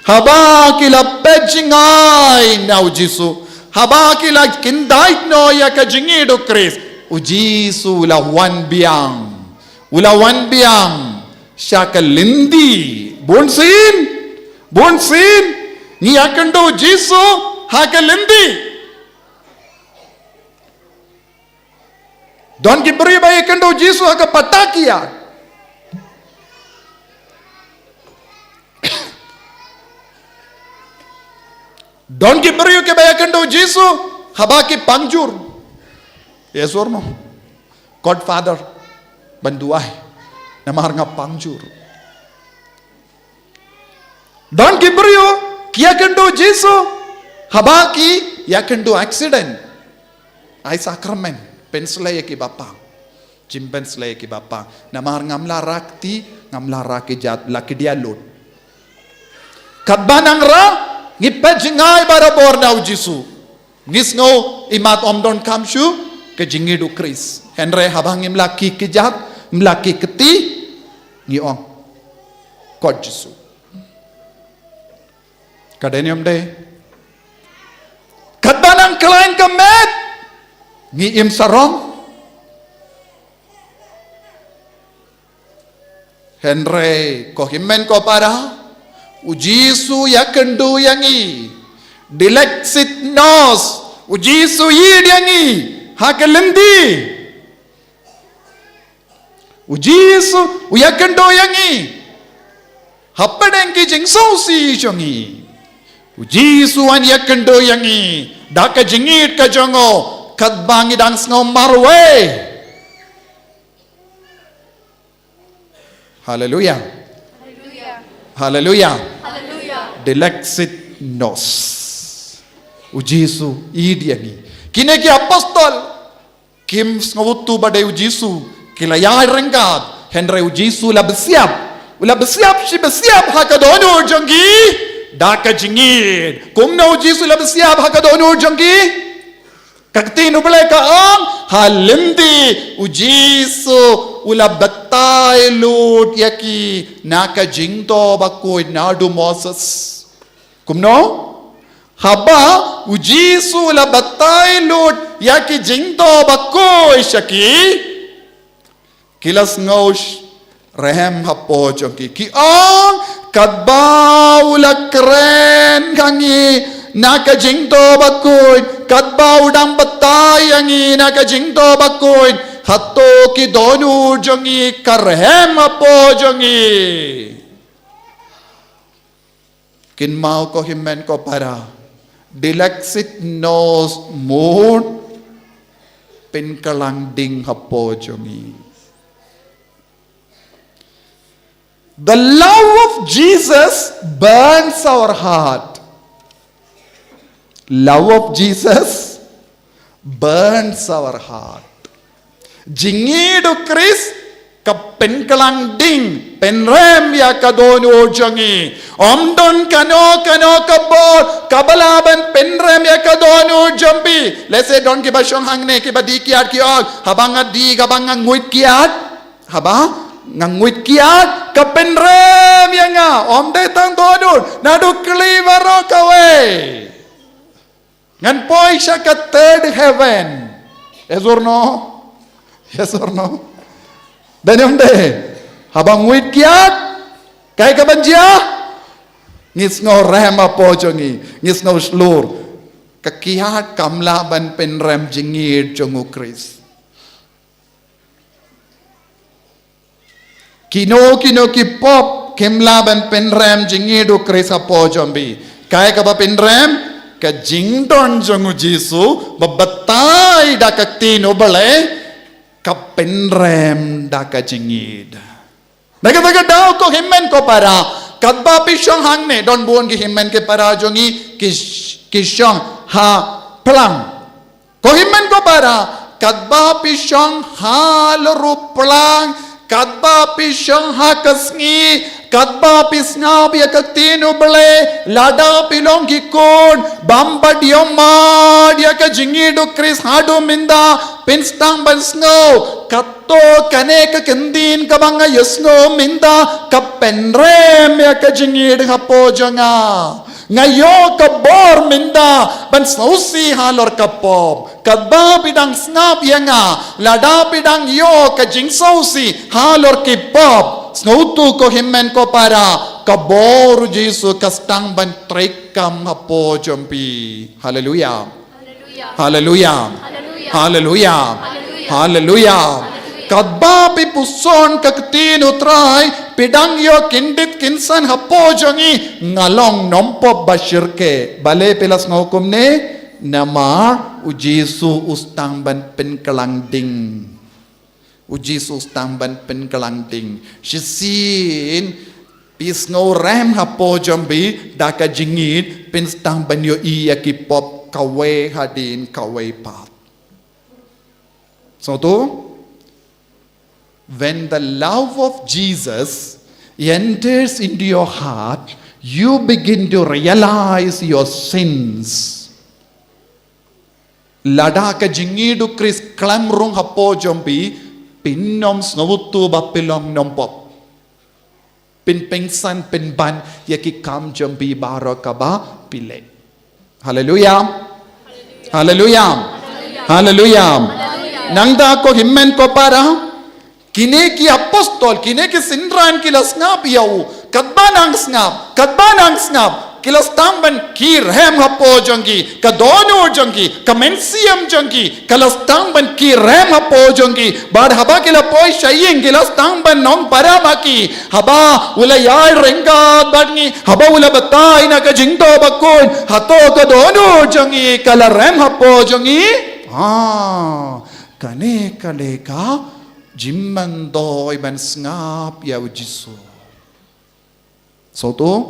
Haba ki la peit jngai na u Jisu, haba ki la kyndait noh ïa ka jingïeit u Khrist, u Jisu u la wan biang. U la wan biang sha ka lynti. Bun sien, bun sien ngi ïakynduh Jisu ha ka lynti. Don ki briew ba ïakynduh Jisu ha ka patakia. Don ki briew kiba ïakynduh Jisu haba ki pangjur. Yes or no? Godfather, ban duwai, namar nga pangjur. Don ki briew ki ïakynduh Jisu haba ki ïakynduh accident. Ai sakramen, pynslei ïa ki bapang. Jingpynslei ïa ki bapang. Namar ngam lah rah kti, ngam lah rah kjat, la kdiah lut. Katba nangra ngi peit jngai barabor na u Jisu, ngi sngew imat ym donkam shuh ka jingïeit u Khrist. Hynrei haba ngim lah ki kjat, ngim lah ki kti, ngi ong, kot Jisu. Ka dei ne ym dei? Katba nang khlaiñ ka met, ngi im sarong. Hynrei ko hynmen ko para, u Jisu ïakynduh ïa ngi. Dilexit nos, u Jisu ïeit ïa ngi ha ka lynti. U Jisu u ïakynduh ïa ngi hapdeng ki jingsngewsih jong ngi. U Jisu un ïakynduh ïa ngi da ka jingïeit ka jong u, katba ngi dang sngew marwei. Haleluya. Haleluya. Dilexit nos. U Jisu ïeit ïa ngi. Kine ki apostol kim sngewthuh ba dei u Jisu, ki la ïai ryngkat, hynrei u Jisu u la bsiap. U la bsiap shi bsiap ha ka dohnud jong ki da ka jingïeit. Kumno u Jisu u la bsiap ha ka dohnud jong ki? Ka ktien u Blei ka ong, ha lynti u Jisu u la batai lut ïa ki na ka jingthoh bakhuid naduh Moses. Kumno? Haba u Jisu u la batai lut ïa ki jingthoh bakhuid sha ki, ki la sngew sh-, rhem hapoh jong ki. Ki ong, katba u la kren ha ngi na ka jingthoh bakhuid, katba u dang batai ïa ngi na ka jingthoh bakhuid, hato ki dohnud jong ngi ka rhem hapoh jong ngi? Kynmaw ko hynmen ko para, dilexit nos mut pynkylleng ding hapoh jong ngi. The love of Jesus burns our heart. Love of Jesus burns our heart. Jingïeit u Khrist ka pynkylleng ding, pynrem ïa ka dohnud jong ngi. Ym don kano kano ka bor kaba lah ban pynrem ïa ka dohnud jong phi. Lehse don kiba shong hangne kiba dih kiad ki ong, haba nga dih, haba nga nguid kiad, haba nga nguid kiad ka pynrem ïa nga. Ym dei tang dohnud, naduh khlieh baroh kawei. Ngan poi sha ka third heaven. Yes or no? Yes or no? Dei ne ym dei? Haba nguid kiad, kaei kaban jia? Ngi sngew rhem hapoh jong ngi, ngi sngew shlur. Ka kiad kam lah ban pynrem jingïeit jong u Khrist. Kino kino ki pop kim lah ban pynrem jingïeit u Khrist hapoh jong phi. Kaei kaba pynrem? Ka jingdon jong u Jisu ba batai da ka ktien u Blei, ka pynrem da ka jingïeit. Na kata ka daw ko hynmen ko para, katba phi shong hangne, don bun ki hynmen ki para jong ngi ki sh-, ki shong ha plang. Ko hynmen ko para, katba phi shong ha lynrop plang, Katba phi shong ha ka sngi, katba phi sngap ïa ka ktien u Blei, lada phi long ki khun bym pat ïohmad ïa ka jingïeit u Khrist haduh mynta, phin sdang ban sngew, kato kane ka kyntien kaba nga ïohsngew mynta ka pynrem ïa ka jingïeit hapoh jong nga. Nga ïoh ka bor mynta ban sngewsih halor ka pop. Katba phi dang sngap ïa nga, lada phi dang ïoh ka jingsngewsih halor ki pop, sngewthuh ko hynmen ko para, ka bor u Jisu ka sdang ban treikam hapoh jong phi. Haleluya. Haleluya. Haleluya. Haleluya. Katba phi puson ka ktien u Trai, phi dang ïoh kyndit kynsan hapoh jong ngi, nga long nongpop ba shyrkhei. Balei phi la sngew kumne? Namar u Jisu u sdang ban pynkylla ding. U Jisu u sdang ban pynkylla ding. Shisien phi sngew rem hapoh jong phi da ka jingïeit, phin sdang ban ïohi ïa ki pop kawei hadien kawei pat. So tu, when the love of Jesus enters into your heart, you begin to realize your sins. Lada ka jingïeit u Khrist khlem rung hapoh jong phi, phin ym sngewthuh ba phi long nongpop. Phin pynksan pynban ïa ki kam jong phi baroh kaba phi leh. Haleluya. Haleluya. Haleluya. Nangta ko hynmen ko para, kine ki apostol, kine ki synran ki la sngap ïa u. Katba nang sngap, katba nang sngap, ki la sdang ban kyrem hapoh jong ki, ka dohnud jong ki, ka mynsiem jong ki, ka la sdang ban kyrem hapoh jong ki. Bad haba ki la poi sha ïing ki la sdang ban ong para ma ki. Haba u la ïai ryngkat bad ngi, haba u la batai na ka jingthoh bakhuid, hato ka dohnud jong ngi ka la rem hapoh jong ngi? Ah, kane ka dei ka jingmyntoi ban sngap ïa u Jisu. Sngewthuh?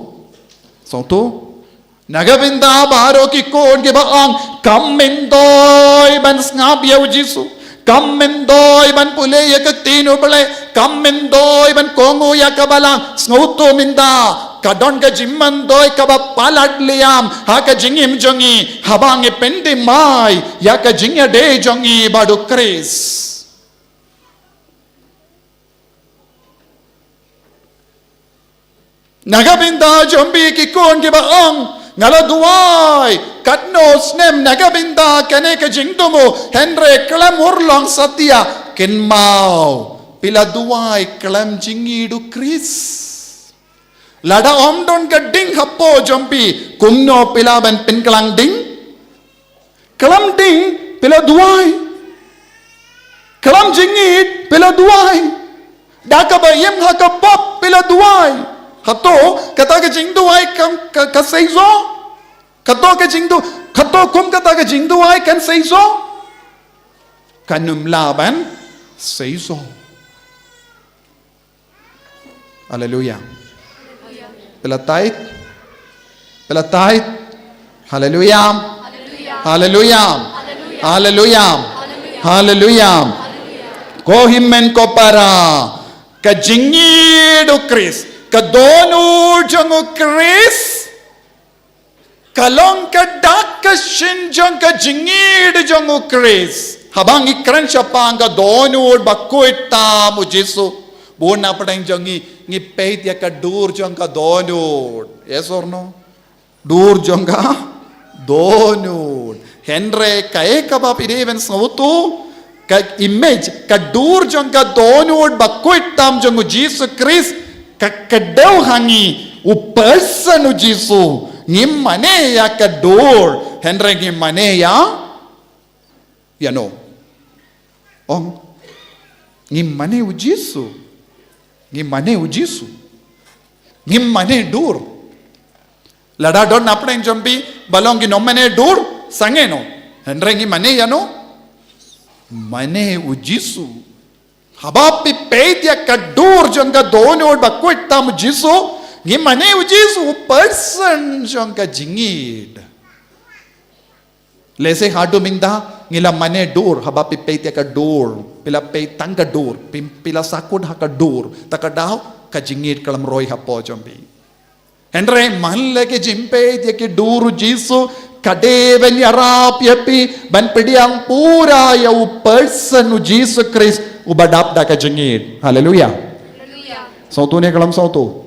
Sngewthuh? Na ka bynta baroh ki khun kiba ong, kam myntoi ban sngap ïa u Jisu. Kam myntoi ban pule ïa ka ktien u Blei. Kam myntoi ban kohnguh ïa ka balang. Sngewthuh mynta, ka don ka jingmyntoi kaba palat liam ha ka jingim jong ngi, haba ngi pynthymmai ïa ka jingïadei jong ngi bad u Khrist. Na ka bynta jong phi ki khun kiba ong, nga la duwai katno snem na ka bynta kane ka jingthmu, hynrei khlem urlong satia. Kynmaw, phi la duwai khlem jingïeit u Khrist. Lada ym don ka ding hapoh jong phi, kumno phi lah ban pynkylla ding? Khlem ding phi la duwai. Khlem jingïeit phi la duwai. Da kaba im ha ka pop phi la duwai. Hato kata ka jingduwai kan, ka, ka seisoh? Hato ka jingdu, hato kum kata ka jingduwai kan seisoh? Kan ym lah ban seisoh. Haleluya. Phi la tied? Phi la tied? Haleluya. Haleluya. Haleluya. Haleluya. Ko hynmen ko para, ka jingïeit u Khrist, ka dohnud jong u Khrist, ka long ka dak ka shin jong ka jingïeit jong u Khrist. Haba ngi kren shaphang ka dohnud bakhuid tam u Jisu, bun na pdeng jong ngi ngi peit ïa ka dur jong ka dohnud. Yes or no? Dur jong ka dohnud. Hynrei kaei kaba phi dei ban sngewthuh, ka image, ka dur jong ka dohnud bakhuid tam jong u Jisu Khrist, ka kdew ha ngi, u person u Jisu. Ngim mane ïa ka dur, hynrei ngim mane ïa, ïano? Ong, ngim mane u Jisu. Ngim mane u Jisu. Ngim mane dur. Lada don na pdeng jong phi ba long ki nongmane dur, sangeh noh. Hynrei ngi mane ïano? Mane u Jisu. Haba phi peit ïa ka dur jong ka dohnud bakhuid tam u Jisu, ngi mane u Jisu, u person jong ka jingïeit. Lehse haduh mynta ngi la mane dur, haba phi peit ïa ka dur, phi la peit tang ka dur, phi, phi la sahkut ha ka dur, ta ka daw ka jingïeit ka lam roi hapoh jong phi. Hynrei man la ka jingpeit ïa ka dur u Jisu, ka dei ban ïarap ïa phi ban pdiang pura ïa u person u Jisu Khrist uba dap da ka jingïeit. Haleluia. Haleluia. Sawtu ne ka lam sawtu.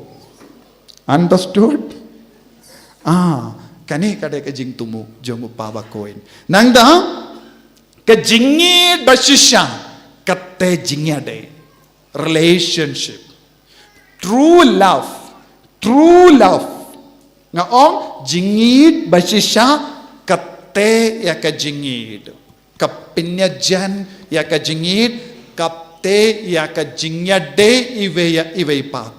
Understood? Ah, kane ka dei ka jingthmu jong u Kpa Bakhuid. Nangta ka jingïeit bashisha, kata jingïadei, relationship. True love, true love. Nga ong jingïeit bashisha, kata ïa ka jingïeit. Ka pynïajan ïa ka jingïeit, kata ïa ka jingïadei iwei ïa iwei pat.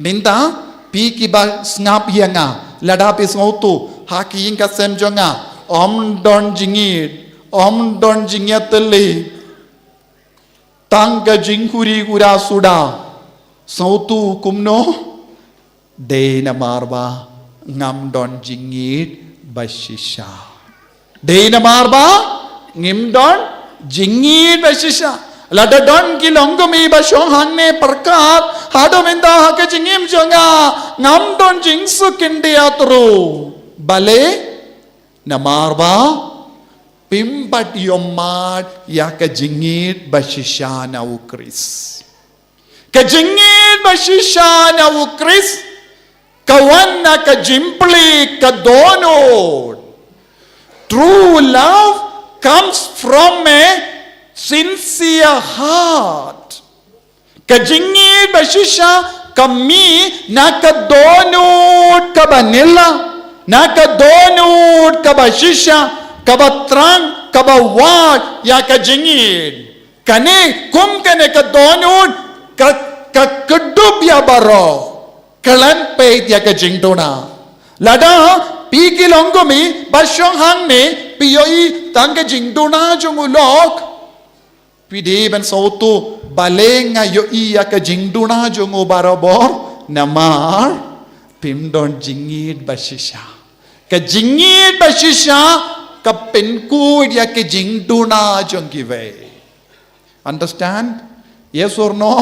Mynta phi kiba sngap ïa nga, lada phi sngewthuh ha ka ïing ka sem jong nga ym don jingïeit, ym don jingïatylli, tang ka jingkuri kura suda, sngewthuh kumno? Dei namar ba ngam don jingïeit bashisha. Dei namar ba ngim don jingïeit bashisha. Lada don ki longkmie ba shong hangne pyrkhat, haduh mynta ha ka jingim jong nga ngam don jingsuk khyndiat ruh. Balei? Namar ba phim pat ïohmad ïa ka jingïeit bashisha na u Khrist. Ka jingïeit bashisha na u Khrist ka wan na ka jingplie ka dohnud. True love comes from a sincere heart. Ka jingïeit bashisha ka mih na ka dohnud kaba nylla, na ka dohnud kaba shisha, kaba thrang, kaba wad ïa ka jingïeit. Kane, kum kane ka dohnud ka, ka kdup ïa baroh. Khlem peit ïa ka jingduna. Lada phi ki longkmie ba shong hangne phi ïohi tang ka jingduna jong u lok, phi dei ban sngewthuh, balei nga ïohi ïa ka jingduna jong u barabor? Namar phim don jingïeit bashisha. Ka jingïeit bashisha ka pynkhuid ïa ka jingduna jong kiwei. Understand? Yes or no?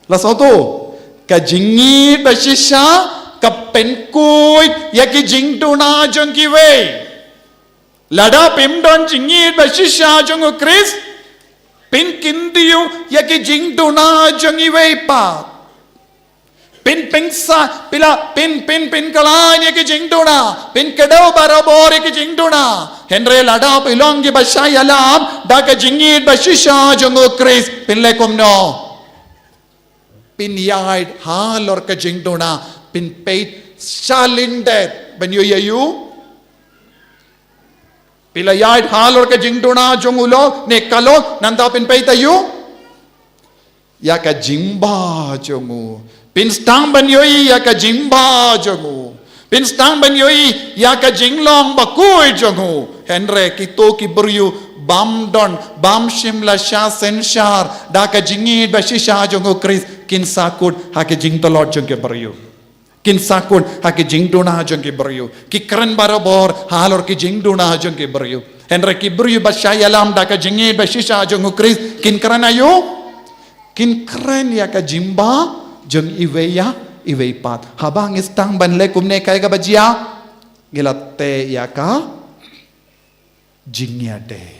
La sngewthuh? Ka jingïeit bashisha ka pynkhuid ïa ka jingduna jong kiwei. Lada phim don jingïeit bashisha jong u Khrist, phin kyntiew ïa ka jingduna jong iwei pat. Phin pynsah, phi la, phin, phin, phin khlaiñ ïa ka jingduna, phin kdew barabor ïa ka jingduna. Hynrei lada phi long kiba shah ïalam da ka jingïeit bashisha jong u Khrist, phin leh kumno? Phin ïaid halor ka jingduna, phin peit shalyndet ban ïohi ïa u. Phi la ïaid halor ka jingduna jong u lok ne ka lok, nangta phin peit ïa u, ïa ka jingbha jong u. Phin sdang ban ïohi ïa ka jingbha jong u. Phin sdang ban ïohi ïa ka jinglong bakhuid jong u. Hynrei kito ki briew bym don, bym shym la shah synshar da ka jingïeit bashisha jong u Khrist, kin sahkut ha ka jingtlot jong ki briew. Kin sahkut ha ki jingduna jong ki briew. Ki kren barabor halor ki jingduna jong ki briew. Hynrei ki briew ba shah ïalam da ka jingïeit bashisha jong u Khrist, kin kren ïa u, kin kren ïa ka jingbha jong iwei ïa iwei pat. Haba ngi sdang ban leh kumne, kaei kaba jia? Ngi la teh ïa ka jingïadei.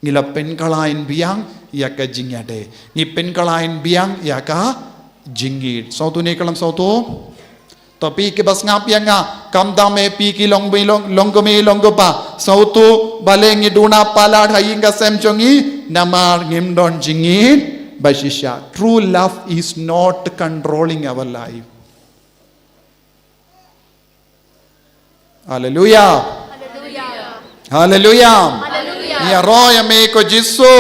Ngi la pynkhlaiñ biang ïa ka jingïadei. Ngi pynkhlaiñ biang ïa ka jingïeit. Sawtu ne ka lam sawtu. To phi kiba sngap ïa nga, khamtam eh phi ki long bi long, longkmie longkpa. Sawtu, balei ngi duna palat ha ïing ka sem jong ngi? Namar ngim don jingïeit bashisha. True love is not controlling our life. Haleluia. Haleluia. Ngi ïaroh ïa me ko Jisu.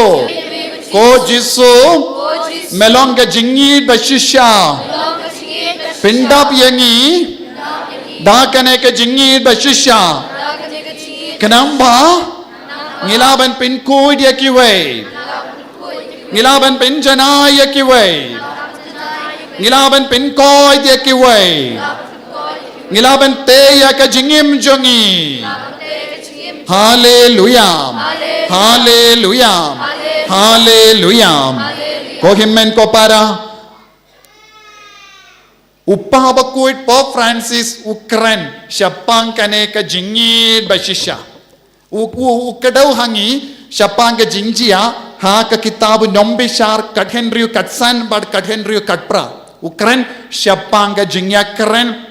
Ko Jisu, me long ka jingïeit bashisha. Pyndap ïa ngi da kane ka jingïeit bashisha. Khnang ba ngi lah ban pynkhuid ïa kiwei. Ngi lah ban pynjanai ïa kiwei. Ngi lah ban pynkoit ïa kiwei. Ngi lah ban teh ïa ka jingim jong ngi. Haleluya. Haleluya. Haleluya. Ko hynmen ko para. U Kpa Bakhuid Pope Francis u kren shaphang kane ka jingïeit ba shisha. U, u, u kdew ha ngi shaphang ka jingjia ha ka kitab u Nongbishar khathynriew khatsan bad khathynriew khatphra. U kren shaphang ka jingïakren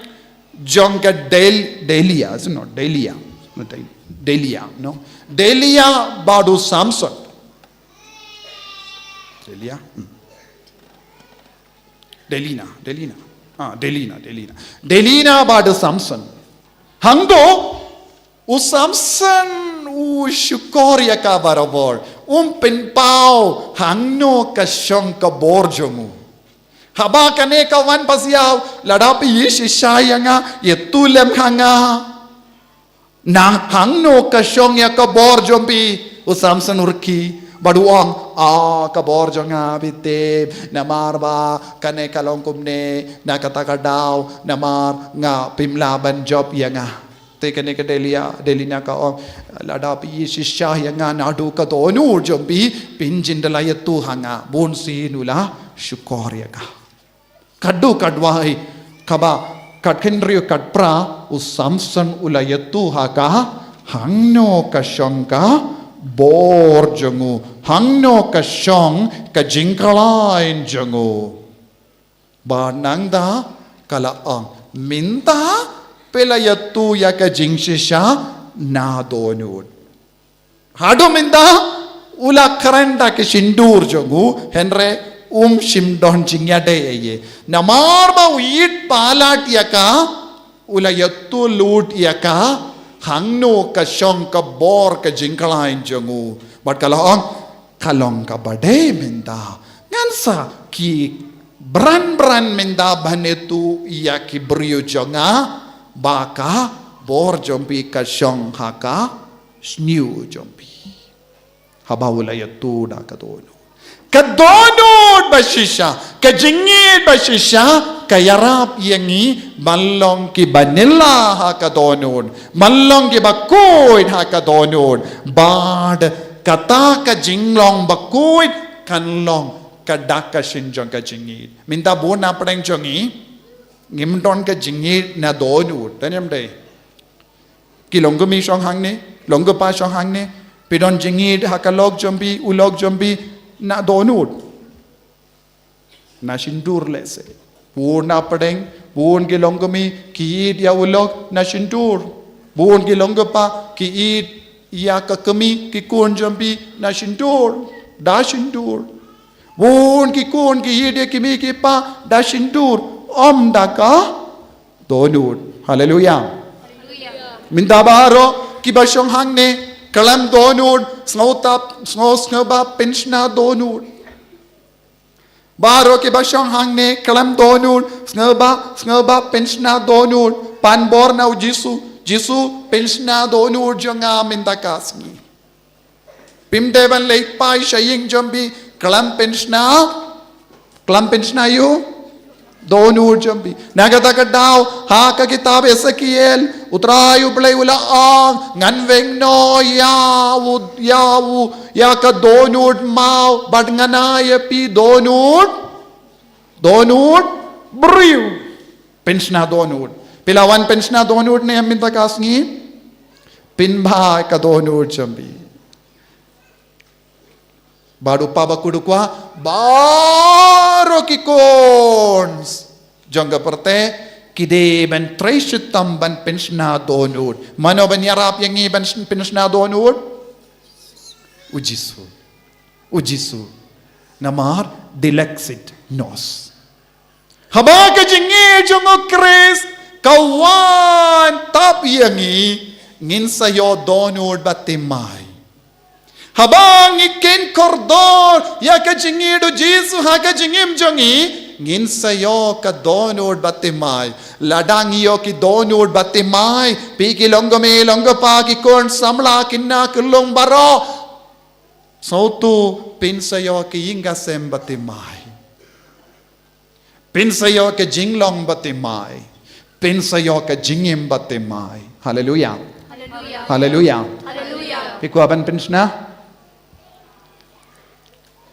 jong ka Del-, Delia, no, Delia. No, Del-, Delia, no. Delia bad u Samson. Delia. Hmm. Delina, Delina. Ah, Delina, Delina. Delina bad u Samson. Hangto u Samson u shukor ïa ka barabor. Um pynpaw hangno ka shong ka bor jong u. Haba kane ka wan pasiaw, lada phi ïeit shisha ïa nga, ïatylli lem ha nga. Nang hangno ka shong ïa ka bor jong phi, u Samson u rkhie, bad u ong, ah, ka bor jong nga phi tip, namar ba kane ka long kumne, na kata ka daw, namar nga phim lah ban jop ïa nga. Te kane ka Delia, Delina ka ong, lada phi ïeit shisha ïa nga naduh ka dohnud jong phi, phin jin da la ïathuh ha nga, bun sien u la shukor ïa ka. Katto katwei, kaba khathynriew khatphra, u Samson u la ïathuh ha ka, hangno ka shong ka bor jong u, hangno ka shong ka jingkhlaiñ jong u. Bad nangta ka la ong, mynta phi la ïathuh ïa ka jingshisha na dohnud. Haduh mynta u la kren da ka shyntur jong u, hynrei um shym don jingïadei ei ei. Namar ba u ïeit palat ïa ka, u la ïathuh lut ïa ka, hangno ka shong ka bor ka jingkhlaiñ jong u. Bad ka la ong, ka long kaba dei mynta. Ngan sa khie bran bran mynta ban ïathuh ïa ki briew jong nga, ba ka bor jong phi ka shong ha ka shñiuh jong phi. Haba u la ïathuh da ka dohnud. Ka dohnud ba shisha, ka jingïeit ba shisha, ka ïarap ïa ngi, ban long kiba nylla ha ka dohnud, ban long kiba khuid ha ka dohnud, bad kata ka jinglong ba khuid, kan long ka dak ka shin jong ka jingïeit. Mynta bun na pdeng jong ngi, ngim don ka jingïeit na dohnud, dei ne ym dei? Ki longkmie shong hangne, longkpa shong hangne, phi don jingïeit ha ka lok jong phi, u lok jong phi, na dohnud. Na shyntur lehse. Bun na pdeng, bun ki longkmie, ki ïeit ïa u lok, na shyntur. Bun ki longkpa, ki ïeit ïa ka kmie, ki khun jong phi, na shyntur. Da shyntur. Bun ki khun, ki ïeit ïa ki kmie ki kpa, da shyntur. Ym da ka dohnud. Haleluya. Mynta baroh kiba shong hangne, khlem dohnud, sngewthuh, sngew, sngewbha pynshna dohnud. Baroh kiba shong hangne, khlem dohnud, sngewbha, sngewbha pynshna dohnud. Pan bor na u Jisu, Jisu pynshna dohnud jong nga mynta ka sngi. Phim dei ban leit phai sha ïing jong phi, khlem pynshna, khlem pynshna ïa u dohnud jong phi. Na kata ka daw, ha ka kitab Esekiel, u Trai u Blei u la ong, ngan weng noh ïa u, ïa u, ïa ka dohnud maw, bad ngan ai ïa phi dohnud, dohnud briew. Pynshna dohnud. Phi la wan pynshna dohnud ne em mynta ka sngi? Pynbha ka dohnud jong phi. Bad u Kpa Bakhuid u kwah, baroh ki khun jong ka pyrthei, ki dei ban trei shitom ban pynshna dohnud. Mano ban ïarap ïa ngi ban pynshna dohnud? U Jisu. U Jisu. Namar, dilexit nos. Haba ka jingïeit jong u Khrist ka wan tap ïa ngi, ngin sa ïoh dohnud bathymmai. Haba ngi kheiñ kordor ïa ka jingïeit u Jisu ha ka jingim jong ngi, ngin sa ïoh ka dohnud bathymmai. Lada ngi ïoh ki dohnud bathymmai, phi ki longkmie longkpa, ki khun samla, ki khynnah ki lum baroh, sngewthuh, phin sa ïoh ki ïing ka sem bathymmai. Phin sa ïoh ka jinglong bathymmai. Phin sa ïoh ka jingim bathymmai. Haleluya. Haleluya. Haleluya. Phi kwah ban pynshna?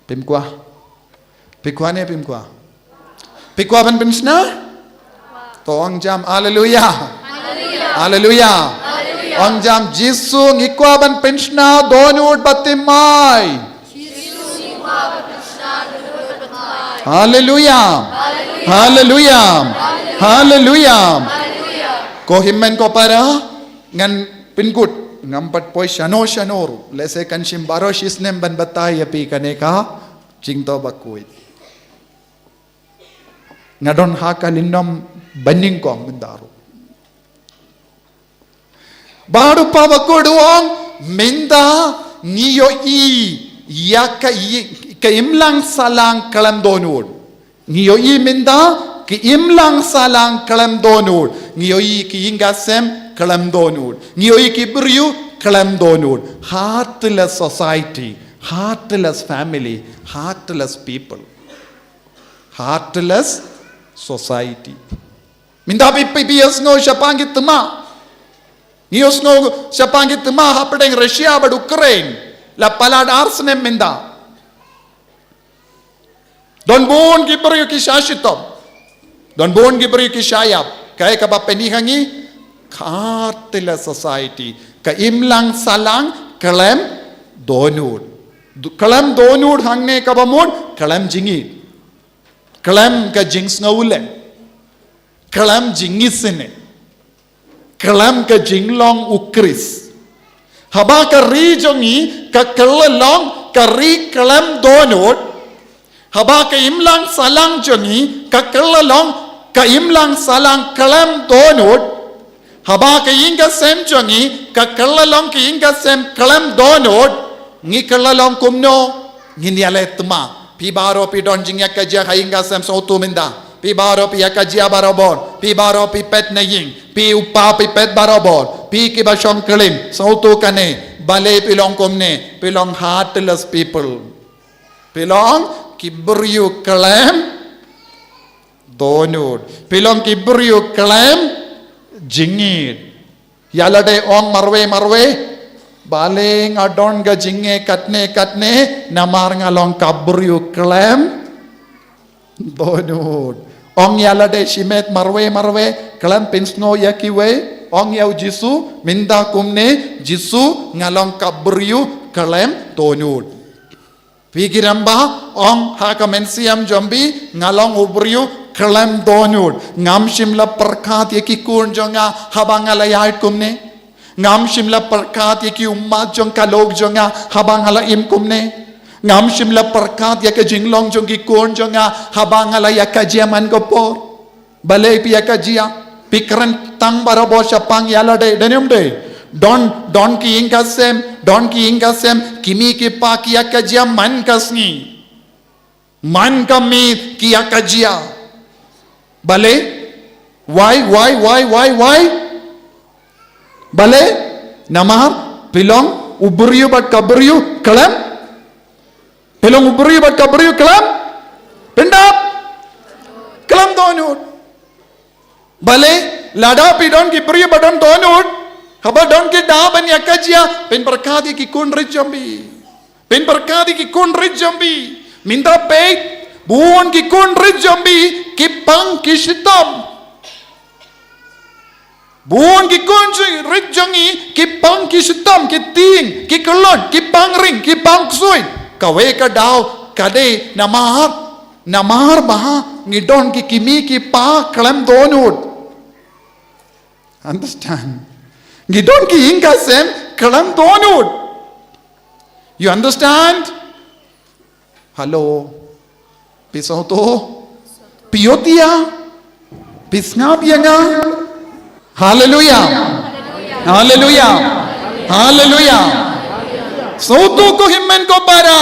Phim kwah? Phi kwah ne phim kwah? Phi kwah ban pynshna? To ong jam, haleluya. Haleluya. Ong jam, Jisu, ngi kwah ban pynshna dohnud bad thymmai. Haleluya. Haleluya. Haleluya. Ko hynmen ko para, ngan pynkut, ngam pat poi shano shano ruh. Lehse kan shim baroh shisnem ban batai ïa phi kane ka jingthoh bakhuid. Nga don ha ka lynnong banyngkong mynta ruh. Bad u Papa Kurt u ong, mynta ngi ïohi ïa ka i-, ka imlang sahlang khlem dohnud. Ngi ïohi mynta ki imlang sahlang khlem dohnud. Ngi ïohi ki ïing ki sem khlem dohnud. Ngi ïohi ki briew khlem dohnud. Heartless society, heartless family, heartless people. Heartless society. Mynta phi, phi, phi ïohsngew shaphang ki thma. Ngi ïohsngew shaphang ki thma hapdeng Russia bad Ukraine. La palat ar snem mynta. Don bun ki briew ki shah shitom. Don bun ki briew ki shah ïap. Kaei kaba pyni ha ngi? Heartless society. Ka imlang sahlang khlem dohnud. Du-, khlem dohnud hangne kaba mut, khlem jingïeit. Khlem ka jingsngewlem. Khlem jingisynei. Khlem ka jinglong u Khrist. Haba ka ri jong ngi ka kylla long ka ri khlem dohnud. Haba ka imlang sahlang jong ngi ka kylla long ka imlang sahlang khlem dohnud. Haba ka ïing ka sem jong ngi ka kylla long ka ïing ka sem khlem dohnud. Ngi kylla long kumno? Ngin ïaleh thma. Phi baroh phi don jingïakajia ha ïing ka sem, sngewthuh mynta. Phi baroh phi ïakajia barabor. Phi baroh phi peit na ïing. Phi u pa phi peit barabor. Phi kiba shong klim, sngewthuh kane. Balei phi long kumne? Phi long heartless people. Phi long ki briew khlem dohnud. Phi long ki briew khlem jingïeit. Ïalade ong marwei marwei. Balei nga don ka jingeh katne katne, namar nga long ka briew khlem dohnud. Ong ïalade shimet marwei marwei, khlem pynsngew ïa kiwei. Ong ïa u Jisu mynta kumne, Jisu, nga long ka briew khlem dohnud. Phi kyrmen ba ong ha ka mynsiem jong phi, nga long u briew khlem dohnud. Ngam shym la pyrkhat ïa ki khun jong nga haba nga la ïaid kumne. Ngam shym la pyrkhat ïa ki ummat jong ka lok jong nga haba nga la im kumne. Ngam shym la pyrkhat ïa ka jinglong jong ki khun jong nga haba nga la ïakajia man ka por. Balei phi ïakajia? Phi kren tang barabor shaphang ïalade, don ne ym dei? Don, don ki ïing ka sem, don ki ïing ka sem, ki mei ki pa ki ïakajia man ka sngi. Man ka miet ki ïakajia. Balei? Why, why, why, why, why? Balei? Namar phi long u briew bad ka briew khlem Phi long u briew bad ka briew khlem pyndap, khlem dohnud. Balei? Lada phi don ki briew ba don dohnud, haba don ki daw ban ïakajia, phin pyrkhat ïa ki khun rit jong phi. Phin pyrkhat ïa ki khun rit jong phi. Mynta peit, bun ki khun rit jong phi ki pang ki shitom. Bun ki khun rit jong ngi ki pang ki shitom, ki tieng, ki kyllut, ki pang ring, ki pang ksuid. Kawei ka daw ka dei namar, namar ba ngi don ki kmie ki kpa khlem dohnud. Understand? Ngi don ki ïing ka sem khlem dohnud. You understand? Hello. Phi sngewthuh? Phi ïohi ïa? Phi sngap ïa nga? Haleluya. Haleluya. Haleluya. Sngewthuh ko hynmen ko para,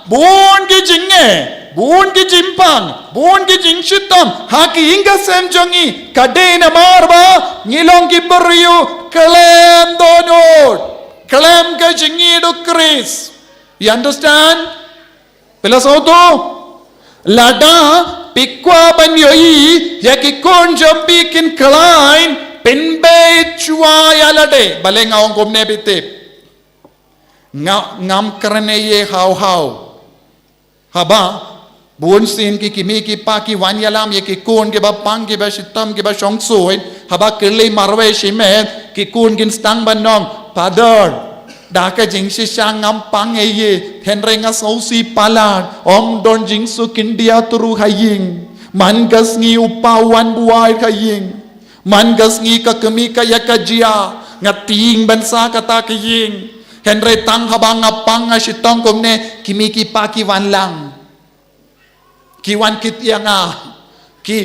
bun ki jingeh, bun ki jingpang, bun ki jingshitom ha ki ïing ka sem jong ngi, ka dei namar ba ngi long ki briew khlem dohnud, khlem ka jingïeit u Khrist. You understand? Phi la sngewthuh? Lada phi kwah ban ïohi ïa ki khun jong phi kin khlaiñ, pynbeit shuwa ïa lade. Balei nga ong kumne, phi tip? Nga, ngam kren ïa haw haw. Haba bun sien ki kmie ki kpa ki wan ïalam ïa ki khun kiba pang, kiba shitom, kiba shong suid, haba kylli marwei shimet, ki khun kin sdang ban ong, Father, da ka jingshisha ngam pang ei ei, hynrei nga sngewsih palat, ym don jingsngewkhia ruh ha ïing. Man ka sngi u pa u wan buaid ha ïing. Man ka sngi ka kmie ka ïa ka jia, nga tieng ban sah kata ka ïing. Hynrei tang haba nga pang nga shitom kumne, ki kmie ki kpa ki wan lang. Ki wan kit ïa nga. Ki,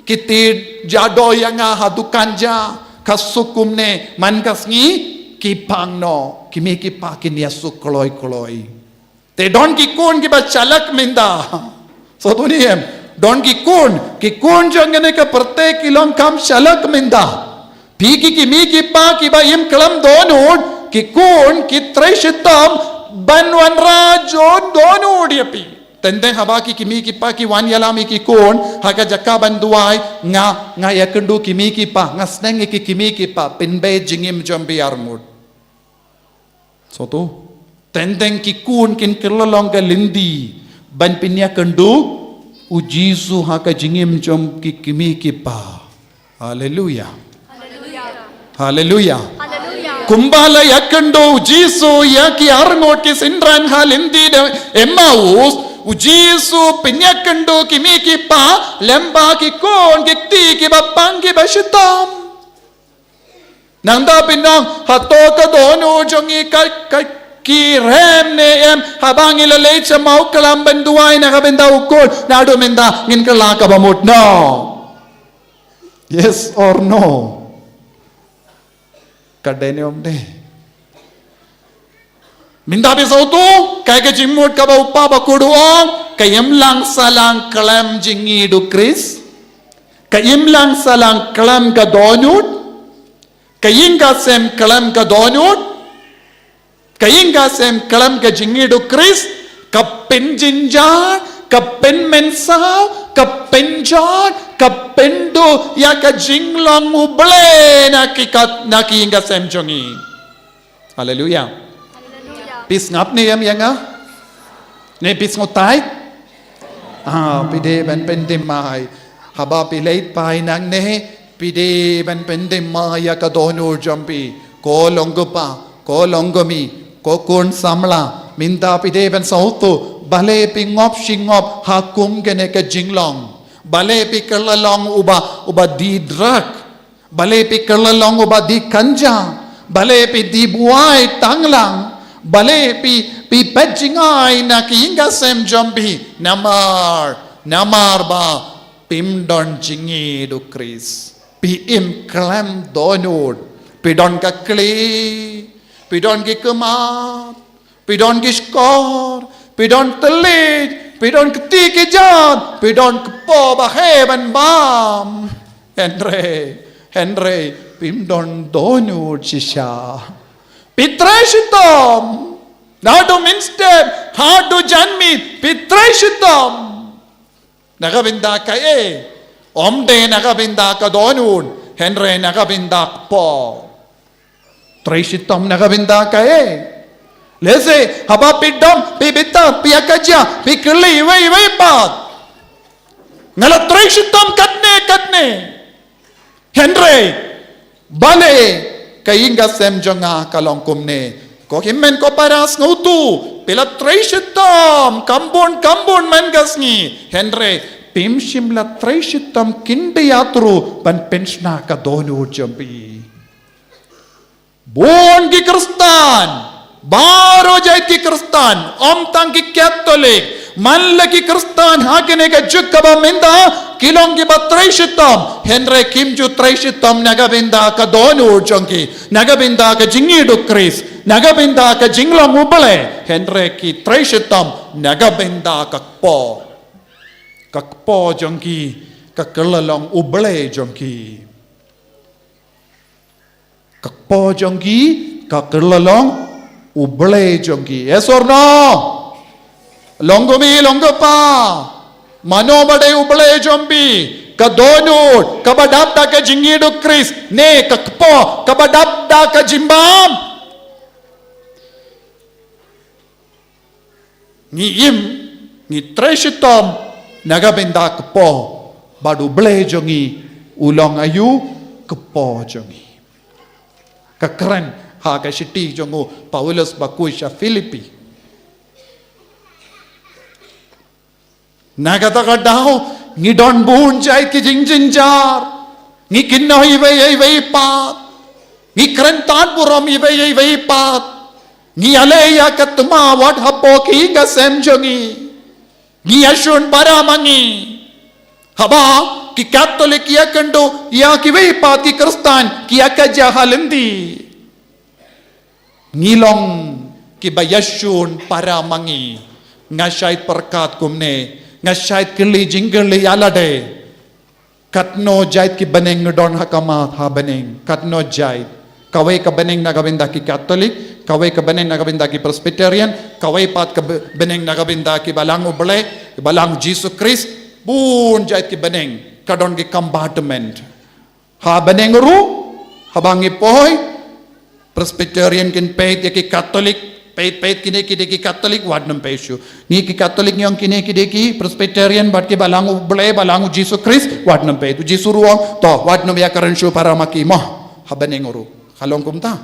ki tied jado ïa nga ha dukan ja. Ka suk kumne, man ka sngi ki pang noh. Ki kmie ki kpa kin ïa suk kloi kloi. Te don ki khun kiba shalak mynta. Sngewthuh ne em? Don ki khun, ki khun jong kane ka pyrthei ki long kham shalak mynta. Phi ki kmie ki kpa kiba im khlem dohnud, ki khun ki trei shitom ban wanrah jong dohnud ïa phi. Teng teng haba ki kmie ki kpa ki wan ïalam ïa ki khun ha ka jaka ban duwai, nga, nga ïakynduh kmie ki kpa, nga sneng ïa ki kmie ki kpa, pynbeit jingim jong phi arngut. Sngewthuh. Teng teng ki khun kin kylla long ka lynti ban pynïakynduh u Jisu ha ka jingim jong ki kmie ki kpa. Haleluia. Haleluia. Kumba la ïakynduh u Jisu ïa ki arngut ki synran ha lynti da Emmaus, u Jisu pynïakynduh ki kmie ki kpa lem bad ki khun ki kti kiba pang kiba shitom. Nangta phin ong, hato ka dohnud jong ngi ka, ka, ki rem ne em, haba ngi la leit sha Mawklam ban duwai na ka bynta u khun, naduh mynta ngin kylla kaba mut, no? Yes or no? Ka dei ne ym dei? Mynta phi sngewthuh, kaei ka jingmut kaba u pa ba khuid u ong, ka imlang sahlang khlem jingïeit u Khrist, ka imlang sahlang khlem ka dohnud, ka ïing ka sem khlem ka dohnud, ka ïing ka sem khlem ka jingïeit u Khrist, ka pynjynjar, ka pynmynsaw, ka pynjot, ka pynduh ïa ka jinglong U Blei na ki ka, na ki ïing ka sem jong ngi. Haleluia. Phi sngap ne em ïa nga? Ne phi sngewthuh? Ah, phi dei ban pynthymmai. Haba phi leit phai nangne, phi dei ban pynthymmai ïa ka dohnud jong phi. Ko long ko pa, ko long ko kmie, ko khun samla. Mynta phi dei ban sngewthuh, balei phi ngop shi ngop ha kum kane ka jinglong. Balei phi kylla long uba, uba die drug. Balei phi kylla long uba die ganja, balei phi die buaid tanglang, balei phi, phi peit jngai na ki ïing ka sem jong phi, namar, namar ba phim don jingïeit u Khrist. Phi im khlem dohnud, phi don ka khlieh, phi don ki khmat, phi don ki shkor, phi don thylliej, phi don kti ki jaiñ, phi don kpoh ba heh ban bam. Hynrei, hynrei, phim don dohnud shisha. Phi trei shitom. Naduh mynstep, haduh janmiet, phi trei shitom. Na ka bynta kaei? Ym dei na ka bynta ka dohnud, hynrei na ka bynta kpoh. Trei shitom na ka bynta kaei? Lehse, haba phi dom, phi bitar, phi ïa ka jia, phi kylli iwei iwei pat. Nga la trei shitom katne katne. Hynrei, balei ka ïing ka sem jong nga ka long kumne? Ko hynmen ko para sngewthuh, phi la trei shitom, kam bun, kam bun man ka sngi. Hynrei, phim shym la trei shitom khyndiat ruh ban pynshna ka dohnud jong phi. Bun ki Khristan, baroh jait ki Khristan, ym tang ki Katholik, man la ki Khristan ha kane ka juk kaba mynta, ki long kiba trei shitom, hynrei kim ju trei shitom na ka bynta ka dohnud jong ki, na ka bynta ka jingïeit u Khrist, na ka bynta ka jinglong U Blei, hynrei ki trei shitom na ka bynta ka kpoh. Ka kpoh jong ki, ka kylla long U Blei jong ki. Ka kpoh jong ki, ka kylla long U Blei jong ki. Yes or no? Long ko kmie, long ko kpa. Mano ba dei U Blei jong phi? Ka dohnud, kaba dap da ka jingïeit u Khrist, ne ka kpoh, kaba dap da ka jingbam? Ngi im, ngi trei shitom na ka bynta kpoh, bad U Blei jong ngi u long aïu? Kpoh jong ngi. Ka kren ha ka shithi jong u Paulus bakhuid sha Philippi. Na kata ka daw ngi don bun jait ki jingjynjar. Ngi kynnoh iwei ïa iwei pat. Ngi kren tad burom iwei ïa iwei pat. Ngi ïaleh ïa ka thma wat hapoh ki ïing ka sem jong ngi. Ngi ïashun para ma ngi. Haba ki Katholik ki ïakynduh ïa kiwei pat ki Khristan, ki ïakajia ha lynti. Ngi long kiba ïashun para ma ngi. Nga shait pyrkhat kumne, nga shait kylli jingkylli ïa lade. Katno jait ki bneng nga don ha khmat ha bneng? Katno jait? Kawei ka bneng na ka bynta ki Katholik, kawei ka bneng na ka bynta ki Presbyterian, kawei pat ka b-, bneng na ka bynta kiba lang U Blei, kiba lang Jisu Khrist. Bun jait ki bneng, ka don ki compartment. Ha bneng ruh, haba ngi poi, Presbyterian kin peit ïa ki Katholik, peit, peit kine ki dei ki Katholik, wat nym peit shuh. Ngi ki Katholik ngi ong kine ki dei ki Presbyterian, bad kiba lang U Blei, ba lang U Jisu Khrist, wat nym peit. U Jisu ruh u ong, to, wat nym ïakren shuh para ma ki mo. Ha bneng ruh. Ka long kumta.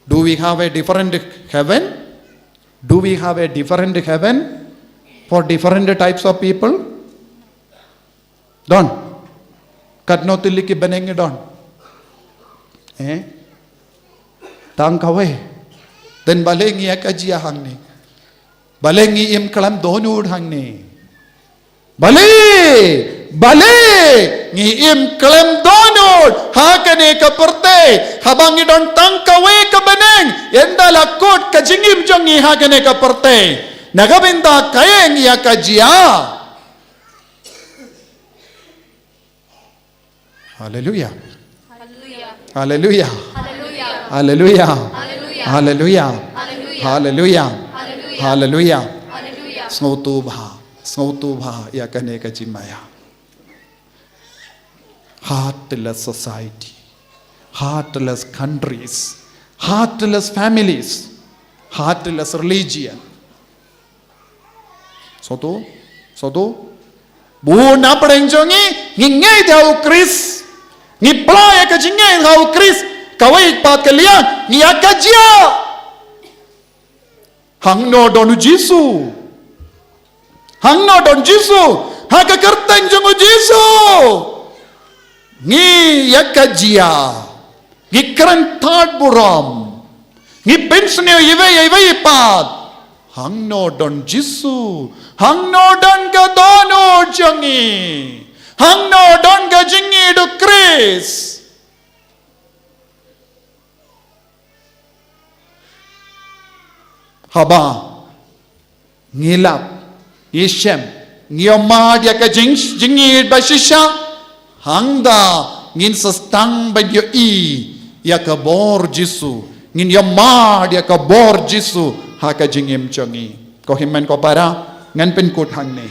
Do we have a different heaven? Do we have a different heaven for different types of people? Don. Katno tylli ki bneng ngi don? Eh? Tang kawei. Then balei ngi ïakajia hangne? Balei ngi im khlem dohnud hangne? Balei, balei ngi im khlem dohnud ha kane ka pyrthei? Haba ngi don tang kawei ka bneng, ynda la kut ka jingim jong ngi ha kane ka pyrthei, na ka bynta kaei ngi ïakajia? Haleluya. Haleluya. Haleluya. Haleluya. Haleluya. Sngewthuh bha. Sngewthuh bha ïa kane ka jingmaïa. Heartless society. Heartless countries. Heartless families. Heartless religion. Sngewthuh, sngewthuh. Bun na pdeng jong ngi, ngi ngeit ha U Khrist. Ngi pla ïa ka jingngeit ha U Khrist. Kawei pat ka liang, ngi ïakajia. Hangno don U Jisu? Hangno don Jisu? Ha ka kyrteng jong U Jisu ngi ïakajia. Ngi kren tad burom. Ngi pynsniew iwei ïa iwei pat. Hangno don Jisu? Hangno don ka dohnud jong ngi? Hangno don ka jingïeit U Khrist? Haba ngi lap, ngi shem, ngi ïohmad ïa ka jing, jingïeit ba shisha, hangta ngin sa sdang ban ïohi ïa ka bor Jisu, ngin ïohmad ïa ka bor Jisu ha ka jingim jong ngi. Ko hynmen ko para, ngan pynkut hangne.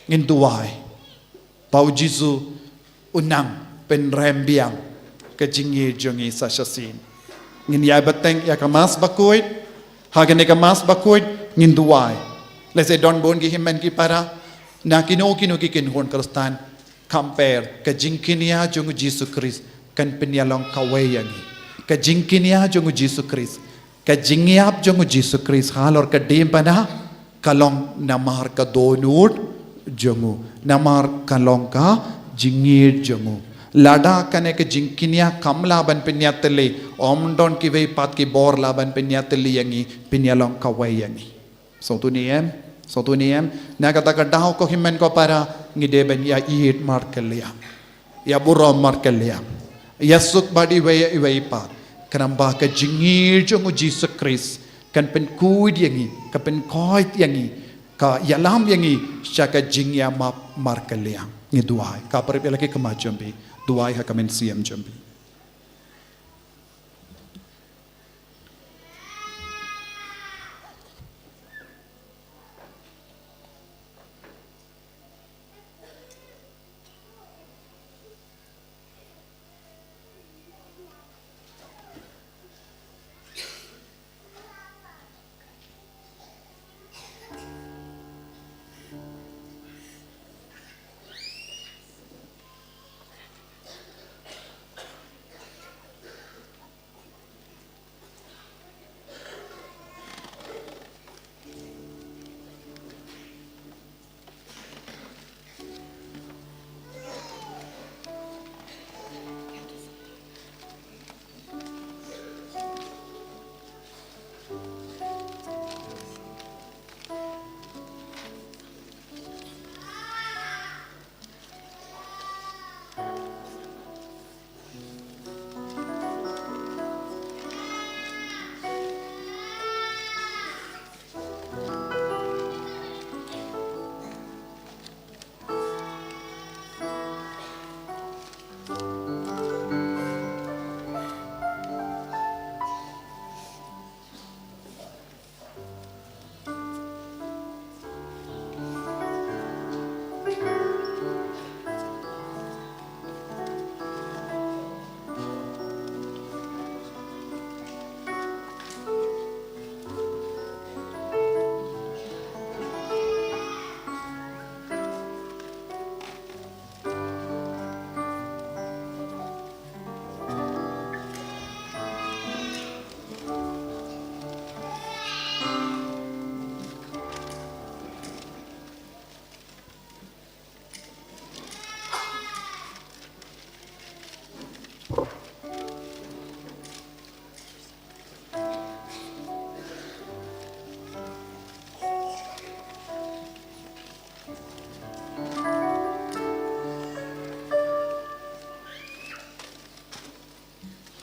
Ngin duwai ba U Jisu un nang pynrem biang ka jingïeit jong ngi sa shisien. Ngin ïai bteng ïa ka Mass bakhuid, ha kane ka Mass bakhuid ngin duwai. Lehse don bun ki hynmen ki para na kino kino ki kynhun Khristan, compare ka jingkñia jong U Jisu Khrist kan pynïalong kawei ïa ngi. Ka jingkñia jong U Jisu Khrist, ka jingïap jong U Jisu Khrist halor ka diengphna, ka long namar ka dohnud jong u, namar ka long ka jingïeit jong u. Lada kane ka jingkñia kam lah ban pynïatylli, ym don kiwei pat ki bor lah ban pynïatylli ïa ngi, pynïalong kawei ïa ngi. Sngewthuh ne em, sngewthuh ne em, na kata ka daw ko hynmen ko para, ngi dei ban ïaieit markylliang, ïaburom markylliang, ïasuk bad iwei ïa iwei pat. Khnang ba ka jingïeit jong U Jisu Khrist kan pynkhuid ïa ngi, ka pynkhuid ïa ngi, ka ïalam ïa ngi sha ka jingïamap markylliang. Ngi duwai, khaphrip ïa la ki khmat jong phi, duwai ha ka mynsiem jong phi.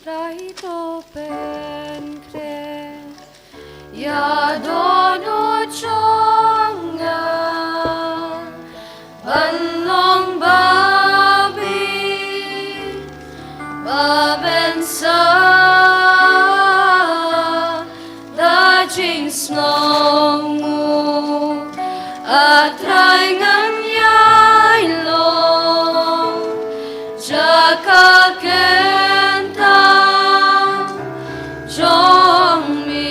Trai to pynkhreh ïa dohnud jong nga ban long babe ba mynta da jingsngewnguh, A Trai, ngan ïai long jaka kyntang jong me.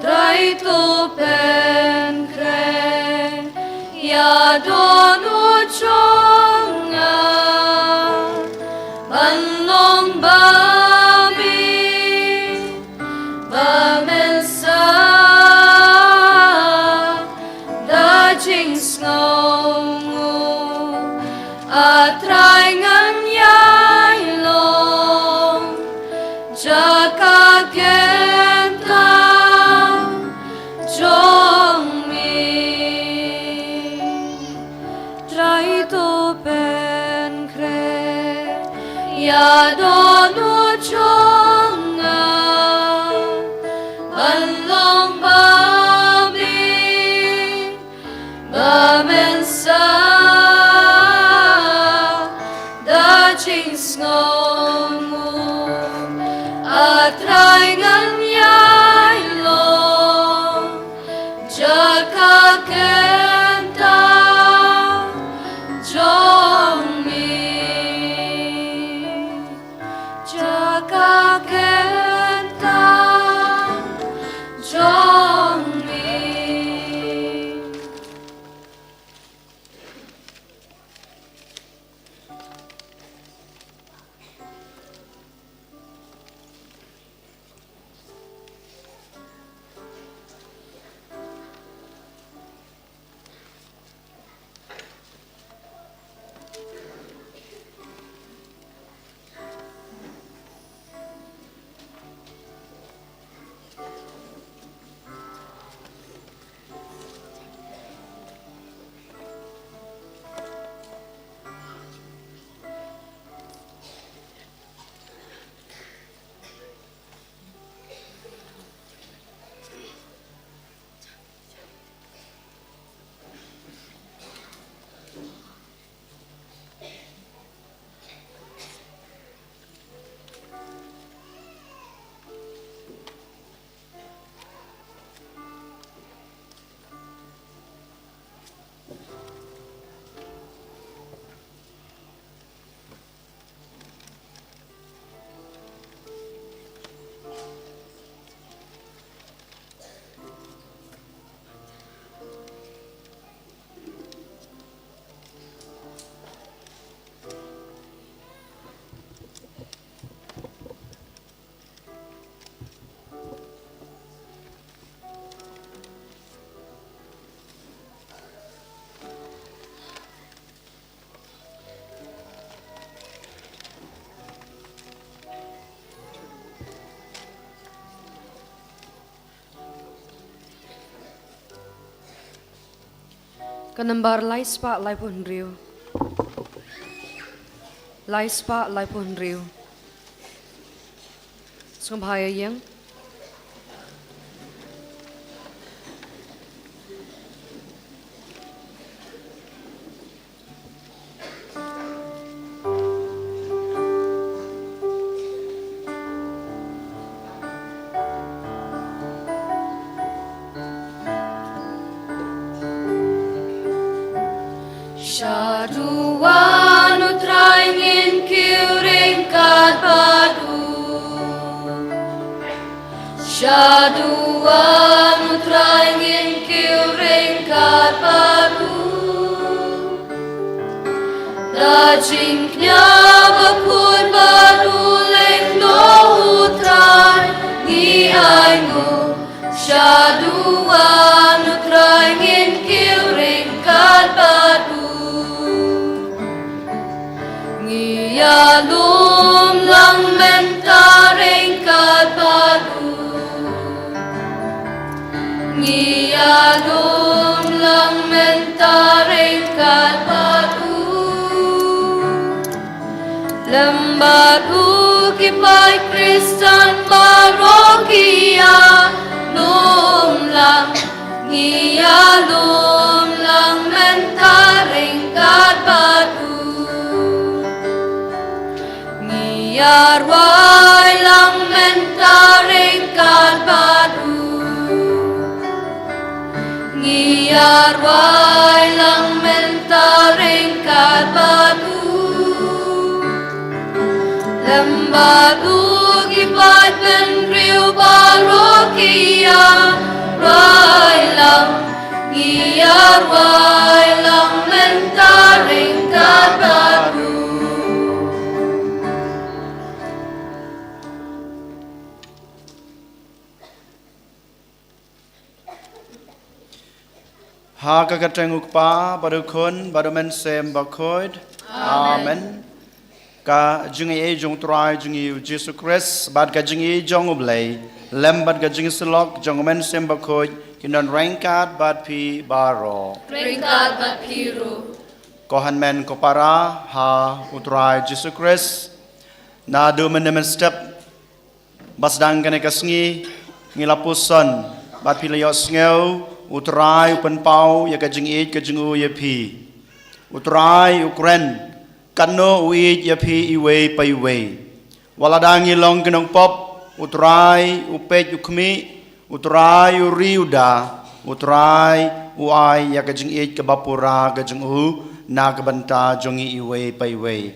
Trai to pynkhreh ïa dohnud jong nga ban long babe ba mynta da jingsngewnguh, A Trai, ngan ïai long jaka kyntang jong me. Trai to pynkhreh ïa dohnud jong nga ban long babe ba mynta da jingsngewnguh, A Trai, ngan ïai long jaka kyntang jong me. Jaka kyntang jong me. Ka nambar lai spah laiphew hynriew. Lai spah laiphew hynriew. Sngewbha ïa ïeng. Shaduwan u Trai ngin kiew ryngkat bad u. Shaduwan u Trai ngin kiew ryngkat bad u. Da jingkñia bakhuid bad u lyngdoh u Trai ngi ainguh. Shaduwan u Trai ngin kiew ryngkat bad u. Ngi ïalum lang mynta ryngkat bad u. Ngi ïalum lang mynta ryngkat bad u. Lem bad u ki paid Khristan baroh ki ïalum lang. Ngi ïalum lang mynta ryngkat bad u. Ngi ïarwai lang mynta ryngkat bad u. Ngi ïarwai lang mynta ryngkat bad u. Lem bad u ki paid bynriew baroh ki ïarwai lang. Ngi ïarwai lang mynta ryngkat bad u. Ha ka kyrteng u Kpa, bad u Khun, bad u Mynsiem Bakhuid. Amen. Ka jingaiei jong u Trai jong ngi u Jisu Khrist, bad ka jingaiei jong u Blei, lem bad ka jingïasyllok jong u Mynsiem Bakhuid, kin don ryngkat bad phi baroh. Ryngkat bad phi ruh. Ko hynmen ko para ha u Trai Jisu Khrist, naduh mynne mynstep ba sdang kane ka sngi, ngi la puson bad phi la ïohsngew, u Trai u pynpaw ïa ka jingïeit ka jong u ïa phi. U Trai u kren katno u ïeit ïa phi iwei pa iwei. Wat lada ngi long ki nongpop, u Trai u peit u khmih, u Trai u ri u da, u Trai u ai ïa ka jingïeit kaba pura ka jong u na ka bynta jong ngi iwei pa iwei.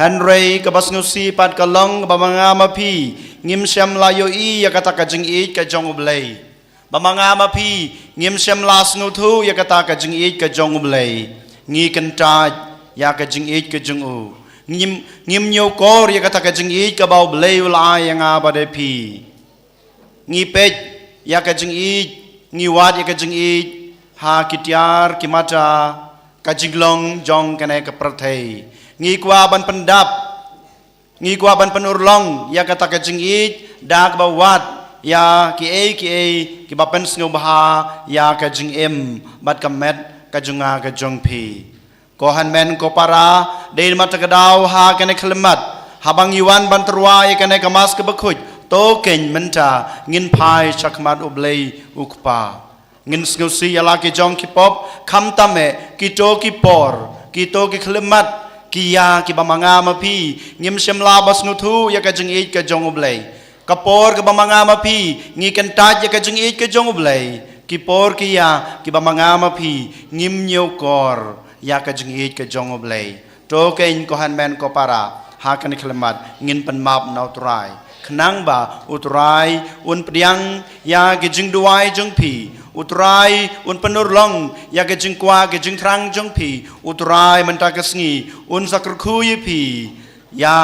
Hynrei kaba sngewsih pat ka long ba ma nga ma phi ngim shym la ïohi ïa kata ka jingïeit ka jong u Blei. Ba ma nga ma phi ngim shym la sngewthuh ïa kata ka jingïeit ka jong u Blei. Ngi kyntait ïa ka jingïeit ka jong u. Ngim, ngim ñiewkor ïa kata ka jingïeit kaba u Blei u la ai ïa nga bad ïa phi. Ngi peit ïa ka jingïeit, ngi wad ïa ka jingïeit ha ki tiar ki mata ka jinglong jong kane ka pyrthei. Ngi kwah ban pyndap, ngi kwah ban pynurlong ïa kata ka jingïeit da kaba wad ïa kiei kiei kiba pynsngewbha ïa ka jingim bad ka met ka jong nga ka jong phi. Ko hynmen ko para, dei namar kata ka daw ha kane ka khyllipmat, haba ngi wan ban tyrwa ïa kane ka Mass kaba khuid, to keiñ mynta ngin phai shakhmat u Blei u Kpa. Ngin sngewsih ïa la ki jong ki pop, khamtam eh kito ki por, kito ki khyllipmat, ki ïa kiba ma nga ma phi ngim shym la ba sngewthuh ïa ka jingïeit ka jong u Blei. Ka por kaba ma nga ma phi ngi kyntait ïa ka jingïeit ka jong u Blei, ki por ki ïa kiba ma nga ma phi ngim ñiewkor ïa ka jingïeit ka jong u Blei. To keiñ ko hynmen ko para, ha kane ka khyllipmat ngin pynmap na u Trai, khnang ba u Trai un pdiang ïa ki jingduwai jong phi. U Trai un pynurlong ïa ki jingkwah ki jingthrang jong phi. U Trai mynta ka sngi un sa kyrkhu ïa phi ïa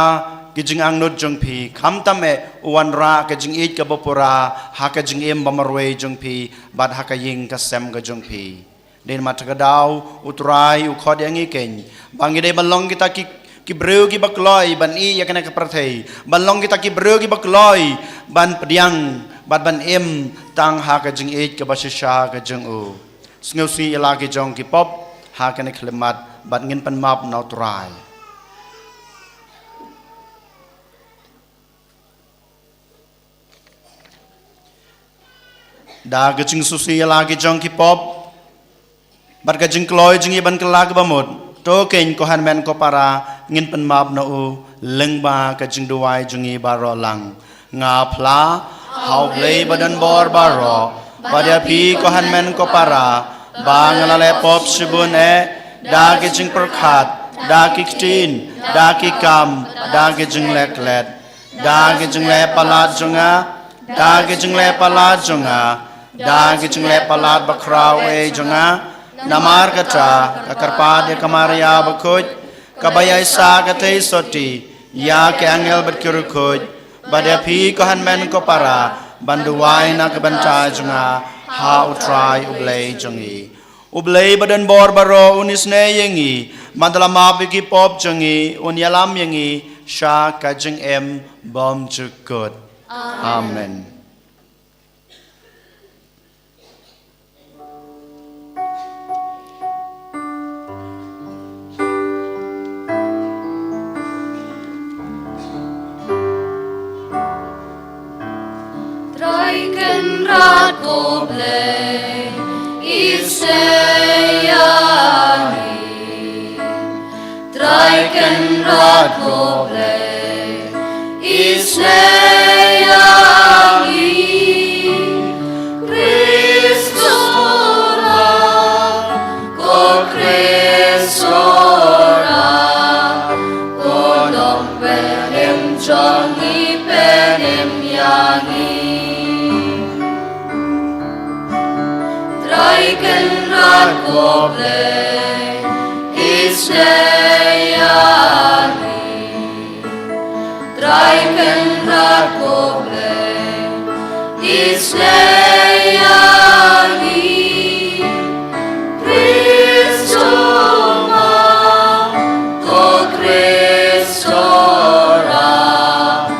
ki jingangnud jong phi, khamtam eh u wanrah ka jingïeit kaba pura ha ka jingim ba marwei jong phi bad ha ka ïing ka sem ka jong phi. Dei namar kata ka daw u Trai u khot ïa ngi keiñ ba ngi dei ban long kita ki, ki briew kiba kloi ban ïeh ïa kane ka pyrthei, ban long kita ki briew kiba kloi ban pdiang bad ban im tang ha ka jingïeit kaba shisha ka jong u. Sngewsih ïa la ki jong ki pop ha kane ka khyllipmat bad ngin pynmap na u Trai. Da ka jingsngewsih ïa la ki jong ki pop bad ka jingkloi jong ngi ban kylla kaba mut, to keiñ ko hynmen ko para, ngin pynmap na u lyngba ka jingduwai jong ngi baroh lang. Nga phla ha u Blei ba don bor baroh, bad ïa phi ko hynmen ko para, ba nga la leh pop shibun eh, da ki jingpyrkhat, da ki ktien, da ki kam, da ki jingleh klet, da ki jingleh palat jong nga, da ki jingleh palat jong nga, da ki jingleh palat bakhraw ei jong nga. Namar kata, ka kyrpad ïa ka Maria bakhuid, kaba ïaishah ka theisotti ïa ki angel bad ki riewkhuid, bad ïa phi ko hynmen ko para, ban duwai na ka bynta jong nga ha U Trai U Blei jong ngi. U Blei ba don bor baroh un isynei ïa ngi, bad la map ïa ki pop jong ngi, un ïalam ïa ngi sha ka jingim bymjukut. Amen. Trai Kynrad ko Blei, isynei ïa ngi. Trai Kynrad ko Blei, isynei ïa ngi. Khrist u Trai, ko Khrist u Trai, ko Nongpynim jong ngi, pynim ïa ngi. Trai Kynrad ko Blei, isynei ïa ngi. Trai Kynrad ko Blei, isynei ïa ngi. Khrist u Trai, ko Khrist u Trai,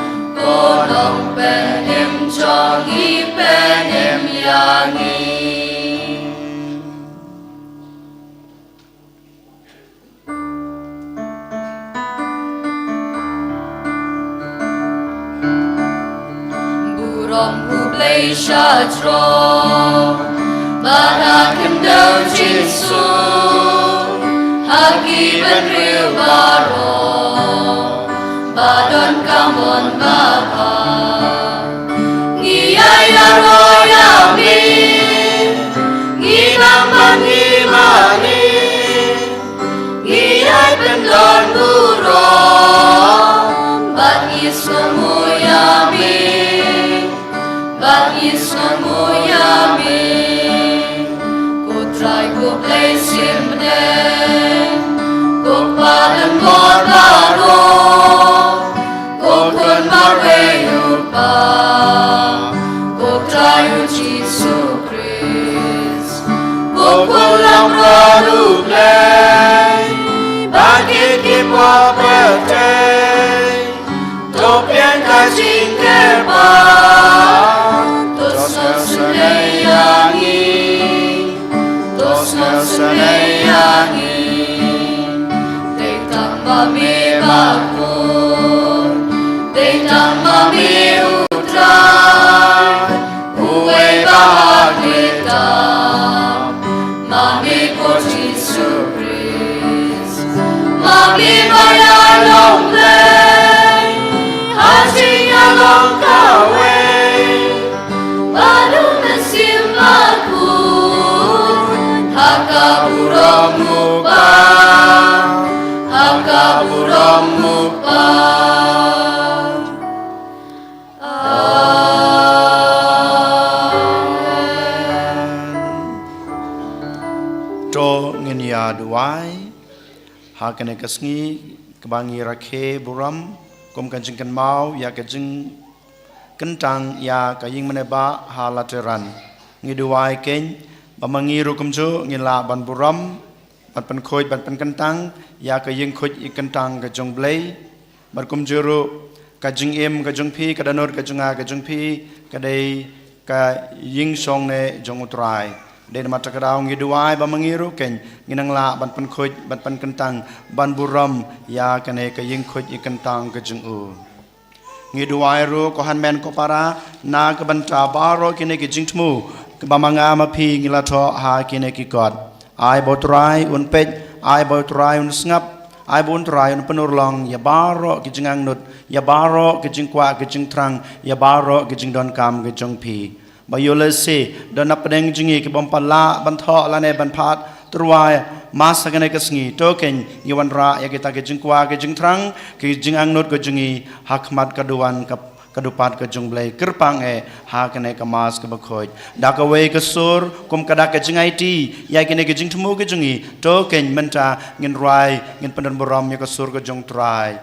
ko Nongpynim jong ngi, pynim ïa ngi. Burom U Blei sha jrong, bad ha khyndew jingïasuk, ha ki bynriew baroh ba don ka mon babha. Ngi ïa ïaroh ïa me, ngi nang ban ngi mane, ngi ïai pyndon burom, bad ngi sngewnguh ïa me, bad ngi sngewnguh ïa me. Ko Trai ko Blei shim bneng, ko Kpa don bor baroh, ko Khun marwei U Kpa, ko Trai U Jisu Khrist, ko Khun langbrot U Blei, bad ki kpoh pyrthei. To pdiang ka jingkyrpad, to sngewsynei ïa ngi, to sngewsynei ïa ngi. Dei tang ma me bakhuid, dei tang ma me U Trai, uwei ba ha khlieh tam, ma me ko Jisu Khrist. Ma me ba ïalong Blei ha jingïalong kawei, bad U Mynsiem Bakhuid ha ka burom U Kpa, ha ka burom U Kpa. Amen. To ngin ïa duwai ha kane ka sngi kaba ngi rakhe burom kum ka jingkynmaw ïa ka jingkyntang ïa ka ïing mane ba ha Lateran. Ngi duwai kein ba ma ngi ruh kumjuh ngin lah ban burom, ban pynkhuid, ban pynkyntang ïa ka ïing khuid ïing kyntang ka jong U Blei. Bad kumjuh ruh ka jingim ka jong phi, ka dohnud ka jong nga ka jong phi, ka dei ka ïing shong ne jong U Trai. Dei namar kata ka daw ngi duwai ba ma ngi ruh kein ngin nang lah ban pynkhuid, ban pynkyntang, ban burom ïa kane ka ïing khuid ïing kyntang ka jong u. Ngi duwai ruh ko hynmen ko para na ka bynta baroh kine ki jingthmu kiba ma nga ma phi ngi la thoh ha kine ki kot. Ai ba U Trai un peit, ai ba U Trai un sngap, ai ba U Trai un pynurlong ïa baroh ki jingangnud, ïa baroh ki jingkwah ki jingthrang, ïa baroh ki jingdonkam ki jong phi. Ba ïoh lehse don na pdeng jong ngi kibym pat lah ban thoh lane ban phah tyrwa Mass ha kane ka sngi, to kein ngi wanrah ïa kita ki jingkwah ki jingthrang, ki jingangnud ka jong ngi ha khmat ka duwan ka, ka dupat ka jong U Blei. Kyrpang eh ha kane ka Mass kaba khuid da kawei ka sur, kum ka dak ka jingaiti ïa kine ki jingthmu ka jong ngi. To kein mynta ngin rwai, ngin pyndon burom ïa ka sur ka jong U Trai.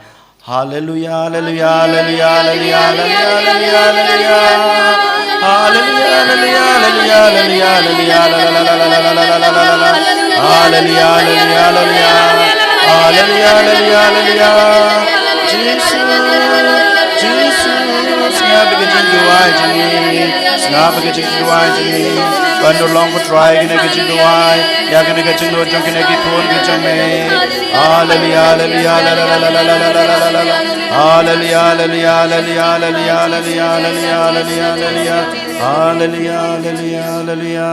Haleluya, haleluya, haleluya, haleluya, haleluya, haleluya. Haleluya, haleluya, haleluya, haleluya, haleluya, haleluya, haleluya, haleluya, haleluya, haleluya, haleluya. Haleluya, haleluya, haleluya. Haleluya, haleluya, haleluya. Jisu, Jisu, sngap ïa ka jingduwai jong ngi. Sngap ïa ka jingduwai jong ngi. Ban dur long ko Trai kane ka jingduwai ïa kane ka jingduwai jong kine ki khun ki jong me. Haleluya, haleluya, haleluya, haleluya. Haleluya, haleluya, haleluya, haleluya, haleluya, haleluya, haleluya, haleluya. Haleluya, haleluya, haleluya.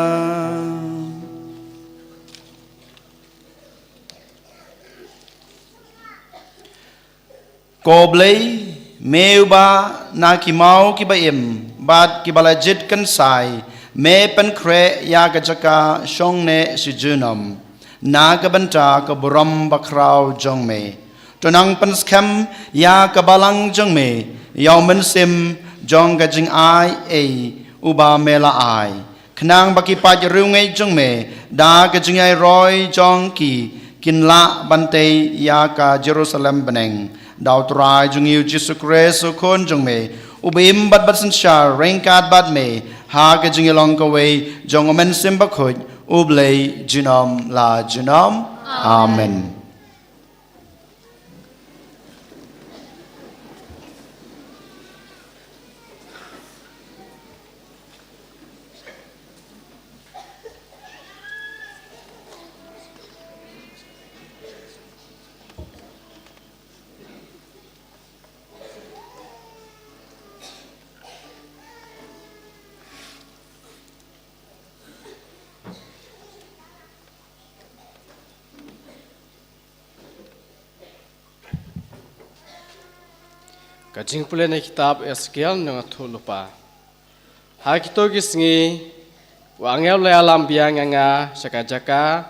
Ko Blei, me uba na ki maw kiba im bad kiba la jied kynsai, me pynkhreh ïa ka jaka shong neh shi junom na ka bynta ka burom bakhraw jong me. To nang pynskhem ïa ka balang jong me ïa u mynsiem jong ka jingai ei uba me la ai, khnang ba ki paid riewngeit jong me da ka jingïaroh jong ki kin lah ban tei ïa ka Jerusalem bneng. Da U Trai jong ngi U Jisu Khrist U Khun jong me, uba im bad bad synshar ryngkat bad me ha ka jingïalong kawei jong U Mynsiem Bakhuid, U Blei junom la junom. Amen. Ka jingpule na kitab Ezekiel nong a thuh lupa. Ha kito ki sngi, u angel u la ïalam biang ïa nga sha ka jaka,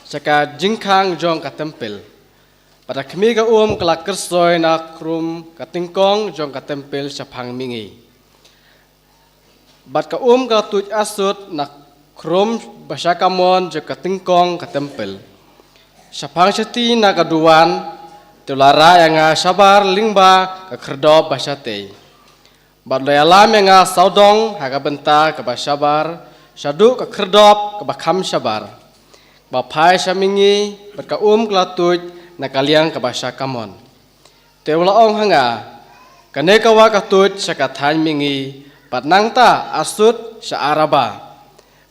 sha ka jingkhang jong ka templ. Bad ha khmih ka um ka la kyrsoi na khrum ka tyngkong jong ka templ shaphang mihngi. Bad ka um ka la tuid asut na khrum ba sha kamon jong ka tyngkong ka templ. Shaphang shati na ka duwan, te u la rah ïa nga shabar lyngba ka khyrdop ba shatei. Bad u la ïalam ïa nga sawdong ha ka bynta kaba shabar, shaduh ka khyrdop kaba kham shabar, ba phai sha mihngi, bad ka um ka la tuid na ka liang kaba sha kamon. Te u la ong ha nga, kane ka wah ka tuid sha ka thaiñ mihngi, bad nangta asut sha Araba.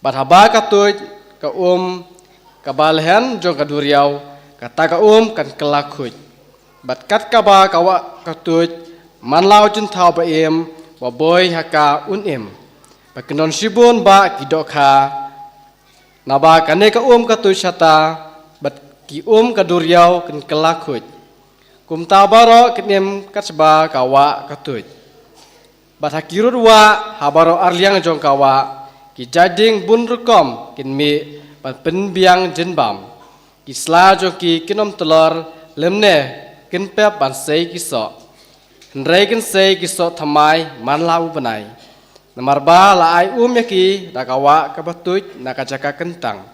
Bad haba ka tuid ka um kaba lehen jong ka duriaw, kata ka um kan kylla khuid. Bad kat kaba ka wah ka tuid, man la u jingthaw ba im, ba boi ha ka un im. Ba kin don shibun bah ki dohkha, naba kane ka um ka tuid shata, bad ki um ka duriaw kin kylla khuid. Kumta baroh kin im kat shaba ka wah ka tuid. Bad ha ki rud wah ha baroh arliang jong ka wah, ki jait ding bun rukom kin mih ban pynbiang jingbam. Ki sla jong ki kin ym tlor, lymne kin pep ban sei ki soh. Hynrei kin sei ki soh thymmai man la u bnai. Namar ba la ai um ïa ki da ka wah kaba tuid na ka jaka kyntang.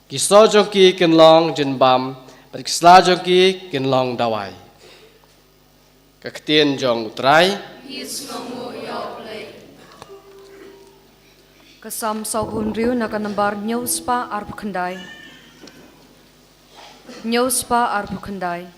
Ki soh jong ki kin long jingbam, bad ki sla jong ki kin long dawai. Ka ktien jong U Trai. Ka Salm sawphew hynriew na ka nambar hynñiew spah arphew khyndai. Hynñiew spah arphew khyndai.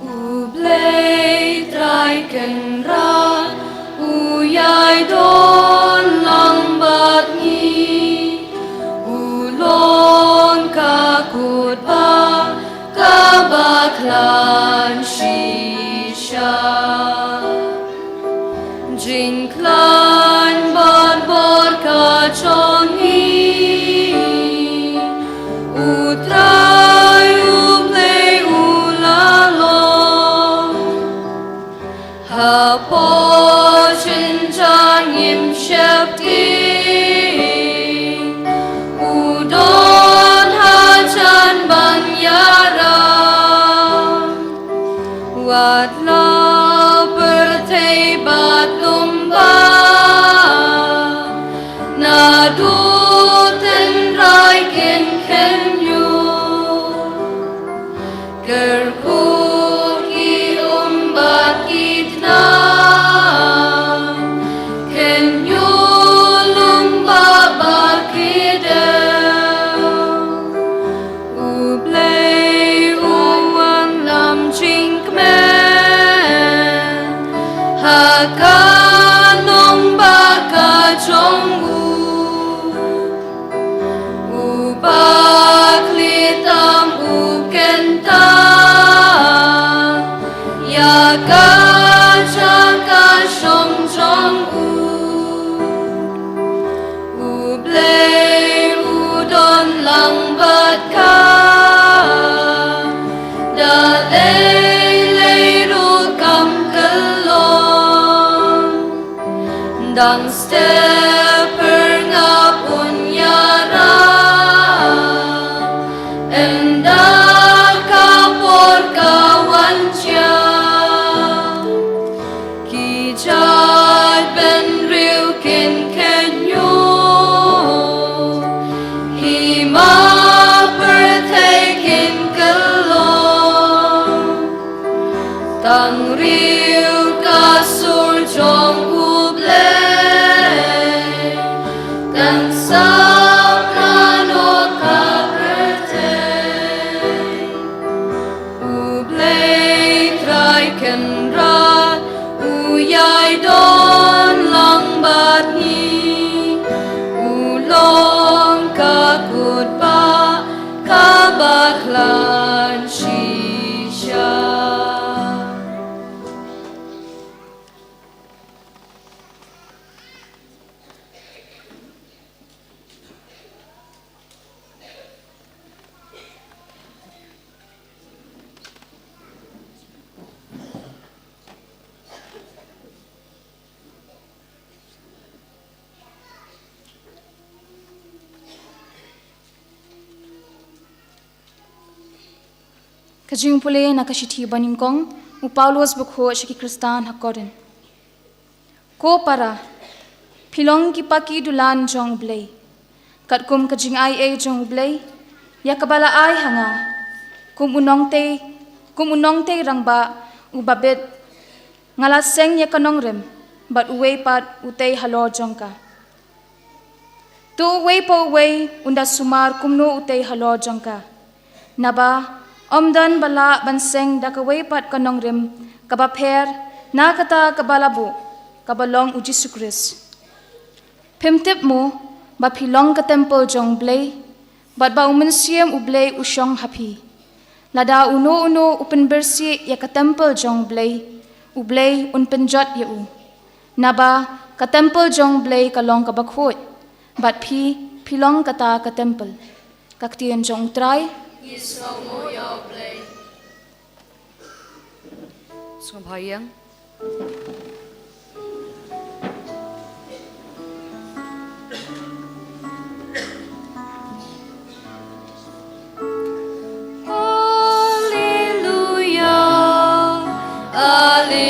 U Blei Trai Kynrad, u ïai don lang bad ngi, u long ka kut ba, kaba khlaiñ shisha. Jingkhlaiñ bad bor ka jong ngi, U Trai U Blei Hapoh jynjar ngim sheptieng, u don hajan ban ïarap. Wat la pyrthei bad lum bad, naduh tynrai kin kynñiuh. Kyrkhu ki um bad ki tnat, kynñiuh lum bad ba ki dew. U Blei u wan lam jingkmen ha ka nongbah ka jong u. U bakhleh tam u kyntait ïa ka jaka shong jong u. U Blei u don lang bad ka, da lei lei ruh kam kyllon. Dang step pyrngap un ïarap, ynda ka por ka wan jia. Ki jaitbynriew kin kynñiuh, hima pyrthei kin kyllon. Tang riew ka sur jong U Blei kan sap na noh ka pyrthei. U Blei Trai Kynrad u ïai don lang bad ngi, u long ka kut ba ka bakhlad shisha. Ka jingpule na ka shithi banyngkong u Paulus bakhuid sha ki Khristan ha Korinth. Ko para, phi long ki paki dulan jong U Blei. Katkum ka jingaiei jong U Blei ïa kaba la ai ha nga, kum u nongtei, kum u nongtei rangbah uba bit, nga la seng ïa ka nongrim, bad uwei pat u tei halor jong ka. To uwei pa uwei un da sumar kumno u tei halor jong ka. Naba ym don ba lah ban seng da kawei pat ka nongrim kaba pher na kata kaba la buh, kaba long U Jisu Khrist. Phim tip mo ba phi long ka templ jong U Blei, bad ba U Mynsiem U Blei u shong ha phi? Lada uno uno u pynbieit ïa ka templ jong U Blei, U Blei un pynjot ïa u. Naba ka templ jong U Blei ka long kaba khuid, bad phi, phi long kata ka templ. Ka ktien jong U Trai. Sngewbha ïa. Alleluia, alleluia,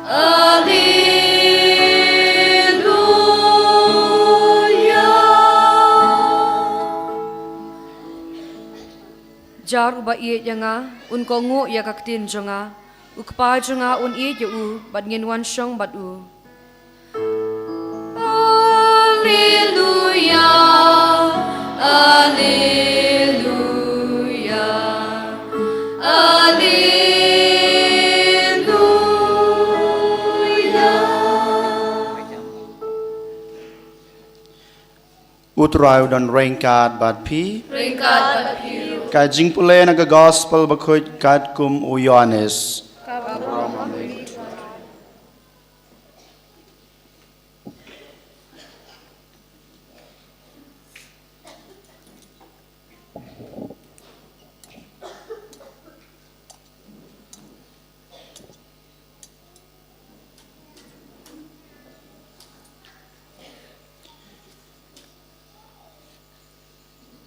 alleluia. Jar uba ïeit ïa nga un kohnguh ïa ka ktien jong nga. U Kpa jong nga un ïeit ïa u, bad ngin wan shong bad u. Alleluia, alleluia, alleluia. U Trai u don ryngkat bad phi. Ryngkat bad phi ruh. Ka jingpule na ka gospel bakhuid katkum u Ïoannis.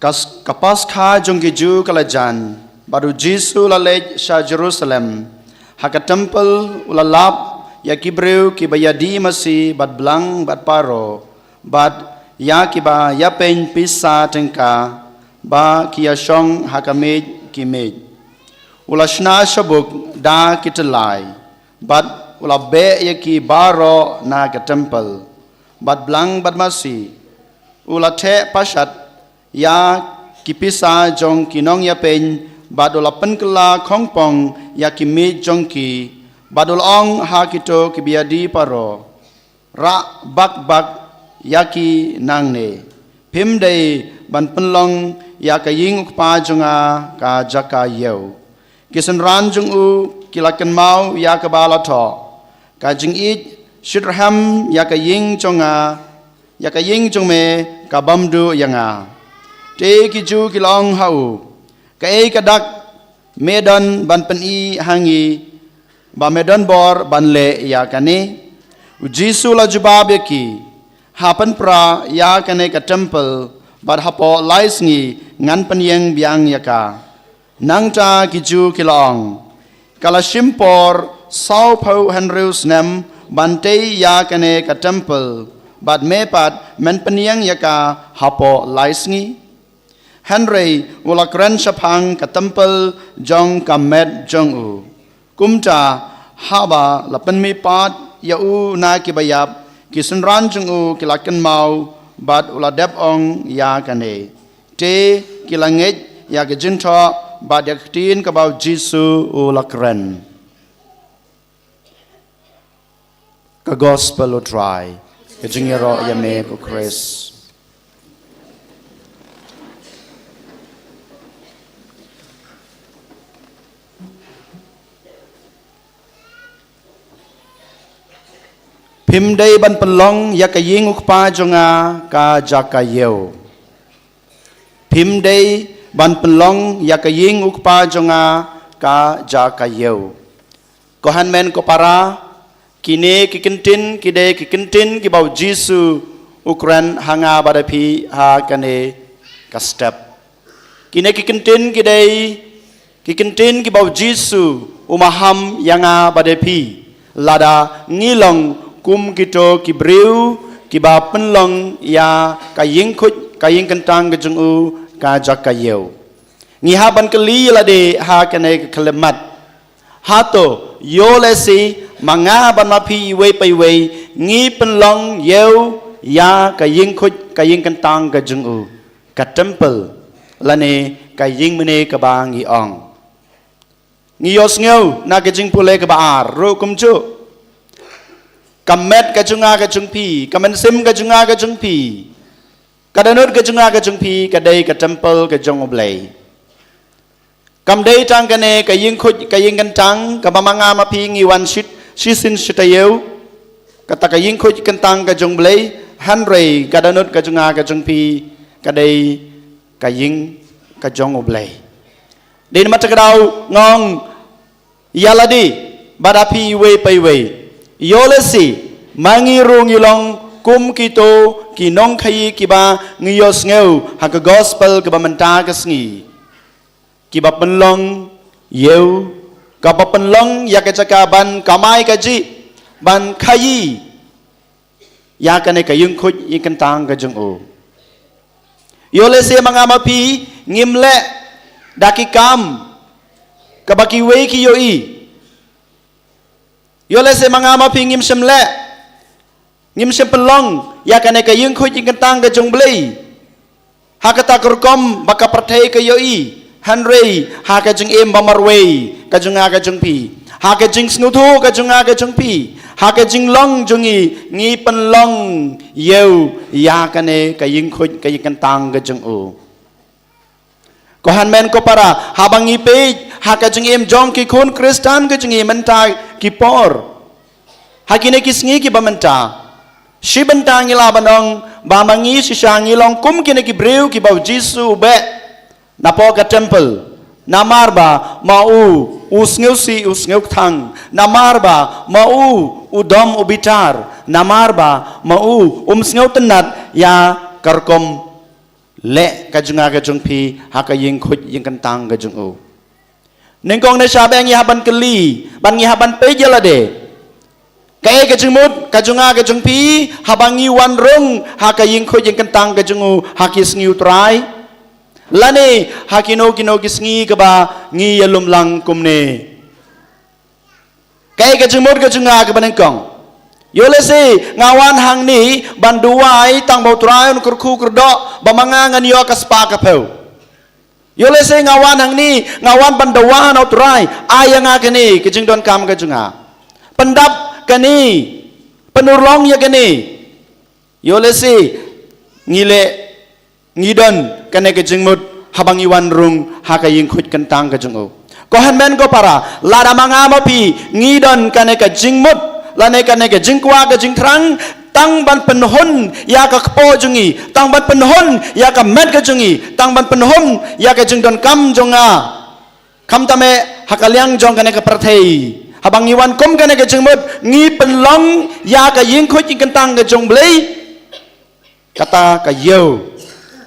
Ka s-, ka Paskha jong ki Jiw ka la jan, bad u Jisu u la leit sha Jerusalem. Ha ka templ u la lap ïa ki briew kiba ïadie masi bad blang bad parrow, bad ïa kiba ïapeiñ pisa tyngka, ba ki ïashong ha ka miej ki miej. U la shna shabuk da ki tyllai, bad u la beh ïa ki baroh na ka templ, bad blang bad masi. U la theh pashat ïa ki pisa jong ki nongïapeiñ, bad u la pynkylla khongpong ïa ki miej jong ki, bad u la ong ha kito kiba ïadie parrow: Rah bak bak ïa ki nangne. Phim dei ban pynlong ïa ka ïing u Kpa jong nga ka jaka ïew. Ki synran jong u ki la kynmaw ïa kaba la thoh: Ka jingïeit shitrhem ïa ka ïing jong nga, ïa ka ïing jong me ka bym duh ïa nga. Te ki Jiw ki la ong ha u: Kaei ka dak me don ban pyni ha ngi, ba me don bor ban leh ïa kane? U Jisu u la jubab ïa ki: Ha pynpra ïa kane ka templ, bad hapoh lai sngi ngan pynïeng biang ïa ka. Nangta ki Jiw ki la ong: Ka la shim por sawphew hynriew snem ban tei ïa kane ka templ, bad me pat men pynïeng ïa ka hapoh lai sngi? Hynrei u la kren shaphang ka templ jong ka met jong u. Kumta, haba la pynmihpat ïa u na kiba ïap, ki synran jong u ki la kynmaw bad u la dep ong ïa kane. Te ki la ngeit ïa ka jingthoh bad ïa ka ktien kaba u Jisu u la kren. Ka Gospel u Trai. Ka jingïaroh ïa me, ko Khrist. Phim dei ban pynlong ïa ka ïing u Kpa jong nga ka jaka ïew. Phim dei ban pynlong ïa ka ïing u Kpa jong nga ka jaka ïew. Ko hynmen ko para, kine ki kyntien ki dei ki kyntien kiba u Jisu u kren ha nga bad ha phi ha kane ka step. Kine ki kyntien ki dei ki kyntien kiba u Jisu u maham ïa nga bad ha phi, lada ngi long kum kito ki briew kiba pynlong ïa ka ïing khuid, ka ïing kyntang ka jong u ka jaka ïew. Ngi hap ban kylli ïa lade ha kane ka khyllipmat: Hato ïoh lehse ma nga bad ma phi iwei pa iwei ngi pynlong ïew ïa ka ïing khuid, ka ïing kyntang ka jong u, ka templ, lane ka ïing mane kaba ngi ong? Ngi ïohsngew na ka jingpule kaba ar ruh kumjuh: Ka met ka jong nga ka jong phi, ka mynsiem ka jong nga ka jong phi, ka dohnud ka jong nga ka jong phi ka dei ka templ ka jong U Blei. Kam dei tang kane ka ïing khuid, ka ïing kyntang kaba ma nga ma phi ngi wan shit, shisien shi taïew. Kata ka ïing khuid kyntang ka jong U Blei, hynrei ka dohnud ka jong nga ka jong phi ka dei ka ïing ka jong U Blei. Dei namar kata ka daw nga ong ïa lade bad ha phi iwei pa iwei, ïoh lehse ma ngi ruh ngi long kum kito ki nongkhaïi kiba ngi ïohsngew ha ka gospel kaba mynta ka sngi, kiba pynlong ïew, kaba pynlong ïa ka jaka ban kamai kajih, ban khaïi ïa kane ka ïing khuid ïing kyntang ka jong u. Ïoh lehse ma nga ma phi ngim leh da ki kam kaba kiwei ki ïohi. Ïoh lehse ma nga ma phi ngim shym leh, ngim shym pynlong ïa kane ka ïing khuid ïing kyntang ka jong U Blei ha kata ka rukom ba ka pyrthei ka ïohi. Hynrei ha ka jingim ba marwei ka jong nga ka jong phi, ha ka jingsngewthuh ka jong nga ka jong phi, ha ka jinglong jong ngi, ngi pynlong ïew ïa kane ka ïing khuid ka ïing kyntang ka jong u. Ko hynmen ko para, haba ngi peit ha ka jingim jong ki khun Khristan ka jong ngi mynta ki por, ha kine ki sngi kiba mynta, shi bynta ngi lah ban ong ba ma ngi shisha ngi long kum kine ki briew kiba u Jisu u beh napoh ka templ. Namar ba ma u u sngewsih u sngewkthang, namar ba ma u u dom u bitar, namar ba ma u um sngewtynnat ïa ka rukom leh ka jong nga ka jong phi ha ka ïing khuid ïing kyntang ka jong u. Nyngkong ne sha ba ngi hap ban kylli, ban ngi hap ban peit ïa lade. Kaei ka jingmut ka jong nga ka jong phi haba ngi wan rung ha ka ïing khuid ïing kyntang ka jong u ha ki sngi u Trai? Lane ha kino kino ki sngi kaba ngi ïalum lang kumne. Kaei ka jingmut ka jong nga kaba nyngkong? Ïoh lehse nga wan hangne ban duwai tang ba u Trai un kyrkhu kyrdoh ba ma nga ngan ïoh ka spah ka phew. Ïoh lehse nga wan hangne, nga wan ban dawa na u Trai, ai ïa nga kane ka jingdonkam ka jong nga. Pyndap kane, pynurlong ïa kane. Ïoh lehse ngi leh, ngi don kane ka jingmut haba ngi wan rung ha ka ïing khuid kyntang ka jong u. Ko hynmen ko para, lada ma nga ma phi ngi don kane ka jingmut lane kane ka jingkwah ka jingthrang, tang ban pynhun ïa ka kpoh jong ngi, tang ban pynhun ïa ka met ka jong ngi, tang ban pynhun ïa ka jingdonkam jong nga. Khamtam eh ha ka liang jong kane ka pyrthei, haba ngi wan kum kane ka jingmut, ngi pynlong ïa ka ïing khuid ïing kyntang ka jong u Blei. Kata ka ïew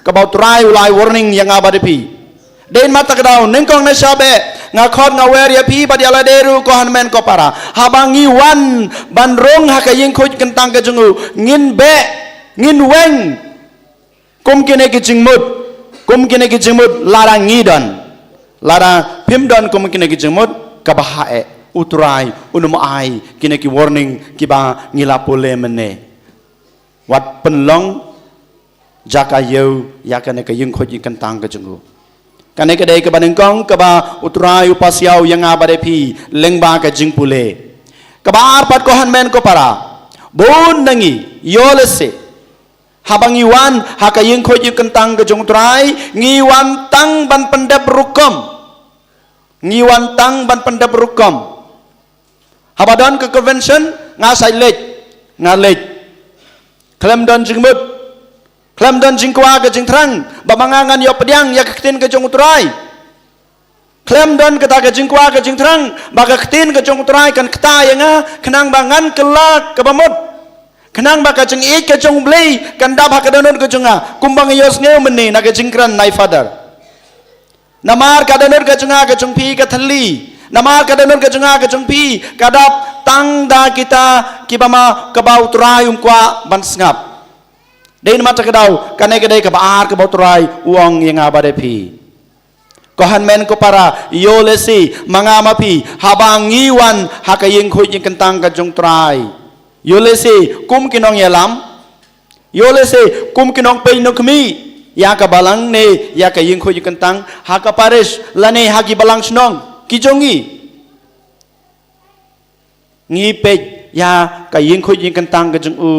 kaba u Trai u la ai warning ïa nga bad ïa phi. Dei namar kata ka daw, nyngkong ne sha ba nga khot nga wer ïa phi bad ïa lade ruh ko hynmen ko para, haba ngi wan ban rung ha ka ïing khuid kyntang ka jong u, ngin beh, ngin weng kum kine ki jingmut, kum kine ki jingmut lada ngi don. Lada phim don kum kine ki jingmut, kaba heh, u Trai un ym ai kine ki warning kiba ngi la pule mynne. Wat pynlong jaka ïew ïa kane ka ïing khuid ïing kyntang ka jong u. Kane ka dei kaba nyngkong kaba u Trai u pasiaw ïa nga bad ïa phi lyngba ka jingpule. Kaba ar pat ko hynmen ko para, bun na ngi, ïoh lehse haba ngi wan ha ka ïing khuid ïing kyntang ka jong u Trai, ngi wan tang ban pyndep rukom. Ngi wan tang ban pyndep rukom. Haba don ka convention, nga sa leit, nga leit. Khlem don jingmut, khlem don jingkwah ka jingthrang ba ma nga ngan ïoh pdiang ïa ka ktien ka jong u Trai. Khlem don kata ka jingkwah ka jingthrang ba ka ktien ka jong u Trai kan ktah ïa nga, khnang ba ngan kylla kaba mut, khnang ba ka jingïeit ka jong u Blei kan dap ha ka dohnud ka jong nga, kumba nga ïohsngew mynne na ka jingkren na i Father. Namar ka dohnud ka jong nga ka jong phi ka thylli. Namar ka dohnud ka jong nga ka jong phi ka dap tang da kita kiba ma, kaba u Trai um kwah ban sngap. Dei namar kata ka daw, kane ka dei kaba ar kaba u Trai u ong ïa nga bad ïa phi. Ko hynmen ko para, ïoh lehse ma nga ma phi haba ngi wan ha ka ïing khuid ïing kyntang ka jong u Trai, ïoh lehse kum ki nongïalam, ïoh lehse kum ki nongpeit nongkhmih ïa ka balang ne ïa ka ïing khuid ïing kyntang ha ka parish lane ha ki balang shnong ki jong ngi, ngi peit ïa ka ïing khuid ïing kyntang ka jong u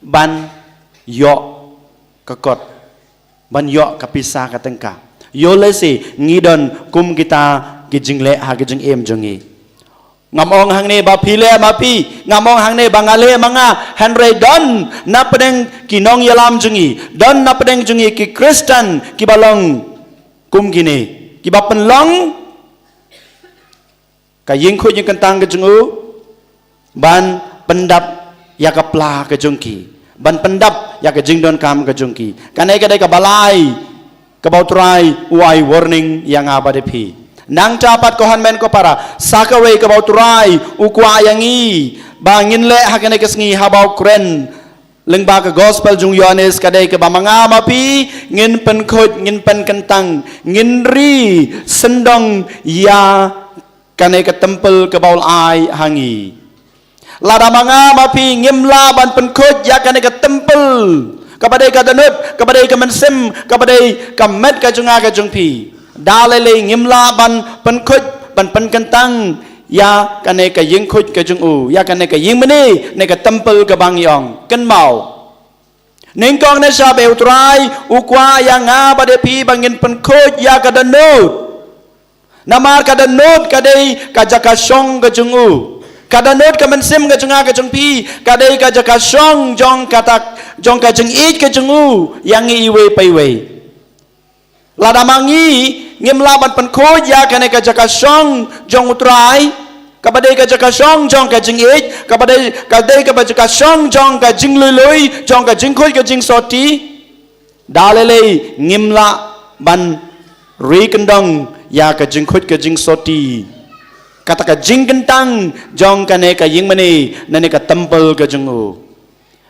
ban ïoh ka kot, ban ïoh ka pisa ka tyngka. Ïoh lehse ngi don kum kita ki jingleh ha ki jingim jong ngi. Ngam ong hangne ba phi leh ma phi, ngam ong hangne ba nga leh ma nga, hynrei don napdeng ki nongïalam jong ngi, don napdeng jong ngi ki Khristan kiba long kum kine, kiba pynlong ka ïing khuid ïing kyntang ka jong u ban pyndap ïa ka pla ka jong ki, ban pyndap ïa ka jingdonkam ka jong ki. Kane ka dei kaba lai kaba u Trai u ai warning ïa nga bad ïa phi. Nangta pat ko hynmen ko para, sa kawei kaba u Trai u kwah ïa ngi ba ngin leh ha kane ka sngi haba u kren lyngba ka gospel jong u Ïohannes ka dei kaba ma nga ma phi ngin pynkhuid, ngin pynkyntang, ngin ri syndong ïa kane ka templ kaba u la ai ha ngi. Lada ma nga ma phi ngim lah ban pynkhuid ïa kane ka templ, kaba dei ka dohnud, kaba dei ka mynsiem, kaba dei ka met ka jong nga ka jong phi, da lei lei ngim lah ban pynkhuid, ban pynkyntang ïa kane ka ïing khuid ka jong u, ïa kane ka ïing mane ne ka templ kaba ngi ong. Kynmaw, nyngkong ne sha ba u Trai u kwah ïa nga bad ïa phi ba ngin pynkhuid ïa ka dohnud. Namar ka dohnud ka dei ka jaka shong ka jong u. Ka dohnud, ka mynsiem ka jong nga ka jong phi ka dei ka jaka shong jong kata, jong ka jingïeit ka jong u ïa ngi iwei pa iwei. Lada ma ngi ngim lah ban pynkhuid ïa kane ka jaka shong jong u Trai, kaba dei ka jaka shong jong ka jingïeit, kaba dei, ka dei kaba jaka shong jong ka jinglui lui, jong ka jingkhuid ka jingsotti, Da lei lei ngim lah ban ri kyndong ïa ka jingkhuid ka jingsotti, kata ka jingkyntang jong kane ka ïingmane, ne ka templ ka jong u.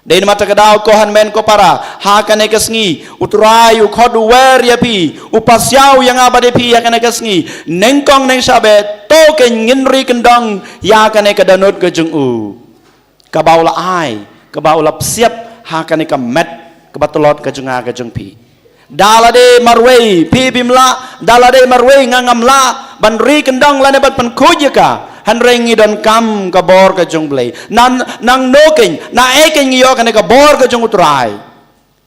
Dei namar kata ka daw ko hynmen ko para, ha kane ka sngi U Trai u khot u wer ïa phi, u pasiaw ïa nga bad ïa phi ha kane ka sngi. Nyngkong nyngshah bha, to kein ngin ri kyndong ïa kane ka dohnud ka jong u, kaba u la ai, kaba u la psiap ha kane ka met kaba tlot ka jong nga ka jong phi. Da lade marwei phi phim lah, da lade marwei nga ngam lah ban ri kyndong lane ban pynkhuid ïa ka, hynrei ngi donkam ka bor ka jong U Blei. Nang, nangno kein, naei kein ngi ïoh kane ka bor ka jong U Trai?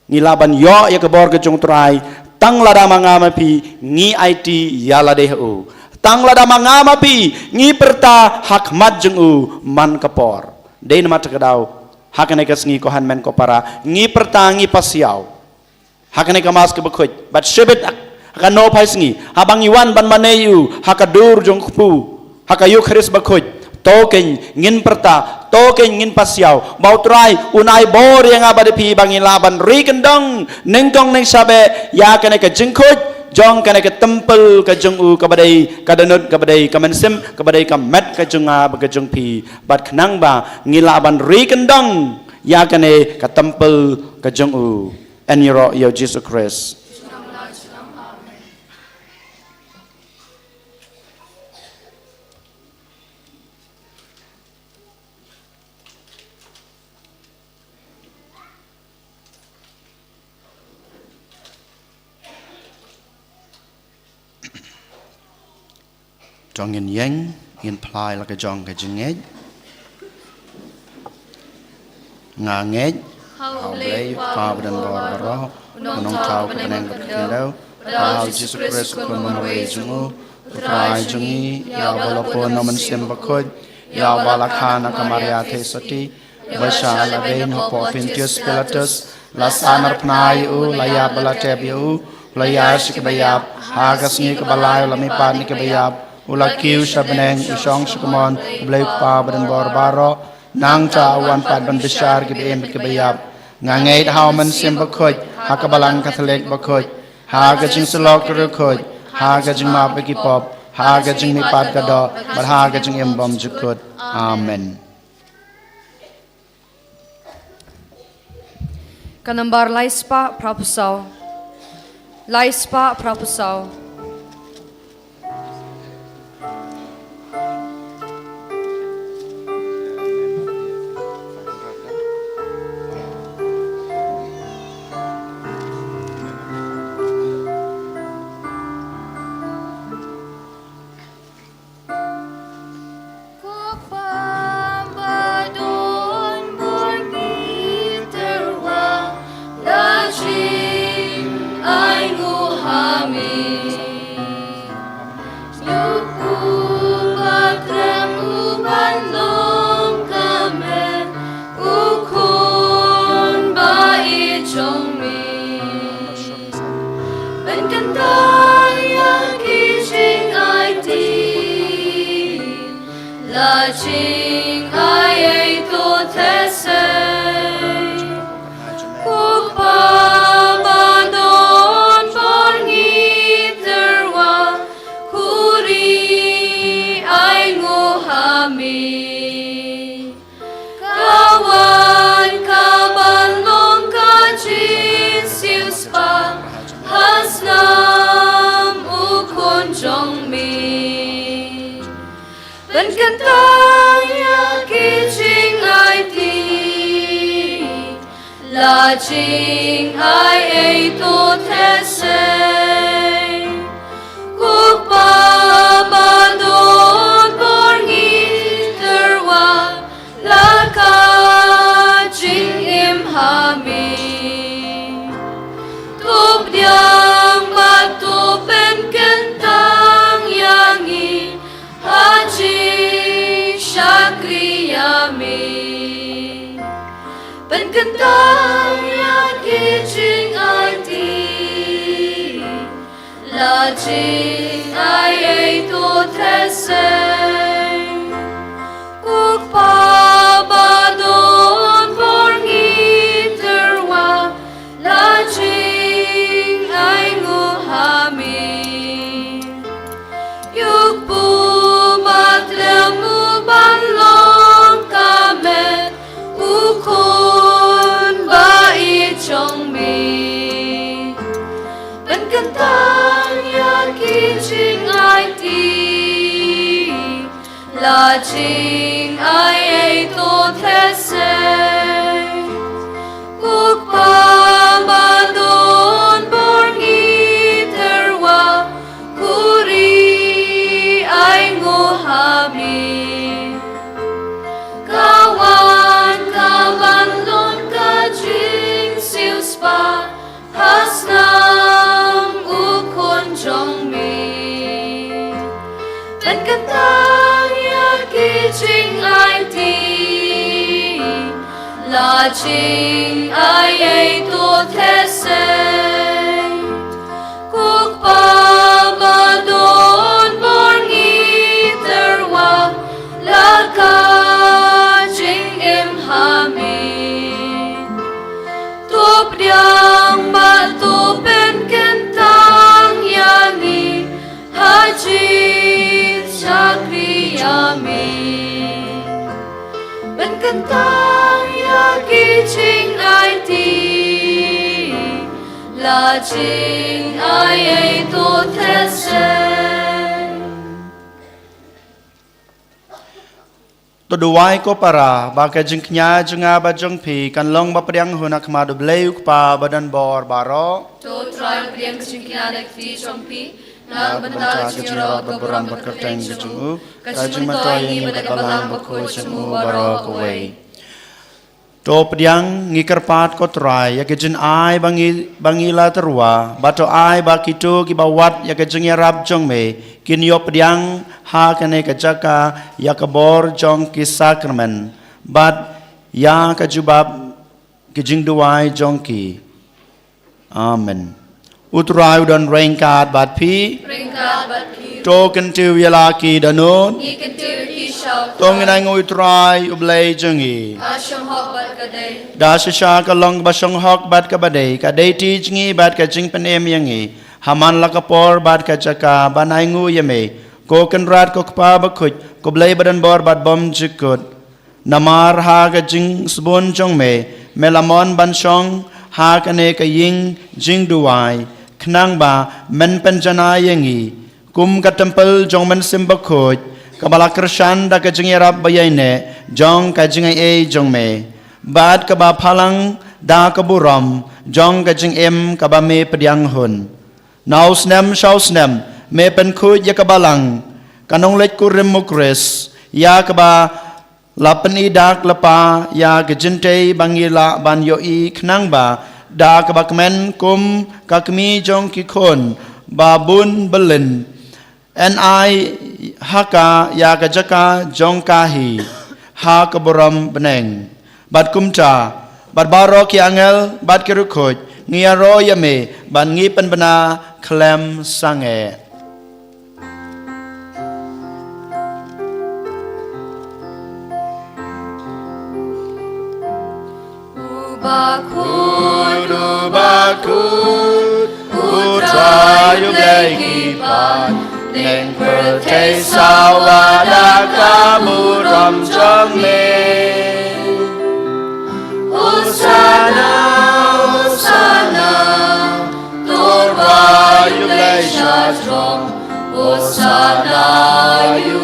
Ngi lah ban ïoh ïa ka bor ka jong U Trai tang lada ma nga ma phi ngi aiti ïa lade ha u, tang lada ma nga ma phi ngi pyrta ha khmat jong u man ka por. Dei namar kata ka daw, ha kane ka sngi ko hynmen ko para, ngi pyrta, ngi pasiaw ha kane ka Mass kaba khuid, bad shibit ha ka nohphai sngi, haba ngi wan ban mane ïa u ha ka dur jong u kpu, ha ka Eukharist bakhuid, to kein ngin pyrta, to kein ngin pasiaw ba U Trai un ai bor ïa nga bad ïa phi ba ngin lah ban ri kyndong nyngkong nyngshah bha ïa kane ka jingkhuid jong kane ka templ ka jong u, kaba dei ka dohnud, kaba dei ka mynsiem, kaba dei ka met ka jong nga bad ka jong phi, bad khnang ba ngin lah ban ri kyndong ïa kane ka templ ka jong u. Yn ïaroh ïa U Jisu Khrist. To ngin ïeng, ngin phla ïa la ka jong ka jingngeit. Nga ngeit ha U Blei U Kpa badonbor baroh, U Nongthaw uba bneng bad khyndew, bad ha U Jisu Khrist U Khun marwei jong u, U Trai jong ngi, ïa uba la pun na U Mynsiem Bakhuid, ïa uba la kha na ka Maria Theisotti, ba shah la beiñ hapoh Pontius Pilatus, la sahnarphna ïa u, la ïap bad la tep ïa u, la ïaid sha ki baïap, ha ka sngi kaba lai u la mihpat na ki baïap, u la kiew sha bneng, u shong sha kamon U Blei U Kpa badonbor baroh. Nangta u wan pat ban bishar ki ba im bad ki baïap. Nga ngeit ha U Mynsiem Bakhuid, ha ka Balang Katholik bakhuid, ha ka jingsyllok ka riewkhuid, ha ka jingmap ïa ki pop, ha ka jingmihpat ka doh, bad ha ka jingim bymjukut. Amen. Ka nambar lai spah phra phew saw. Lai spah phra phew saw. Ko Kpa ba don bor, ngi tyrwa, la jingainguh ha me. Ïa u kpu ba khlem, u ban long ka met, u khun ba ïeit jong me. Pynkyntang ïa ki jingaiti, la jingai ei to theh sei. Ko Kpa ba don bor, ngi tyrwa, khuri ainguh ha me. Ka wan ka ban long ka jingsiewspah ha snam u Khun jong me. Pynkyntang ïa ki jingaiti, la jingai ei to theh sei. Ko Kpa ba don bor, ngi tyrwa, la ka jingim ha me. To pdiang bad to pynkyntang ïa ngi, ha jingshakri ïa me. Pynkyntang ïa ki jingaiti, la jingai ei to theh sei. Ko Kpa ba don bor, ngi tyrwa, la jing La jingai ei to these. Ko Kpa badonbor, ngi tyrwa, khuri ainguh ha me. Ka wan kaban long ka jingsiewspah ha snam u Khun jong me. Pynkyntang ïa ki jingaiti, la jingai ei to these. Ko Kpa badonbor, ngi tyrwa, la ka jingim ha me. To pdiang bad to pynkyntang ïa ngi ha jingshakri ïa me. Pynkyntang ïa ki jingaiti, la jingai ei to these. To duwai ko para, ba ka jingkñia jong nga bad jong phi kan long ba pdiang hun ha khmat U Blei U Kpa badonbor baroh. To Trai, pdiang ka jingkñia na ka kti jong phi na ka bynta ka jingïarap, ka burom bad ka kyrteng ka jong u, ka jingmyntoi ïa ngi bad ka balang bakhuid jong u baroh kawei. To pdiang, ngi kyrpad ko Trai ïa ka jingai ba ngi, ba ngi la tyrwa, bad to ai ba kito kiba wad ïa ka jingïarap jong me kin ïoh pdiang ha kane ka jaka ïa ka bor jong ki sakramen bad ïa ka jubab ki jingduwai jong ki. Amen. U Trai u don ryngkat bad phi. Ryngkat bad phi. To kyntiew ïa la ki dohnud. Ngi kyntiew ïa ki sha U Trai. To ngin ainguh ïa U Trai U Blei jong ngi. Ka shong hok bad ka dei. Da shisha ka long kaba shong hok bad kaba dei, ka dei ti jong ngi bad ka jingpynim ïa ngi. Ha man la ka por bad ka jaka ban ainguh ïa me, ko Kynrad, ko Kpa bakhuid, ko Blei badonbor bad bymjukut. Namar ha ka jingsbun jong me, me la mon ban shong ha kane ka ïing jingduwai, khnang ba men pynjanai ïa ngi kum ka templ jong u Mynsiem Bakhuid, kaba la kyrshan da ka jingïarap baïaineh jong ka jingaiei jong me, bad kaba phalang da ka burom jong ka jingim kaba me pdiang hun. Na u snem sha u snem, me pynkhuid ïa ka balang, ka nongleit kurim U Khrist, ïa kaba la pyni da ka lypa ïa ka jingtei ba ngi lah ban ïohi, khnang ba da kaba kmen kum ka kmie jong ki khun ba bun byllien, yn ai ha ka ïa ka jaka jong ka hi ha ka burom bneng. Bad kumta, bad baroh ki angel bad ki riewkhuid, ngi ïaroh ïa me bad ngi pynbna khlem sangeh. U bakhuid, u bakhuid, u Trai U Blei ki paid, bneng pyrthei sawa da ka burom jong me. Hosanna, Hosanna, to U Trai U Blei sha shnong. Hosanna ïa U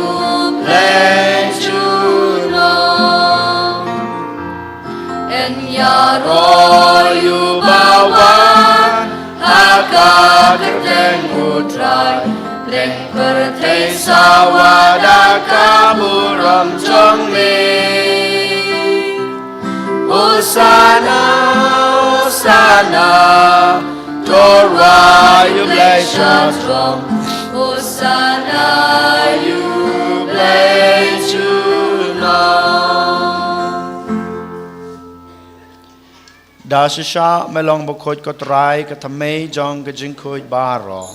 Blei junom. Yn ïaroh ïa uba wan ha ka kyrteng U Trai, bneng pyrthei sawa da ka burom jong me. Hosanna, Hosanna, to U Trai U Blei sha shnong. Hosanna ïa U Blei junom. Da shisha me long bakhuid ko Trai, ka thymmei jong ka jingkhuid baroh.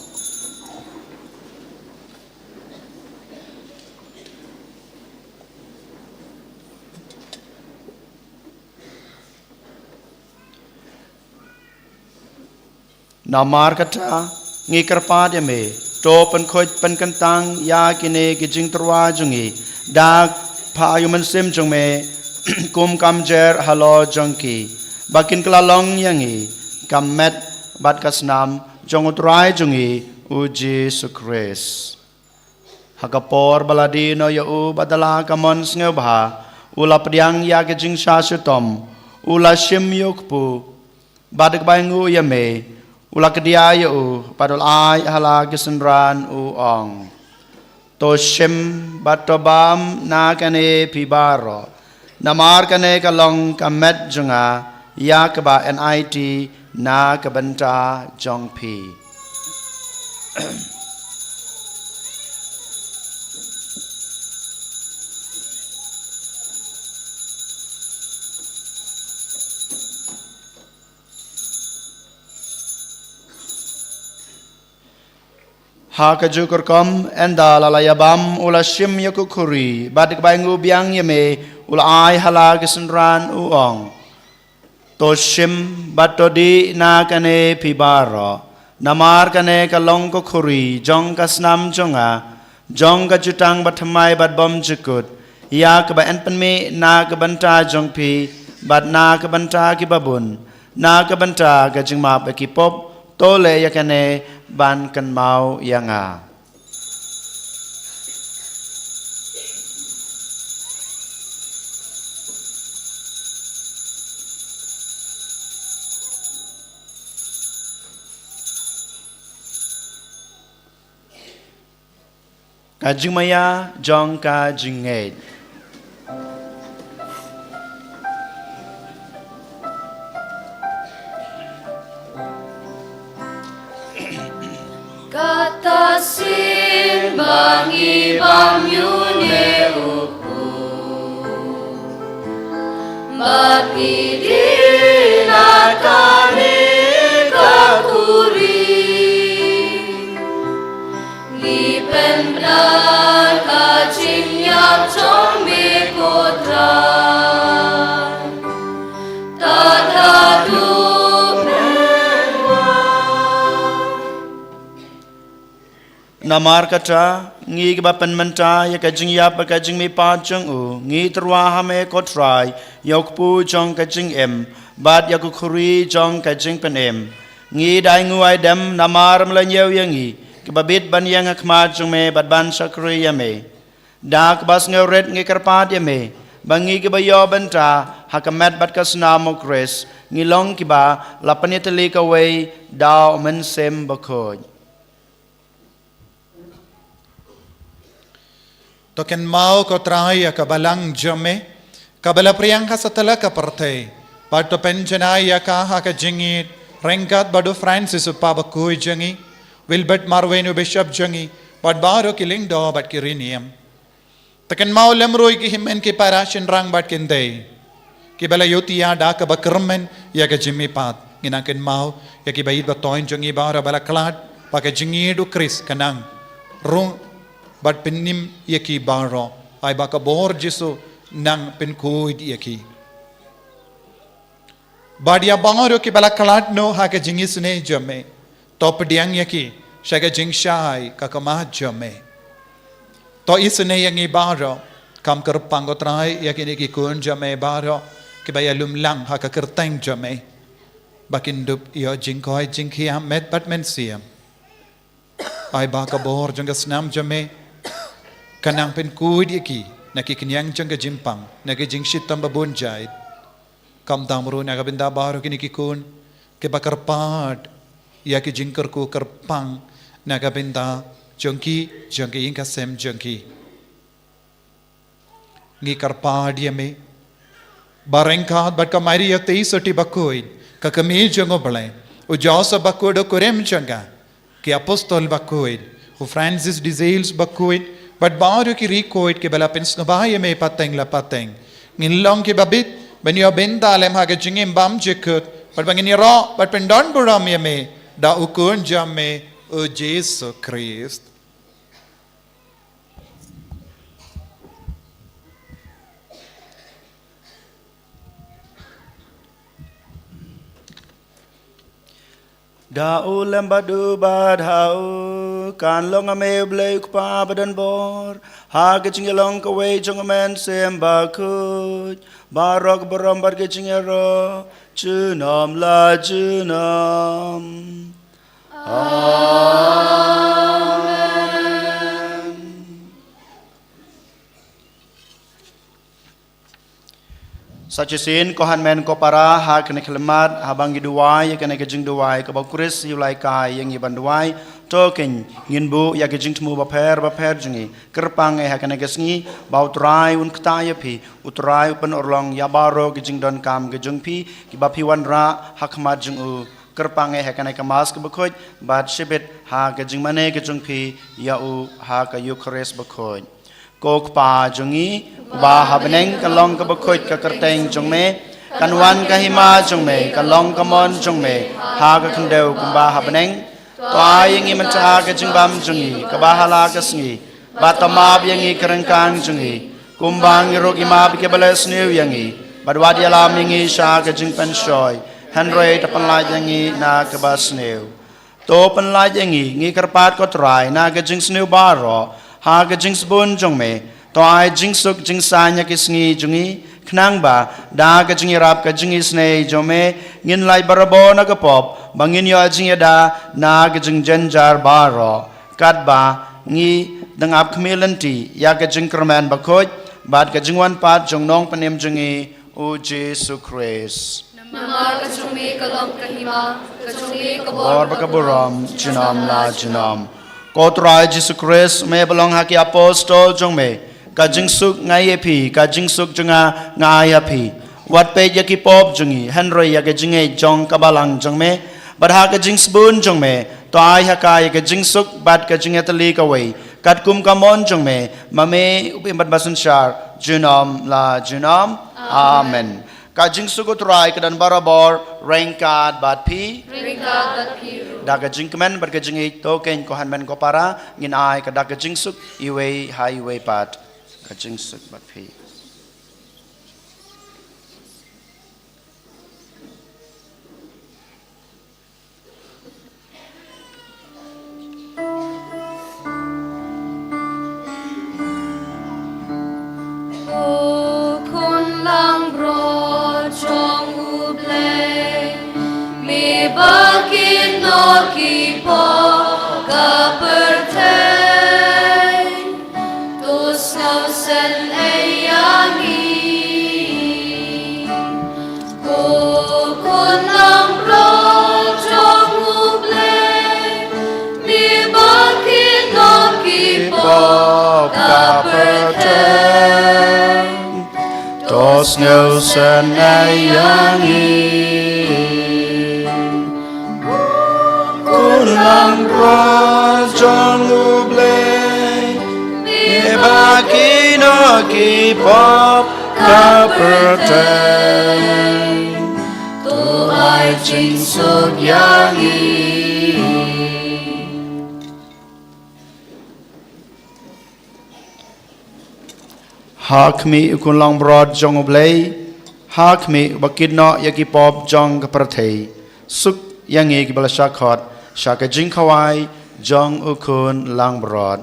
Namar kata, ngi kyrpad ïa me, to pynkhuid pynkyntang ïa kine ki jingtyrwa jong ngi da ka pha ïa u Mynsiem jong me, kum kam jer halor jong ki, ba kin kylla long ïa ngi ka met bad ka snam jong U Trai jong ngi U Jisu Khrist. Ha ka por ba la die noh ïa u bad da la ka mon sngewbha, u la pdiang ïa ka jingshah shitom, u la shim ïa u kpu, bad da kaba ainguh ïa me, u la kdiah ïa u, bad u la ai ha la ki synran u ong: To shim bad to bam na kane phi baroh, namar kane ka long ka met jong nga, ïa kaba yn aiti na ka bynta jong phi. Ha kajuh ka rukom, ynda la la ïa bam, u la shim ïa ka khuri, bad da kaba ainguh biang ïa me, u la ai ha la ki synran u ong: To shim bad to dih na kane phi baroh, namar kane ka long ka khuri jong ka snam jong nga, jong ka jutang bathymmai bad bymjukut, ïa kaba yn pynmih na ka bynta jong phi bad na ka bynta kiba bun, na ka bynta ka jingmap ïa ki pop. To leh ïa kane ban kynmaw ïa nga. Ka jingmaïa jong ka jingngeit. Kata sien ba ngi bam ïa une u kpu, bad ngi dih na kane ka khuri, ngi pynbna ka jingïap jong me, ko Trai. Tad haduh mynwan. Namar kata, ngi kiba pynmynta ïa ka jingïap bad ka jingmihpat jong u, ngi tyrwa ha me, ko Trai, ïa u kpu jong ka jingim, bad ïa ka khuri jong ka jingpynim. Ngi da ainguh aidem namar me la ñiew ïa ngi, kiba bit ban ïeng ha khmat jong me bad ban shakri ïa me. Da kaba sngewrit ngi kyrpad ïa me, ba ngi kiba ïoh bynta ha ka met bad ka snam u Khrist, ngi long kiba la pynïatylli kawei da u Mynsiem Bakhuid. To kynmaw, ko Trai, ïa ka balang jong me, kaba la pdiang ha satlak ka pyrthei, bad to pynjanai ïa ka ha ka jingïeit ryngkat bad u Francis u Papa bakhuid jong ngi, Wilbert Marwein u Bishop jong ngi, bad baroh ki lyngdoh bad ki riewniam. To kynmaw lem ruh ïa ki hynmen ki para shynrang bad ki khyndai, kiba la ïohthiah da kaba kyrmen ïa ka jingmihpat. Ngi nang kynmaw ïa kiba ïeit ba thoiñ jong ngi baroh ba la khlad, ba ka jingïeit u Khrist kan nang rung bad pynim ïa ki baroh. Ai ba ka bor Jisu nang pynkhuid ïa ki. Bad ïa baroh kiba la khlad noh ha ka jingisynei jong me, to pdiang ïa ki sha ka jingshai ka khmat jong me. To isynei ïa ngi baroh, kham kyrpang, ko Trai, ïa kine ki khun jong me baroh, kiba ïalum lang ha ka kyrteng jong me, ba kin dup ïoh jingkoit jingkhiah met bad mynsiem. Ai ba ka bor jong ka snam jong me kan nang pynkhuid ïa ki na ki khñiang jong ka jingpang, na ki jingshitom ba bun jait. Khamtam ruh na ka bynta baroh kine ki khun kiba kyrpad ïa ki jingkyrkhu kyrpang na ka bynta jong ki, jong ki ïing ka sem jong ki. Ngi kyrpad ïa me ba ryngkat bad ka Maria Theisotti bakhuid, ka kmie jong U Blei, u Joseph bakhuid u kurim jong ka, ki apostol bakhuid, u Francis de Sales bakhuid, bad baroh ki riewkhuid kiba la pynsngewbha ïa me pateng la pateng, ngin long kiba bit ban ïoh bynta lem ha ka jingim bymjukut, bad ba ngin ïaroh bad pyndonburom ïa me da u Khun jong me, u Jisu Khrist. Da u lem bad u bad ha u, kan long ha me, U Blei U Kpa badonbor, ha ka jingïalong kawei jong U Mynsiem Bakhuid, baroh ka burom bad ka jingïaroh junom la junom. Amen. Sa shisien ko hynmen ko para, ha kane ka khyllipmat, haba ngi duwai ïa kane ka jingduwai kaba u Khrist u la ai ïa ngi ban duwai, to kein ngin buh ïa ki jingthmu bapher bapher jong ngi. Kyrpang eh ha kane ka sngi ba u Trai un ktah ïa phi, u Trai u pynurlong ïa baroh ki jingdonkam ki jong phi kiba phi wanrah ha khmat jong u. Kyrpang eh ha kane ka Mass kaba khuid bad shibit ha ka jingmane ka jong phi ïa u ha ka Eukharist bakhuid. Ko Kpa jong ngi uba ha bneng, ka long kaba khuid ka kyrteng jong me, kan wan ka hima jong me, ka long ka mon jong me ha ka khyndew kumba ha bneng. To ai ïa ngi mynta ka jingbam jong ngi kaba ha la ka sngi, bad to map ïa ngi ki ryngkang jong ngi, kumba ngi ruh ngi map ïa kiba leh sniew ïa ngi, bad wat ïalam ïa ngi sha ka jingpynshoi, hynrei to pynlait ïa ngi na kaba sniew. To pynlait ïa ngi, ngi kyrpad ko Trai, na ka jingsniew baroh ha ka jingsbun jong me. To ai jingsuk jingsaiñ ïa ki sngi jong ngi, khnang ba da ka jingïarap ka jingisynei jong me, ngin lait barabor na ka pop, ba ngin ïoh jingïada na ka jingjynjar baroh. Katba ngi dang ap khmih lynti ïa ka jingkyrmen bakhuid bad ka jingwan pat jong u Nongpynim jong ngi, u Jisu Khrist. Namar ka jong me ka long ka hima, ka jong me ka bor bad ka burom junom la junom. Ko Trai Jisu Khrist, me ba ong ha ki apostol jong me, ka jingsuk nga ai ïa phi, ka jingsuk jong nga nga ai ïa phi. Wat peit ïa ki pop jong ngi, hynrei ïa ka jingngeit jong ka balang jong me, bad ha ka jingsbun jong me, to ai ha ka ïa ka jingsuk bad ka jingïatylli kawei, katkum ka mon jong me, ma me u ba im bad ba synshar junom la junom. Amen. Ka jingsuk u Trai ka don barabor ryngkat bad phi. Ryngkat bad phi ruh. Da ka jingkmen bad ka jingïeit, to kein ko hynmen ko para, ngin ai ka dak ka jingsuk iwei ha iwei pat. Ka jingsuk bad phi. O Khun langbrot jong U Blei, me ba kynnoh ki pop ka pyrthei, to sngewsynei ïa ngi. Ko Khun langbrot jong U Blei, me ba kynnoh ki pop ka pyrthei, to sngewsynei ïa ngi. Khun langbrot jong U Blei, me ba kynnoh ki pop ka pyrthei, to ai jingsuk ïa ngi. Ha khmih u Khun langbrot jong U Blei, ha khmih uba kynnoh ïa ki pop jong ka pyrthei, suk ïa ngi kiba la shah khot sha ka jingkhawai jong u Khun langbrot.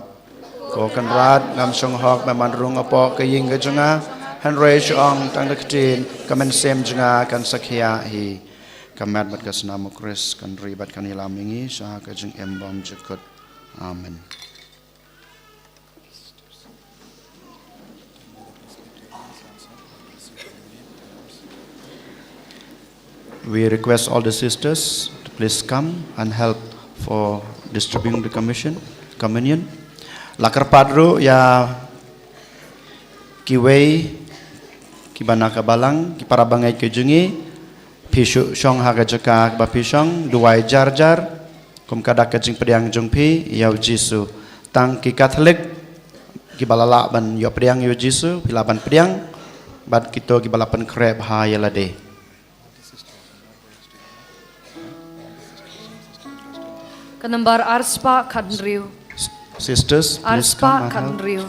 Ko Kynrad, ngam shong hok ba men rung hapoh ka ïing ka jong nga, hynrei shu ong tang da ka ktien, ka mynsiem jong nga kan sa khiah hi. Ka met bad ka snam u Khrist kan ri bad kan ïalam ïa ngi sha ka jingim bymjukut. Amen. We request all the sisters to please come and help for distributing the commission, communion. La kyrpad ruh ïa kiwei kiba na ka balang, ki para bangeit ki jong ngi, phi shu shong ha ka jaka ba phi shong, duwai jar jar kum ka dak ka jingpdiang jong phi ïa u Jisu. Tang ki Katholik kiba la lah ban ïoh pdiang ïa u Jisu, phi lah ban pdiang, bad kito kiba la pynkhreh bha ïa lade. Ka nambar arspah khathynriew. Sisters, please come and help. Arspah khathynriew.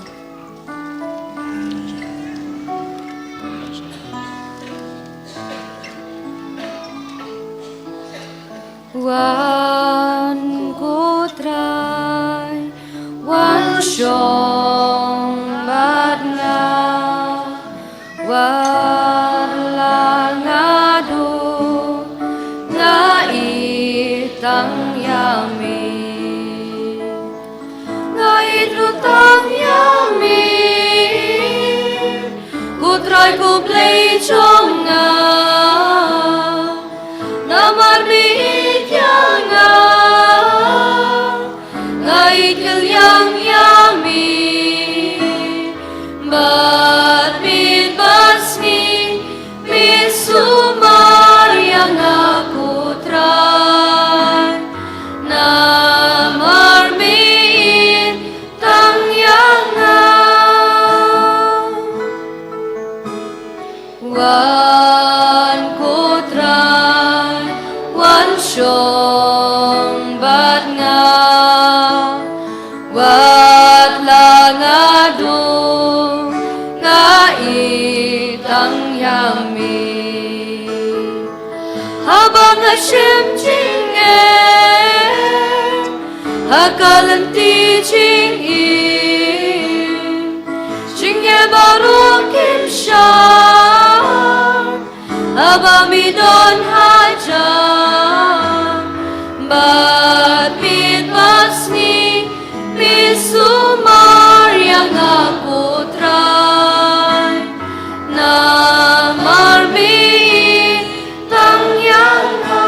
Wan ko Trai, wan shong bad nga, wat la nga duh, nga ïeit tang ïa me. Nga ïeit ruh tang ïa me, ko Trai ko Blei jong Bad miet bad sngi, me sumar ïa nga ko Trai. Namar me ïeit tang ïa nga. Wan ko Trai, wan shong bad nga. Wat la nga duk, nga ïeit tang ïa me. Haba nga shem jingeh ha ka lynti jingim, jingeh baroh kim shah. Haba me don hajan, bad miet bad sngi, me sumar ïa nga ko Trai. Namar me ïeit tang ïa nga.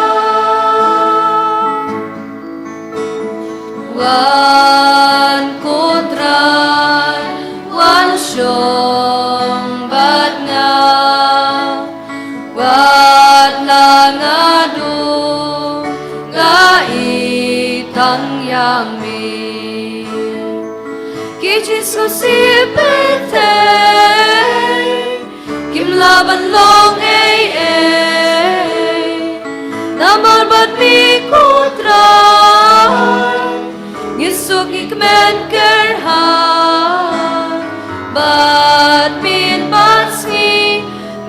Wan ko Trai, wan shong bad nga. Wat la nga duk, nga ïeit tang ïa me. Ki jingsngewsih pyrthei kim lah ban long ei ei. Namar bad me ko Trai, ngi suk ngi kmen kyrhai. Bad miet bad sngi,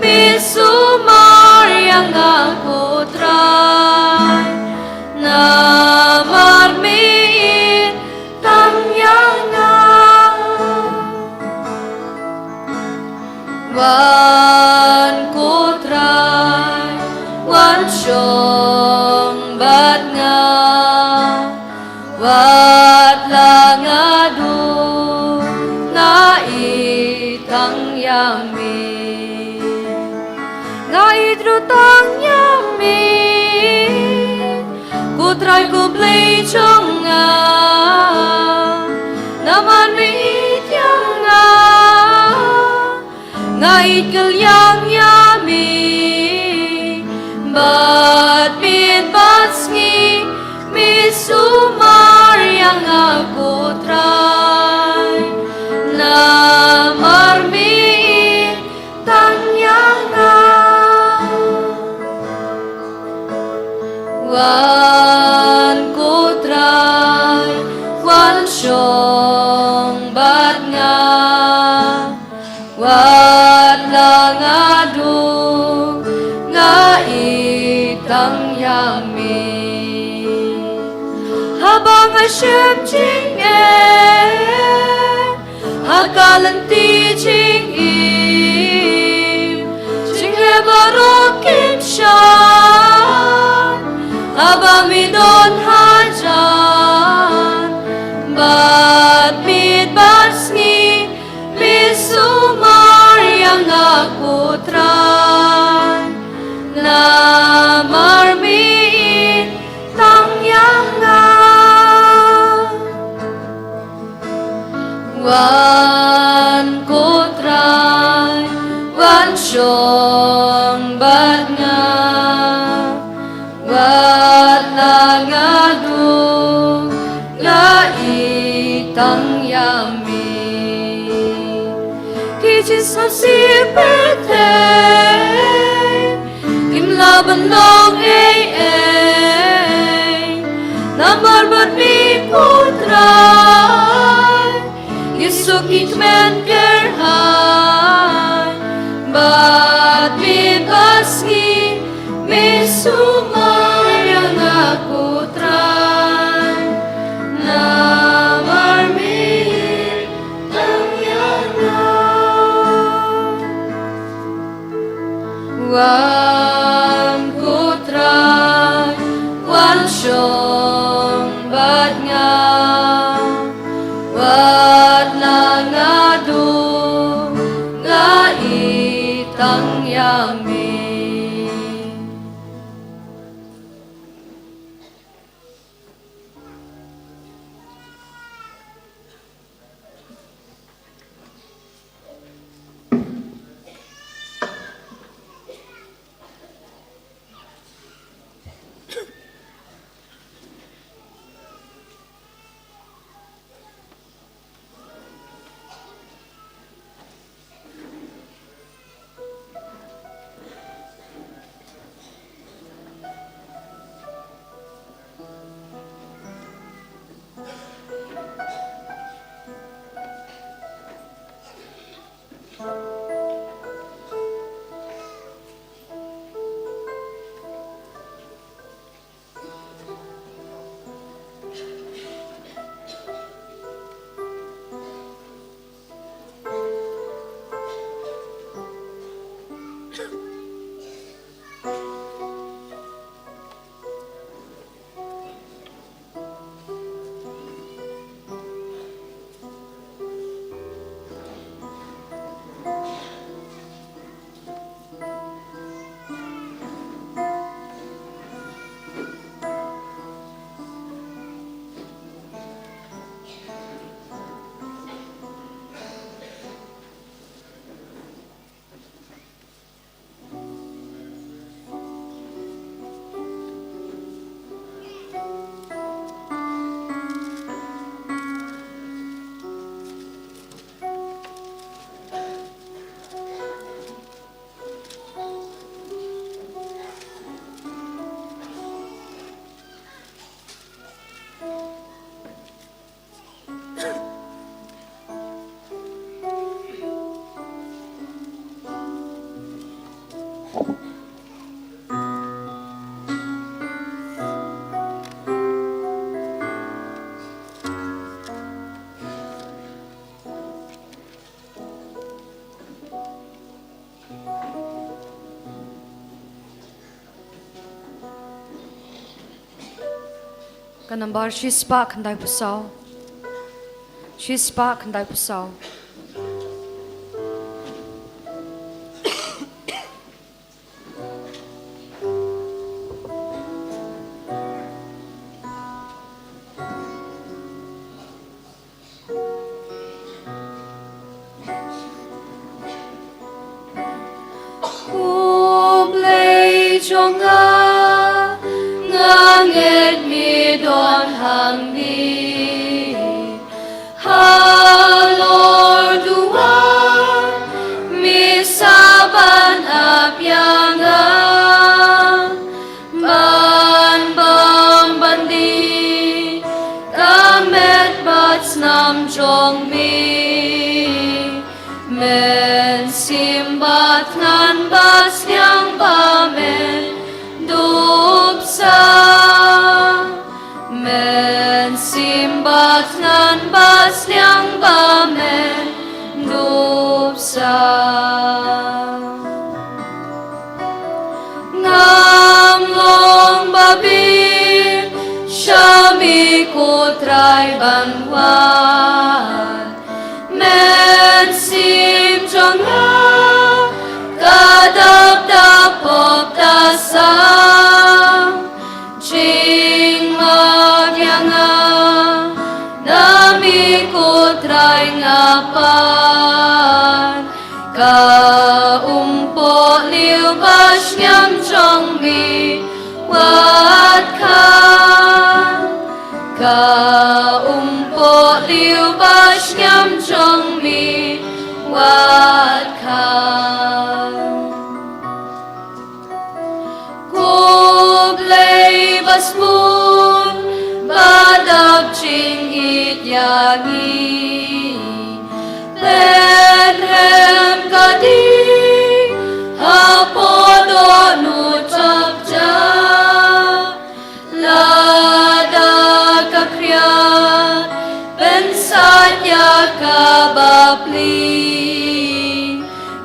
me sumar ïa nga ko Trai. Namar me ïeit tang ïa nga. Wan ko Trai, wan shong bad nga. Wat la nga duk, nga ïeit tang ïa me. Nga ïeit ruh tang ïa me, ko Trai ko Blei jong nga. Namar me ïeit ïa nga, nga ïeit kylliang ïa me. Bad miet bad sngi, me sumar ïa nga ko Trai. Namar me ïeit tang ïa nga. Wan ko Trai, wan shong bad nga. Wat la nga duk, nga ïeit tang ïa me. Haba nga shem jingeh ha ka lynti jingim, jingeh baroh kim shah. Haba me don hajan, bad miet bad sngi, me sumar ïa nga ko Trai. Namar me ïeit tang ïa nga. Wan ko Trai, wan shong bad nga. Wat la nga duk, nga ïeit tang ïa me. Ki jingsngewsih pyrthei kim lah ban long ei ei. Namar bad me ko Trai, ngi suk ngi kmen kyrhai. Bad miet bad sngi, me sumar ïa nga ko Trai. Namar me ïeit tang ïa nga. Wan ko Trai, wan shong bad nga. Wat la nga duk, nga ïeit tang ïa me. Ka nambar shispah khyndaiphew saw. Shispah khyndaiphew saw. Ko Blei jong nga, nga ngeit me don hangne. Halor duwan me sa ban ap ïa nga. Ban bang ban die ka met bad snam jong me. Mynsiem bad thngan bad sliang ba men dup sa. Mynsiem bad thngan bad sliang ba men dup sa. Ngam long ba bit sha me ko Trai ban wan. Mynsiem jong nga ka dap da pop da sam. Jingmap ïa nga na me ko Trai nga pan. Ka um pohliew ba shngiam jong me wat khan. Ka um pohliew ba shngiam jong me wat khan. Ko Blei ba sbun ba dap jingïeit ïa ngi. Pynrem ka ding hapoh dohnud jong ka. Lada ka khriat pynsait ïa ka bapli.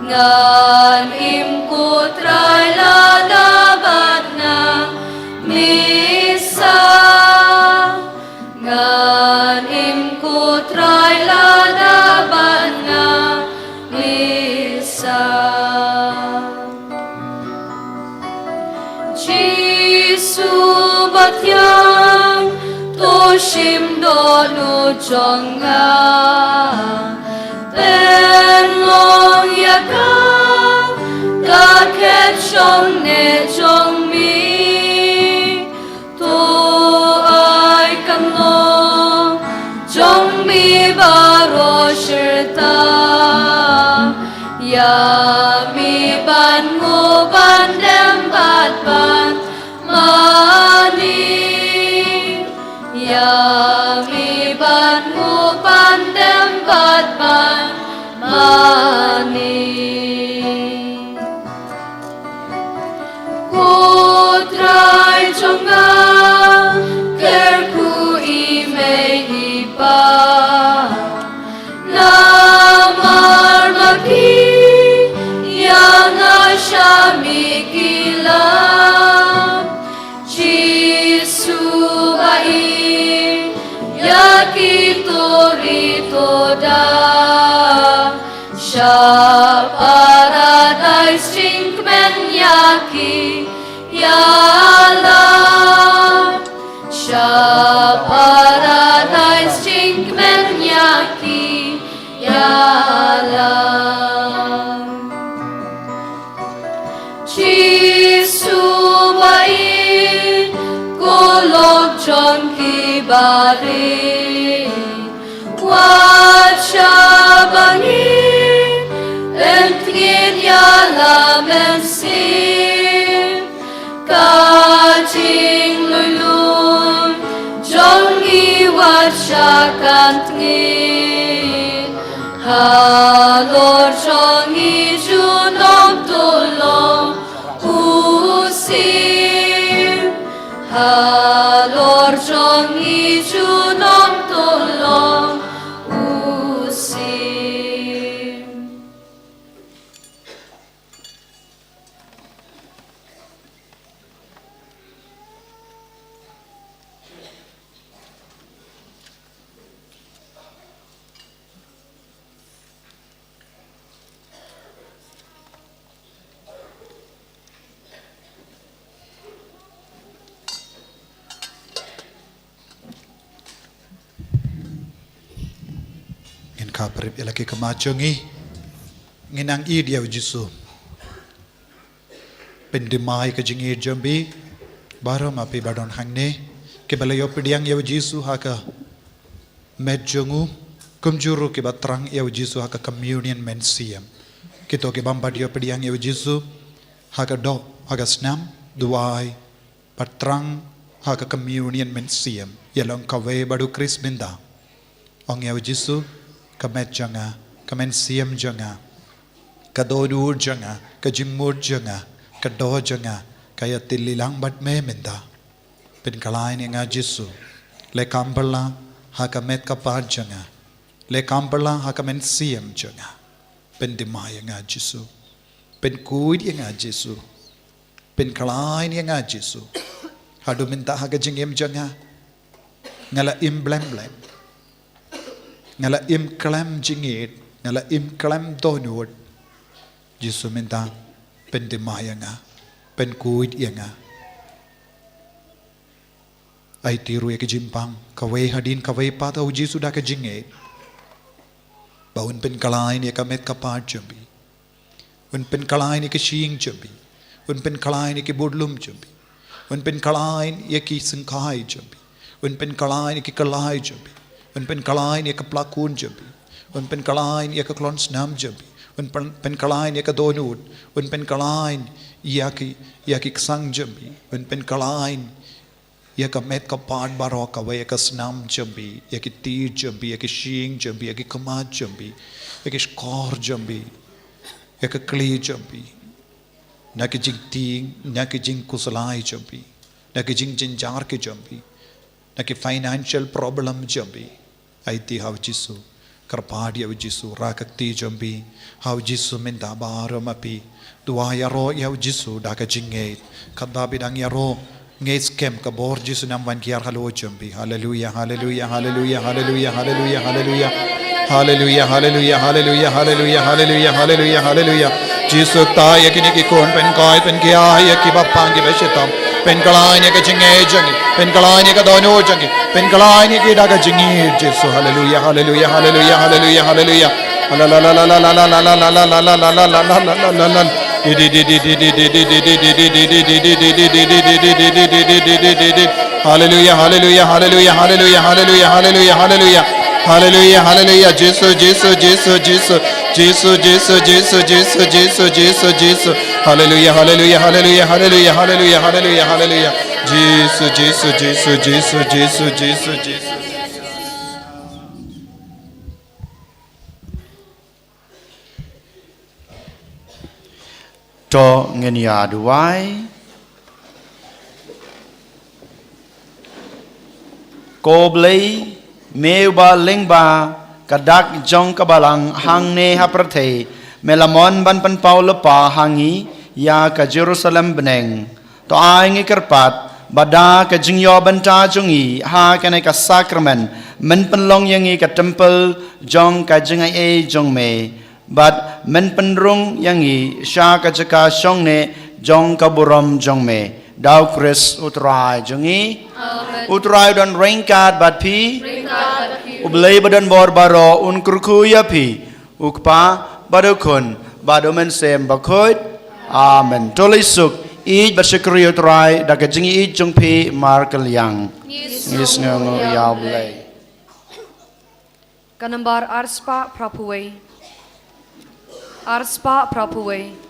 Ngan im ko Trai lada bad nga me sa. Ngan im ko Trai lada bad nga me sa. Jisu ba thiang, to shim dohnud jong nga. Pynlong ïa ka ka khet shongneh jong me. To ai kan long jong me baroh shirta. Ïa me ban nguh ban dem bad ban mane. Ïa me ban nguh ban dem bad ban mane. Ko Trai jong nga, kyrkhu i mei i pa. Namar ma ki ïa nga sha me ki lap. Jisu ba ïeit ïa ki to ri to dak. Sha paradais jingkmen ïa ki ïa lade. Sha paradais jingkmen ïa ki ïa lade. Jisu ba ïeit, ko lok jong ki barit. Wat shah ba ngin pyntngit ïa la mynsiem. Ka jinglulun jong ngi wat shah kan tngit. Halor jong ngi junom to long Ka pyrip ïa la ki khmat jong ngi. Ngin nang ïeit ïa u Jisu. Pyndima ïa ka jingïeit jong phi. Baroh ma phi ba don hangne, kiba la ïoh pdiang ïa u Jisu ha ka met jong u, kumjuh ruh kiba thrang ïa u Jisu ha ka communion mynsiem. Kito kibym pat ïoh pdiang ïa u Jisu ha ka doh, ha ka snam, duwai, bad thrang ha ka communion mynsiem, ïa long kawei bad u Khrist mynta. Ong ïa u Jisu, ka met jong nga, ka mynsiem jong nga, ka dohnud jong nga, ka jingmut jong nga, ka doh jong nga, ka ïathylli lang bad me mynta. Pynkhlaiñ ïa nga Jisu. Leh kam bylla ha ka met ka phad jong nga. Leh kam bylla ha ka mynsiem jong nga. Pyndima ïa nga Jisu. Pynkhuid ïa nga Jisu. Pynkhlaiñ ïa nga Jisu. Haduh mynta ha ka jingim jong nga, nga la im blem blem. Nga la im khlem jingïeit, nga la im khlem dohnud. Jisu mynta, pyndima ïa nga, pynkhuid ïa nga. Aiti ruh ïa ka jingpang, kawei hadien kawei pat ha u Jisu da ka jingïeit. Ba un pynkhlaiñ ïa ka met ka phad jong phi. Un pynkhlaiñ ïa ka shyieng jong phi. Un pynkhlaiñ ïa ki budlum jong phi. Un pynkhlaiñ ïa ki syngkai jong phi. Un pynkhlaiñ ïa ki kyllai jong phi. Un pynkhlaiñ ïa ka pla khun jong phi. Un pynkhlaiñ ïa ka khlon snam jong phi. Un pyn-, pynkhlaiñ ïa ka dohnud. Un pynkhlaiñ ïa ki, ïa ki ksang jong phi. Un pynkhlaiñ ïa ka met ka phad baroh kawei, ïa ka snam jong phi, ïa ki kti jong phi, ïa ki shyieng jong phi, ïa ki khmat jong phi, ïa ki shkor jong phi, ïa ka kli jong phi. Na ki jingtieng, na ki jingkhuslai jong phi, na ki jingjynjar ki jong phi, na ki financial problem jong phi. Aiti ha u Jisu. Kyrpad ïa u Jisu, rah ka kti jong phi ha u Jisu mynta baroh ma phi. Duwai ïaroh ïa u Jisu da ka jingngeit. Katba phi dang ïaroh, ngeit skhem ka bor Jisu nam wan kiar halor jong phi. Haleluia, haleluia, haleluia, haleluia, haleluia, haleluia. Haleluia, haleluia, haleluia, haleluia, haleluia, haleluia, haleluia. Jisu, kta ïa kine ki khun, pynkoit pynkhia ïa kiba pang kiba shitom. Pynkhlaiñ ïa ka jingngeit jong ngi. Pynkhlaiñ ïa ka dohnud jong ngi. Pynkhlaiñ ïa ki da ka jingngeit Jisu. Haleluia, haleluia, haleluia, haleluia, haleluia. Haleluia, haleluia, haleluia, haleluia, haleluia, haleluia, haleluia. Haleluia, haleluia, Jisu, Jisu, Jisu, Jisu. Jisu, Jisu, Jisu, Jisu, Jisu, Jisu, Jisu. Haleluia, haleluia, haleluia, haleluia, haleluia, haleluia, haleluia. Jisu, Jisu, Jisu, Jisu, Jisu, Jisu, Jisu. To ngin ïa duwai. Ko Blei, me uba lyngba ka dak jong ka balang hangne ha pyrthei, me la mon ban pynpaw lypa ha ngi ïa ka Jerusalem bneng. To ai ngi kyrpad ba da ka jingïoh bynta jong ngi ha kane ka sakramen, men pynlong ïa ngi ka templ jong ka jingai ei jong me. Bad men pynrung ïa ngi sha ka jaka shong neh jong ka burom jong me. Da u Khrist u Trai jong ngi. Amen. U Trai u don ryngkat bad phi. Ryngkat bad phi. U Blei ba don bor baroh un kyrkhu ïa phi. U Kpa, bad u Khun, bad u Mynsiem Bakhuid. Amen. To leit suk, ïeit bad shakri ïa u Trai da ka jingïeit jong phi markylliang. Ngi sngewnguh ïa u Blei. Ka nambar arspah phraphew wei. Arspah phraphew wei.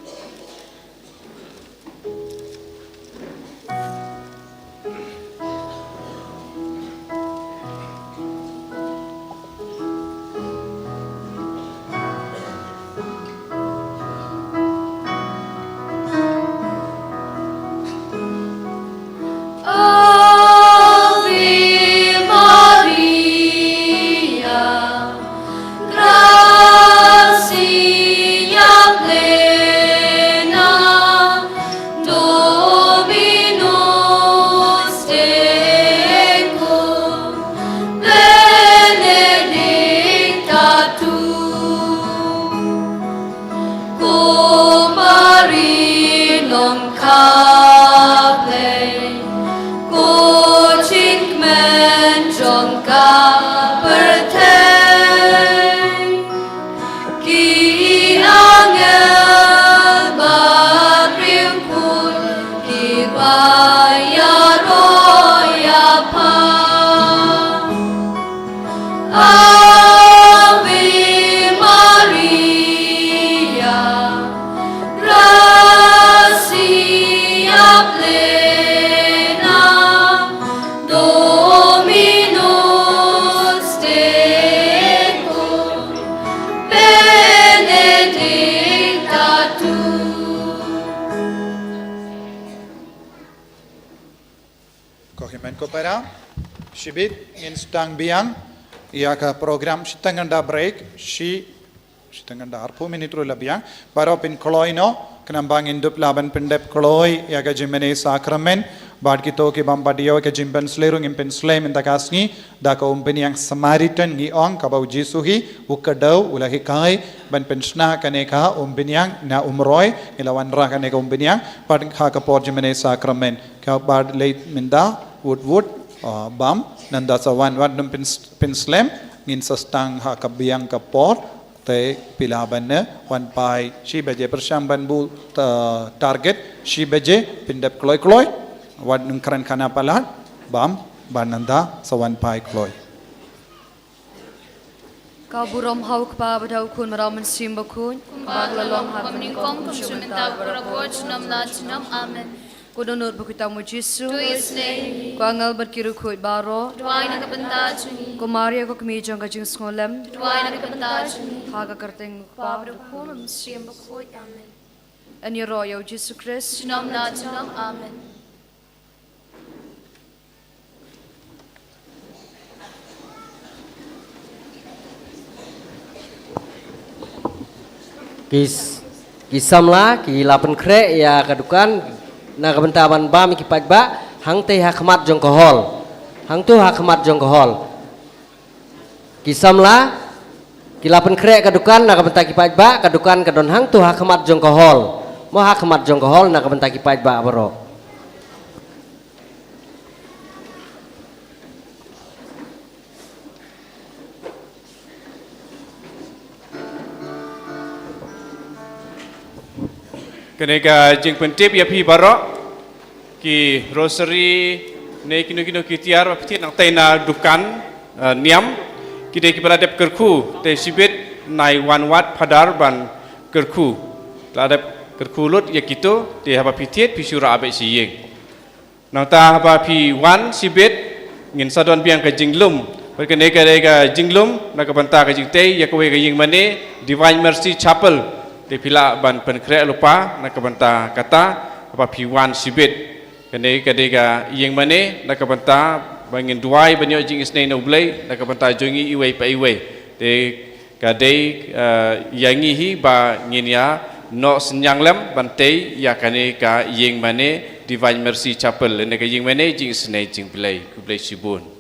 Ave Maria, gratia plena, Dominus tecum, benedicta tu cum mulieribus, cum fructus ventris tuus, Iesus. Amen. Ko jingkmen jong ka pyrthei. Ko para, shibit ngin sdang biang ïa ka program, shiteng ngan da break, shi, shiteng ngan da arphew minit ruh la biang. Baroh phin kloi noh, khnang ba ngin dup lah ban pyndep kloi ïa ka jingmane sakramen. Bad kito ki bym pat ïoh ïa ka jingpynslem ruh ngin pynslem mynta ka sngi da ka umpynïang Samaritan, ngi ong, kaba u Jisu hi u kdew, u la hikai ban pynshna kane ka umpynïang na umroi. Ngi la wanrah kane ka umpynïang bad ha ka por jingmane sakramen. Ka bad leit mynta wut wut, ah, bam nanda sa wan, wat nym pyn-, pynslem, ngin sa sdang ha ka biang ka por. Te phi lah ban ne wan phai shi baje pyrshang ban buh ta-, target shi baje, pyndep kloi kloi. Wat nym kren khana palat, bam, ban nanda sa wan phai kloi. Ka burom ha u Kpa bad ha u Khun bad ha u Mynsiem Bakhuid. Kumba ka la long ha kaba nyngkong, kum shym mynta, baroh ka por, junom la junom. Amen. Ko dohnud bakhuid tam u Jisu. To ïa isynei. Ko angel bad ki riewkhuid baroh. Duwai na ka bynta jong ngi. Ko Maria ko kmie jong ka jingsngewlem. Duwai na ka bynta jong ngi. Ha ka kyrteng u Kpa bad u Khun bad u Mynsiem Bakhuid. Amen. Yn ïaroh ïa u Jisu Khrist. Junom la junom. Amen. Ki s-, ki samla ki la pynkhreh ïa ka dukan na ka bynta ban bam ïa ki paidbah hangtei ha khmat jong ka hall. Hangto ha khmat jong ka hall. Ki samla ki la pynkhreh ka dukan na ka bynta ki paidbah, ka dukan ka don hangto ha khmat jong ka hall. Mo ha khmat jong ka hall na ka bynta ki paidbah baroh. Kane ka jingpyntip ïa phi baroh, ki rosary ne kino kino ki tiar ba phi thied nangtei na dukan, eh, niam, ki dei kiba la dep kyrkhu, te shibit nai wan wad phadar ban kyrkhu. La dep kyrkhu lut ïa kito, te haba phi thied phi shu rah beit sha ïing. Nangta haba phi wan shibit ngin sa don biang ka jinglum. Bad kane ka dei ka jinglum na ka bynta ka jingtei ïa kawei ka ïing mane, Divine Mercy Chapel. Te phi lah ban pynkhreh lypa na ka bynta kata haba phi wan shibit. Kane ka dei ka ïing mane na ka bynta ba ngin duwai ban ïoh jingisynei na U Blei na ka bynta jong ngi iwei pa iwei. Te ka dei, eh, ïa ngi hi ba ngin ïa noh synñiang lem ban tei ïa kane ka ïing mane Divine Mercy Chapel, ne ka ïing mane jingisynei jong U Blei. Khublei shibun.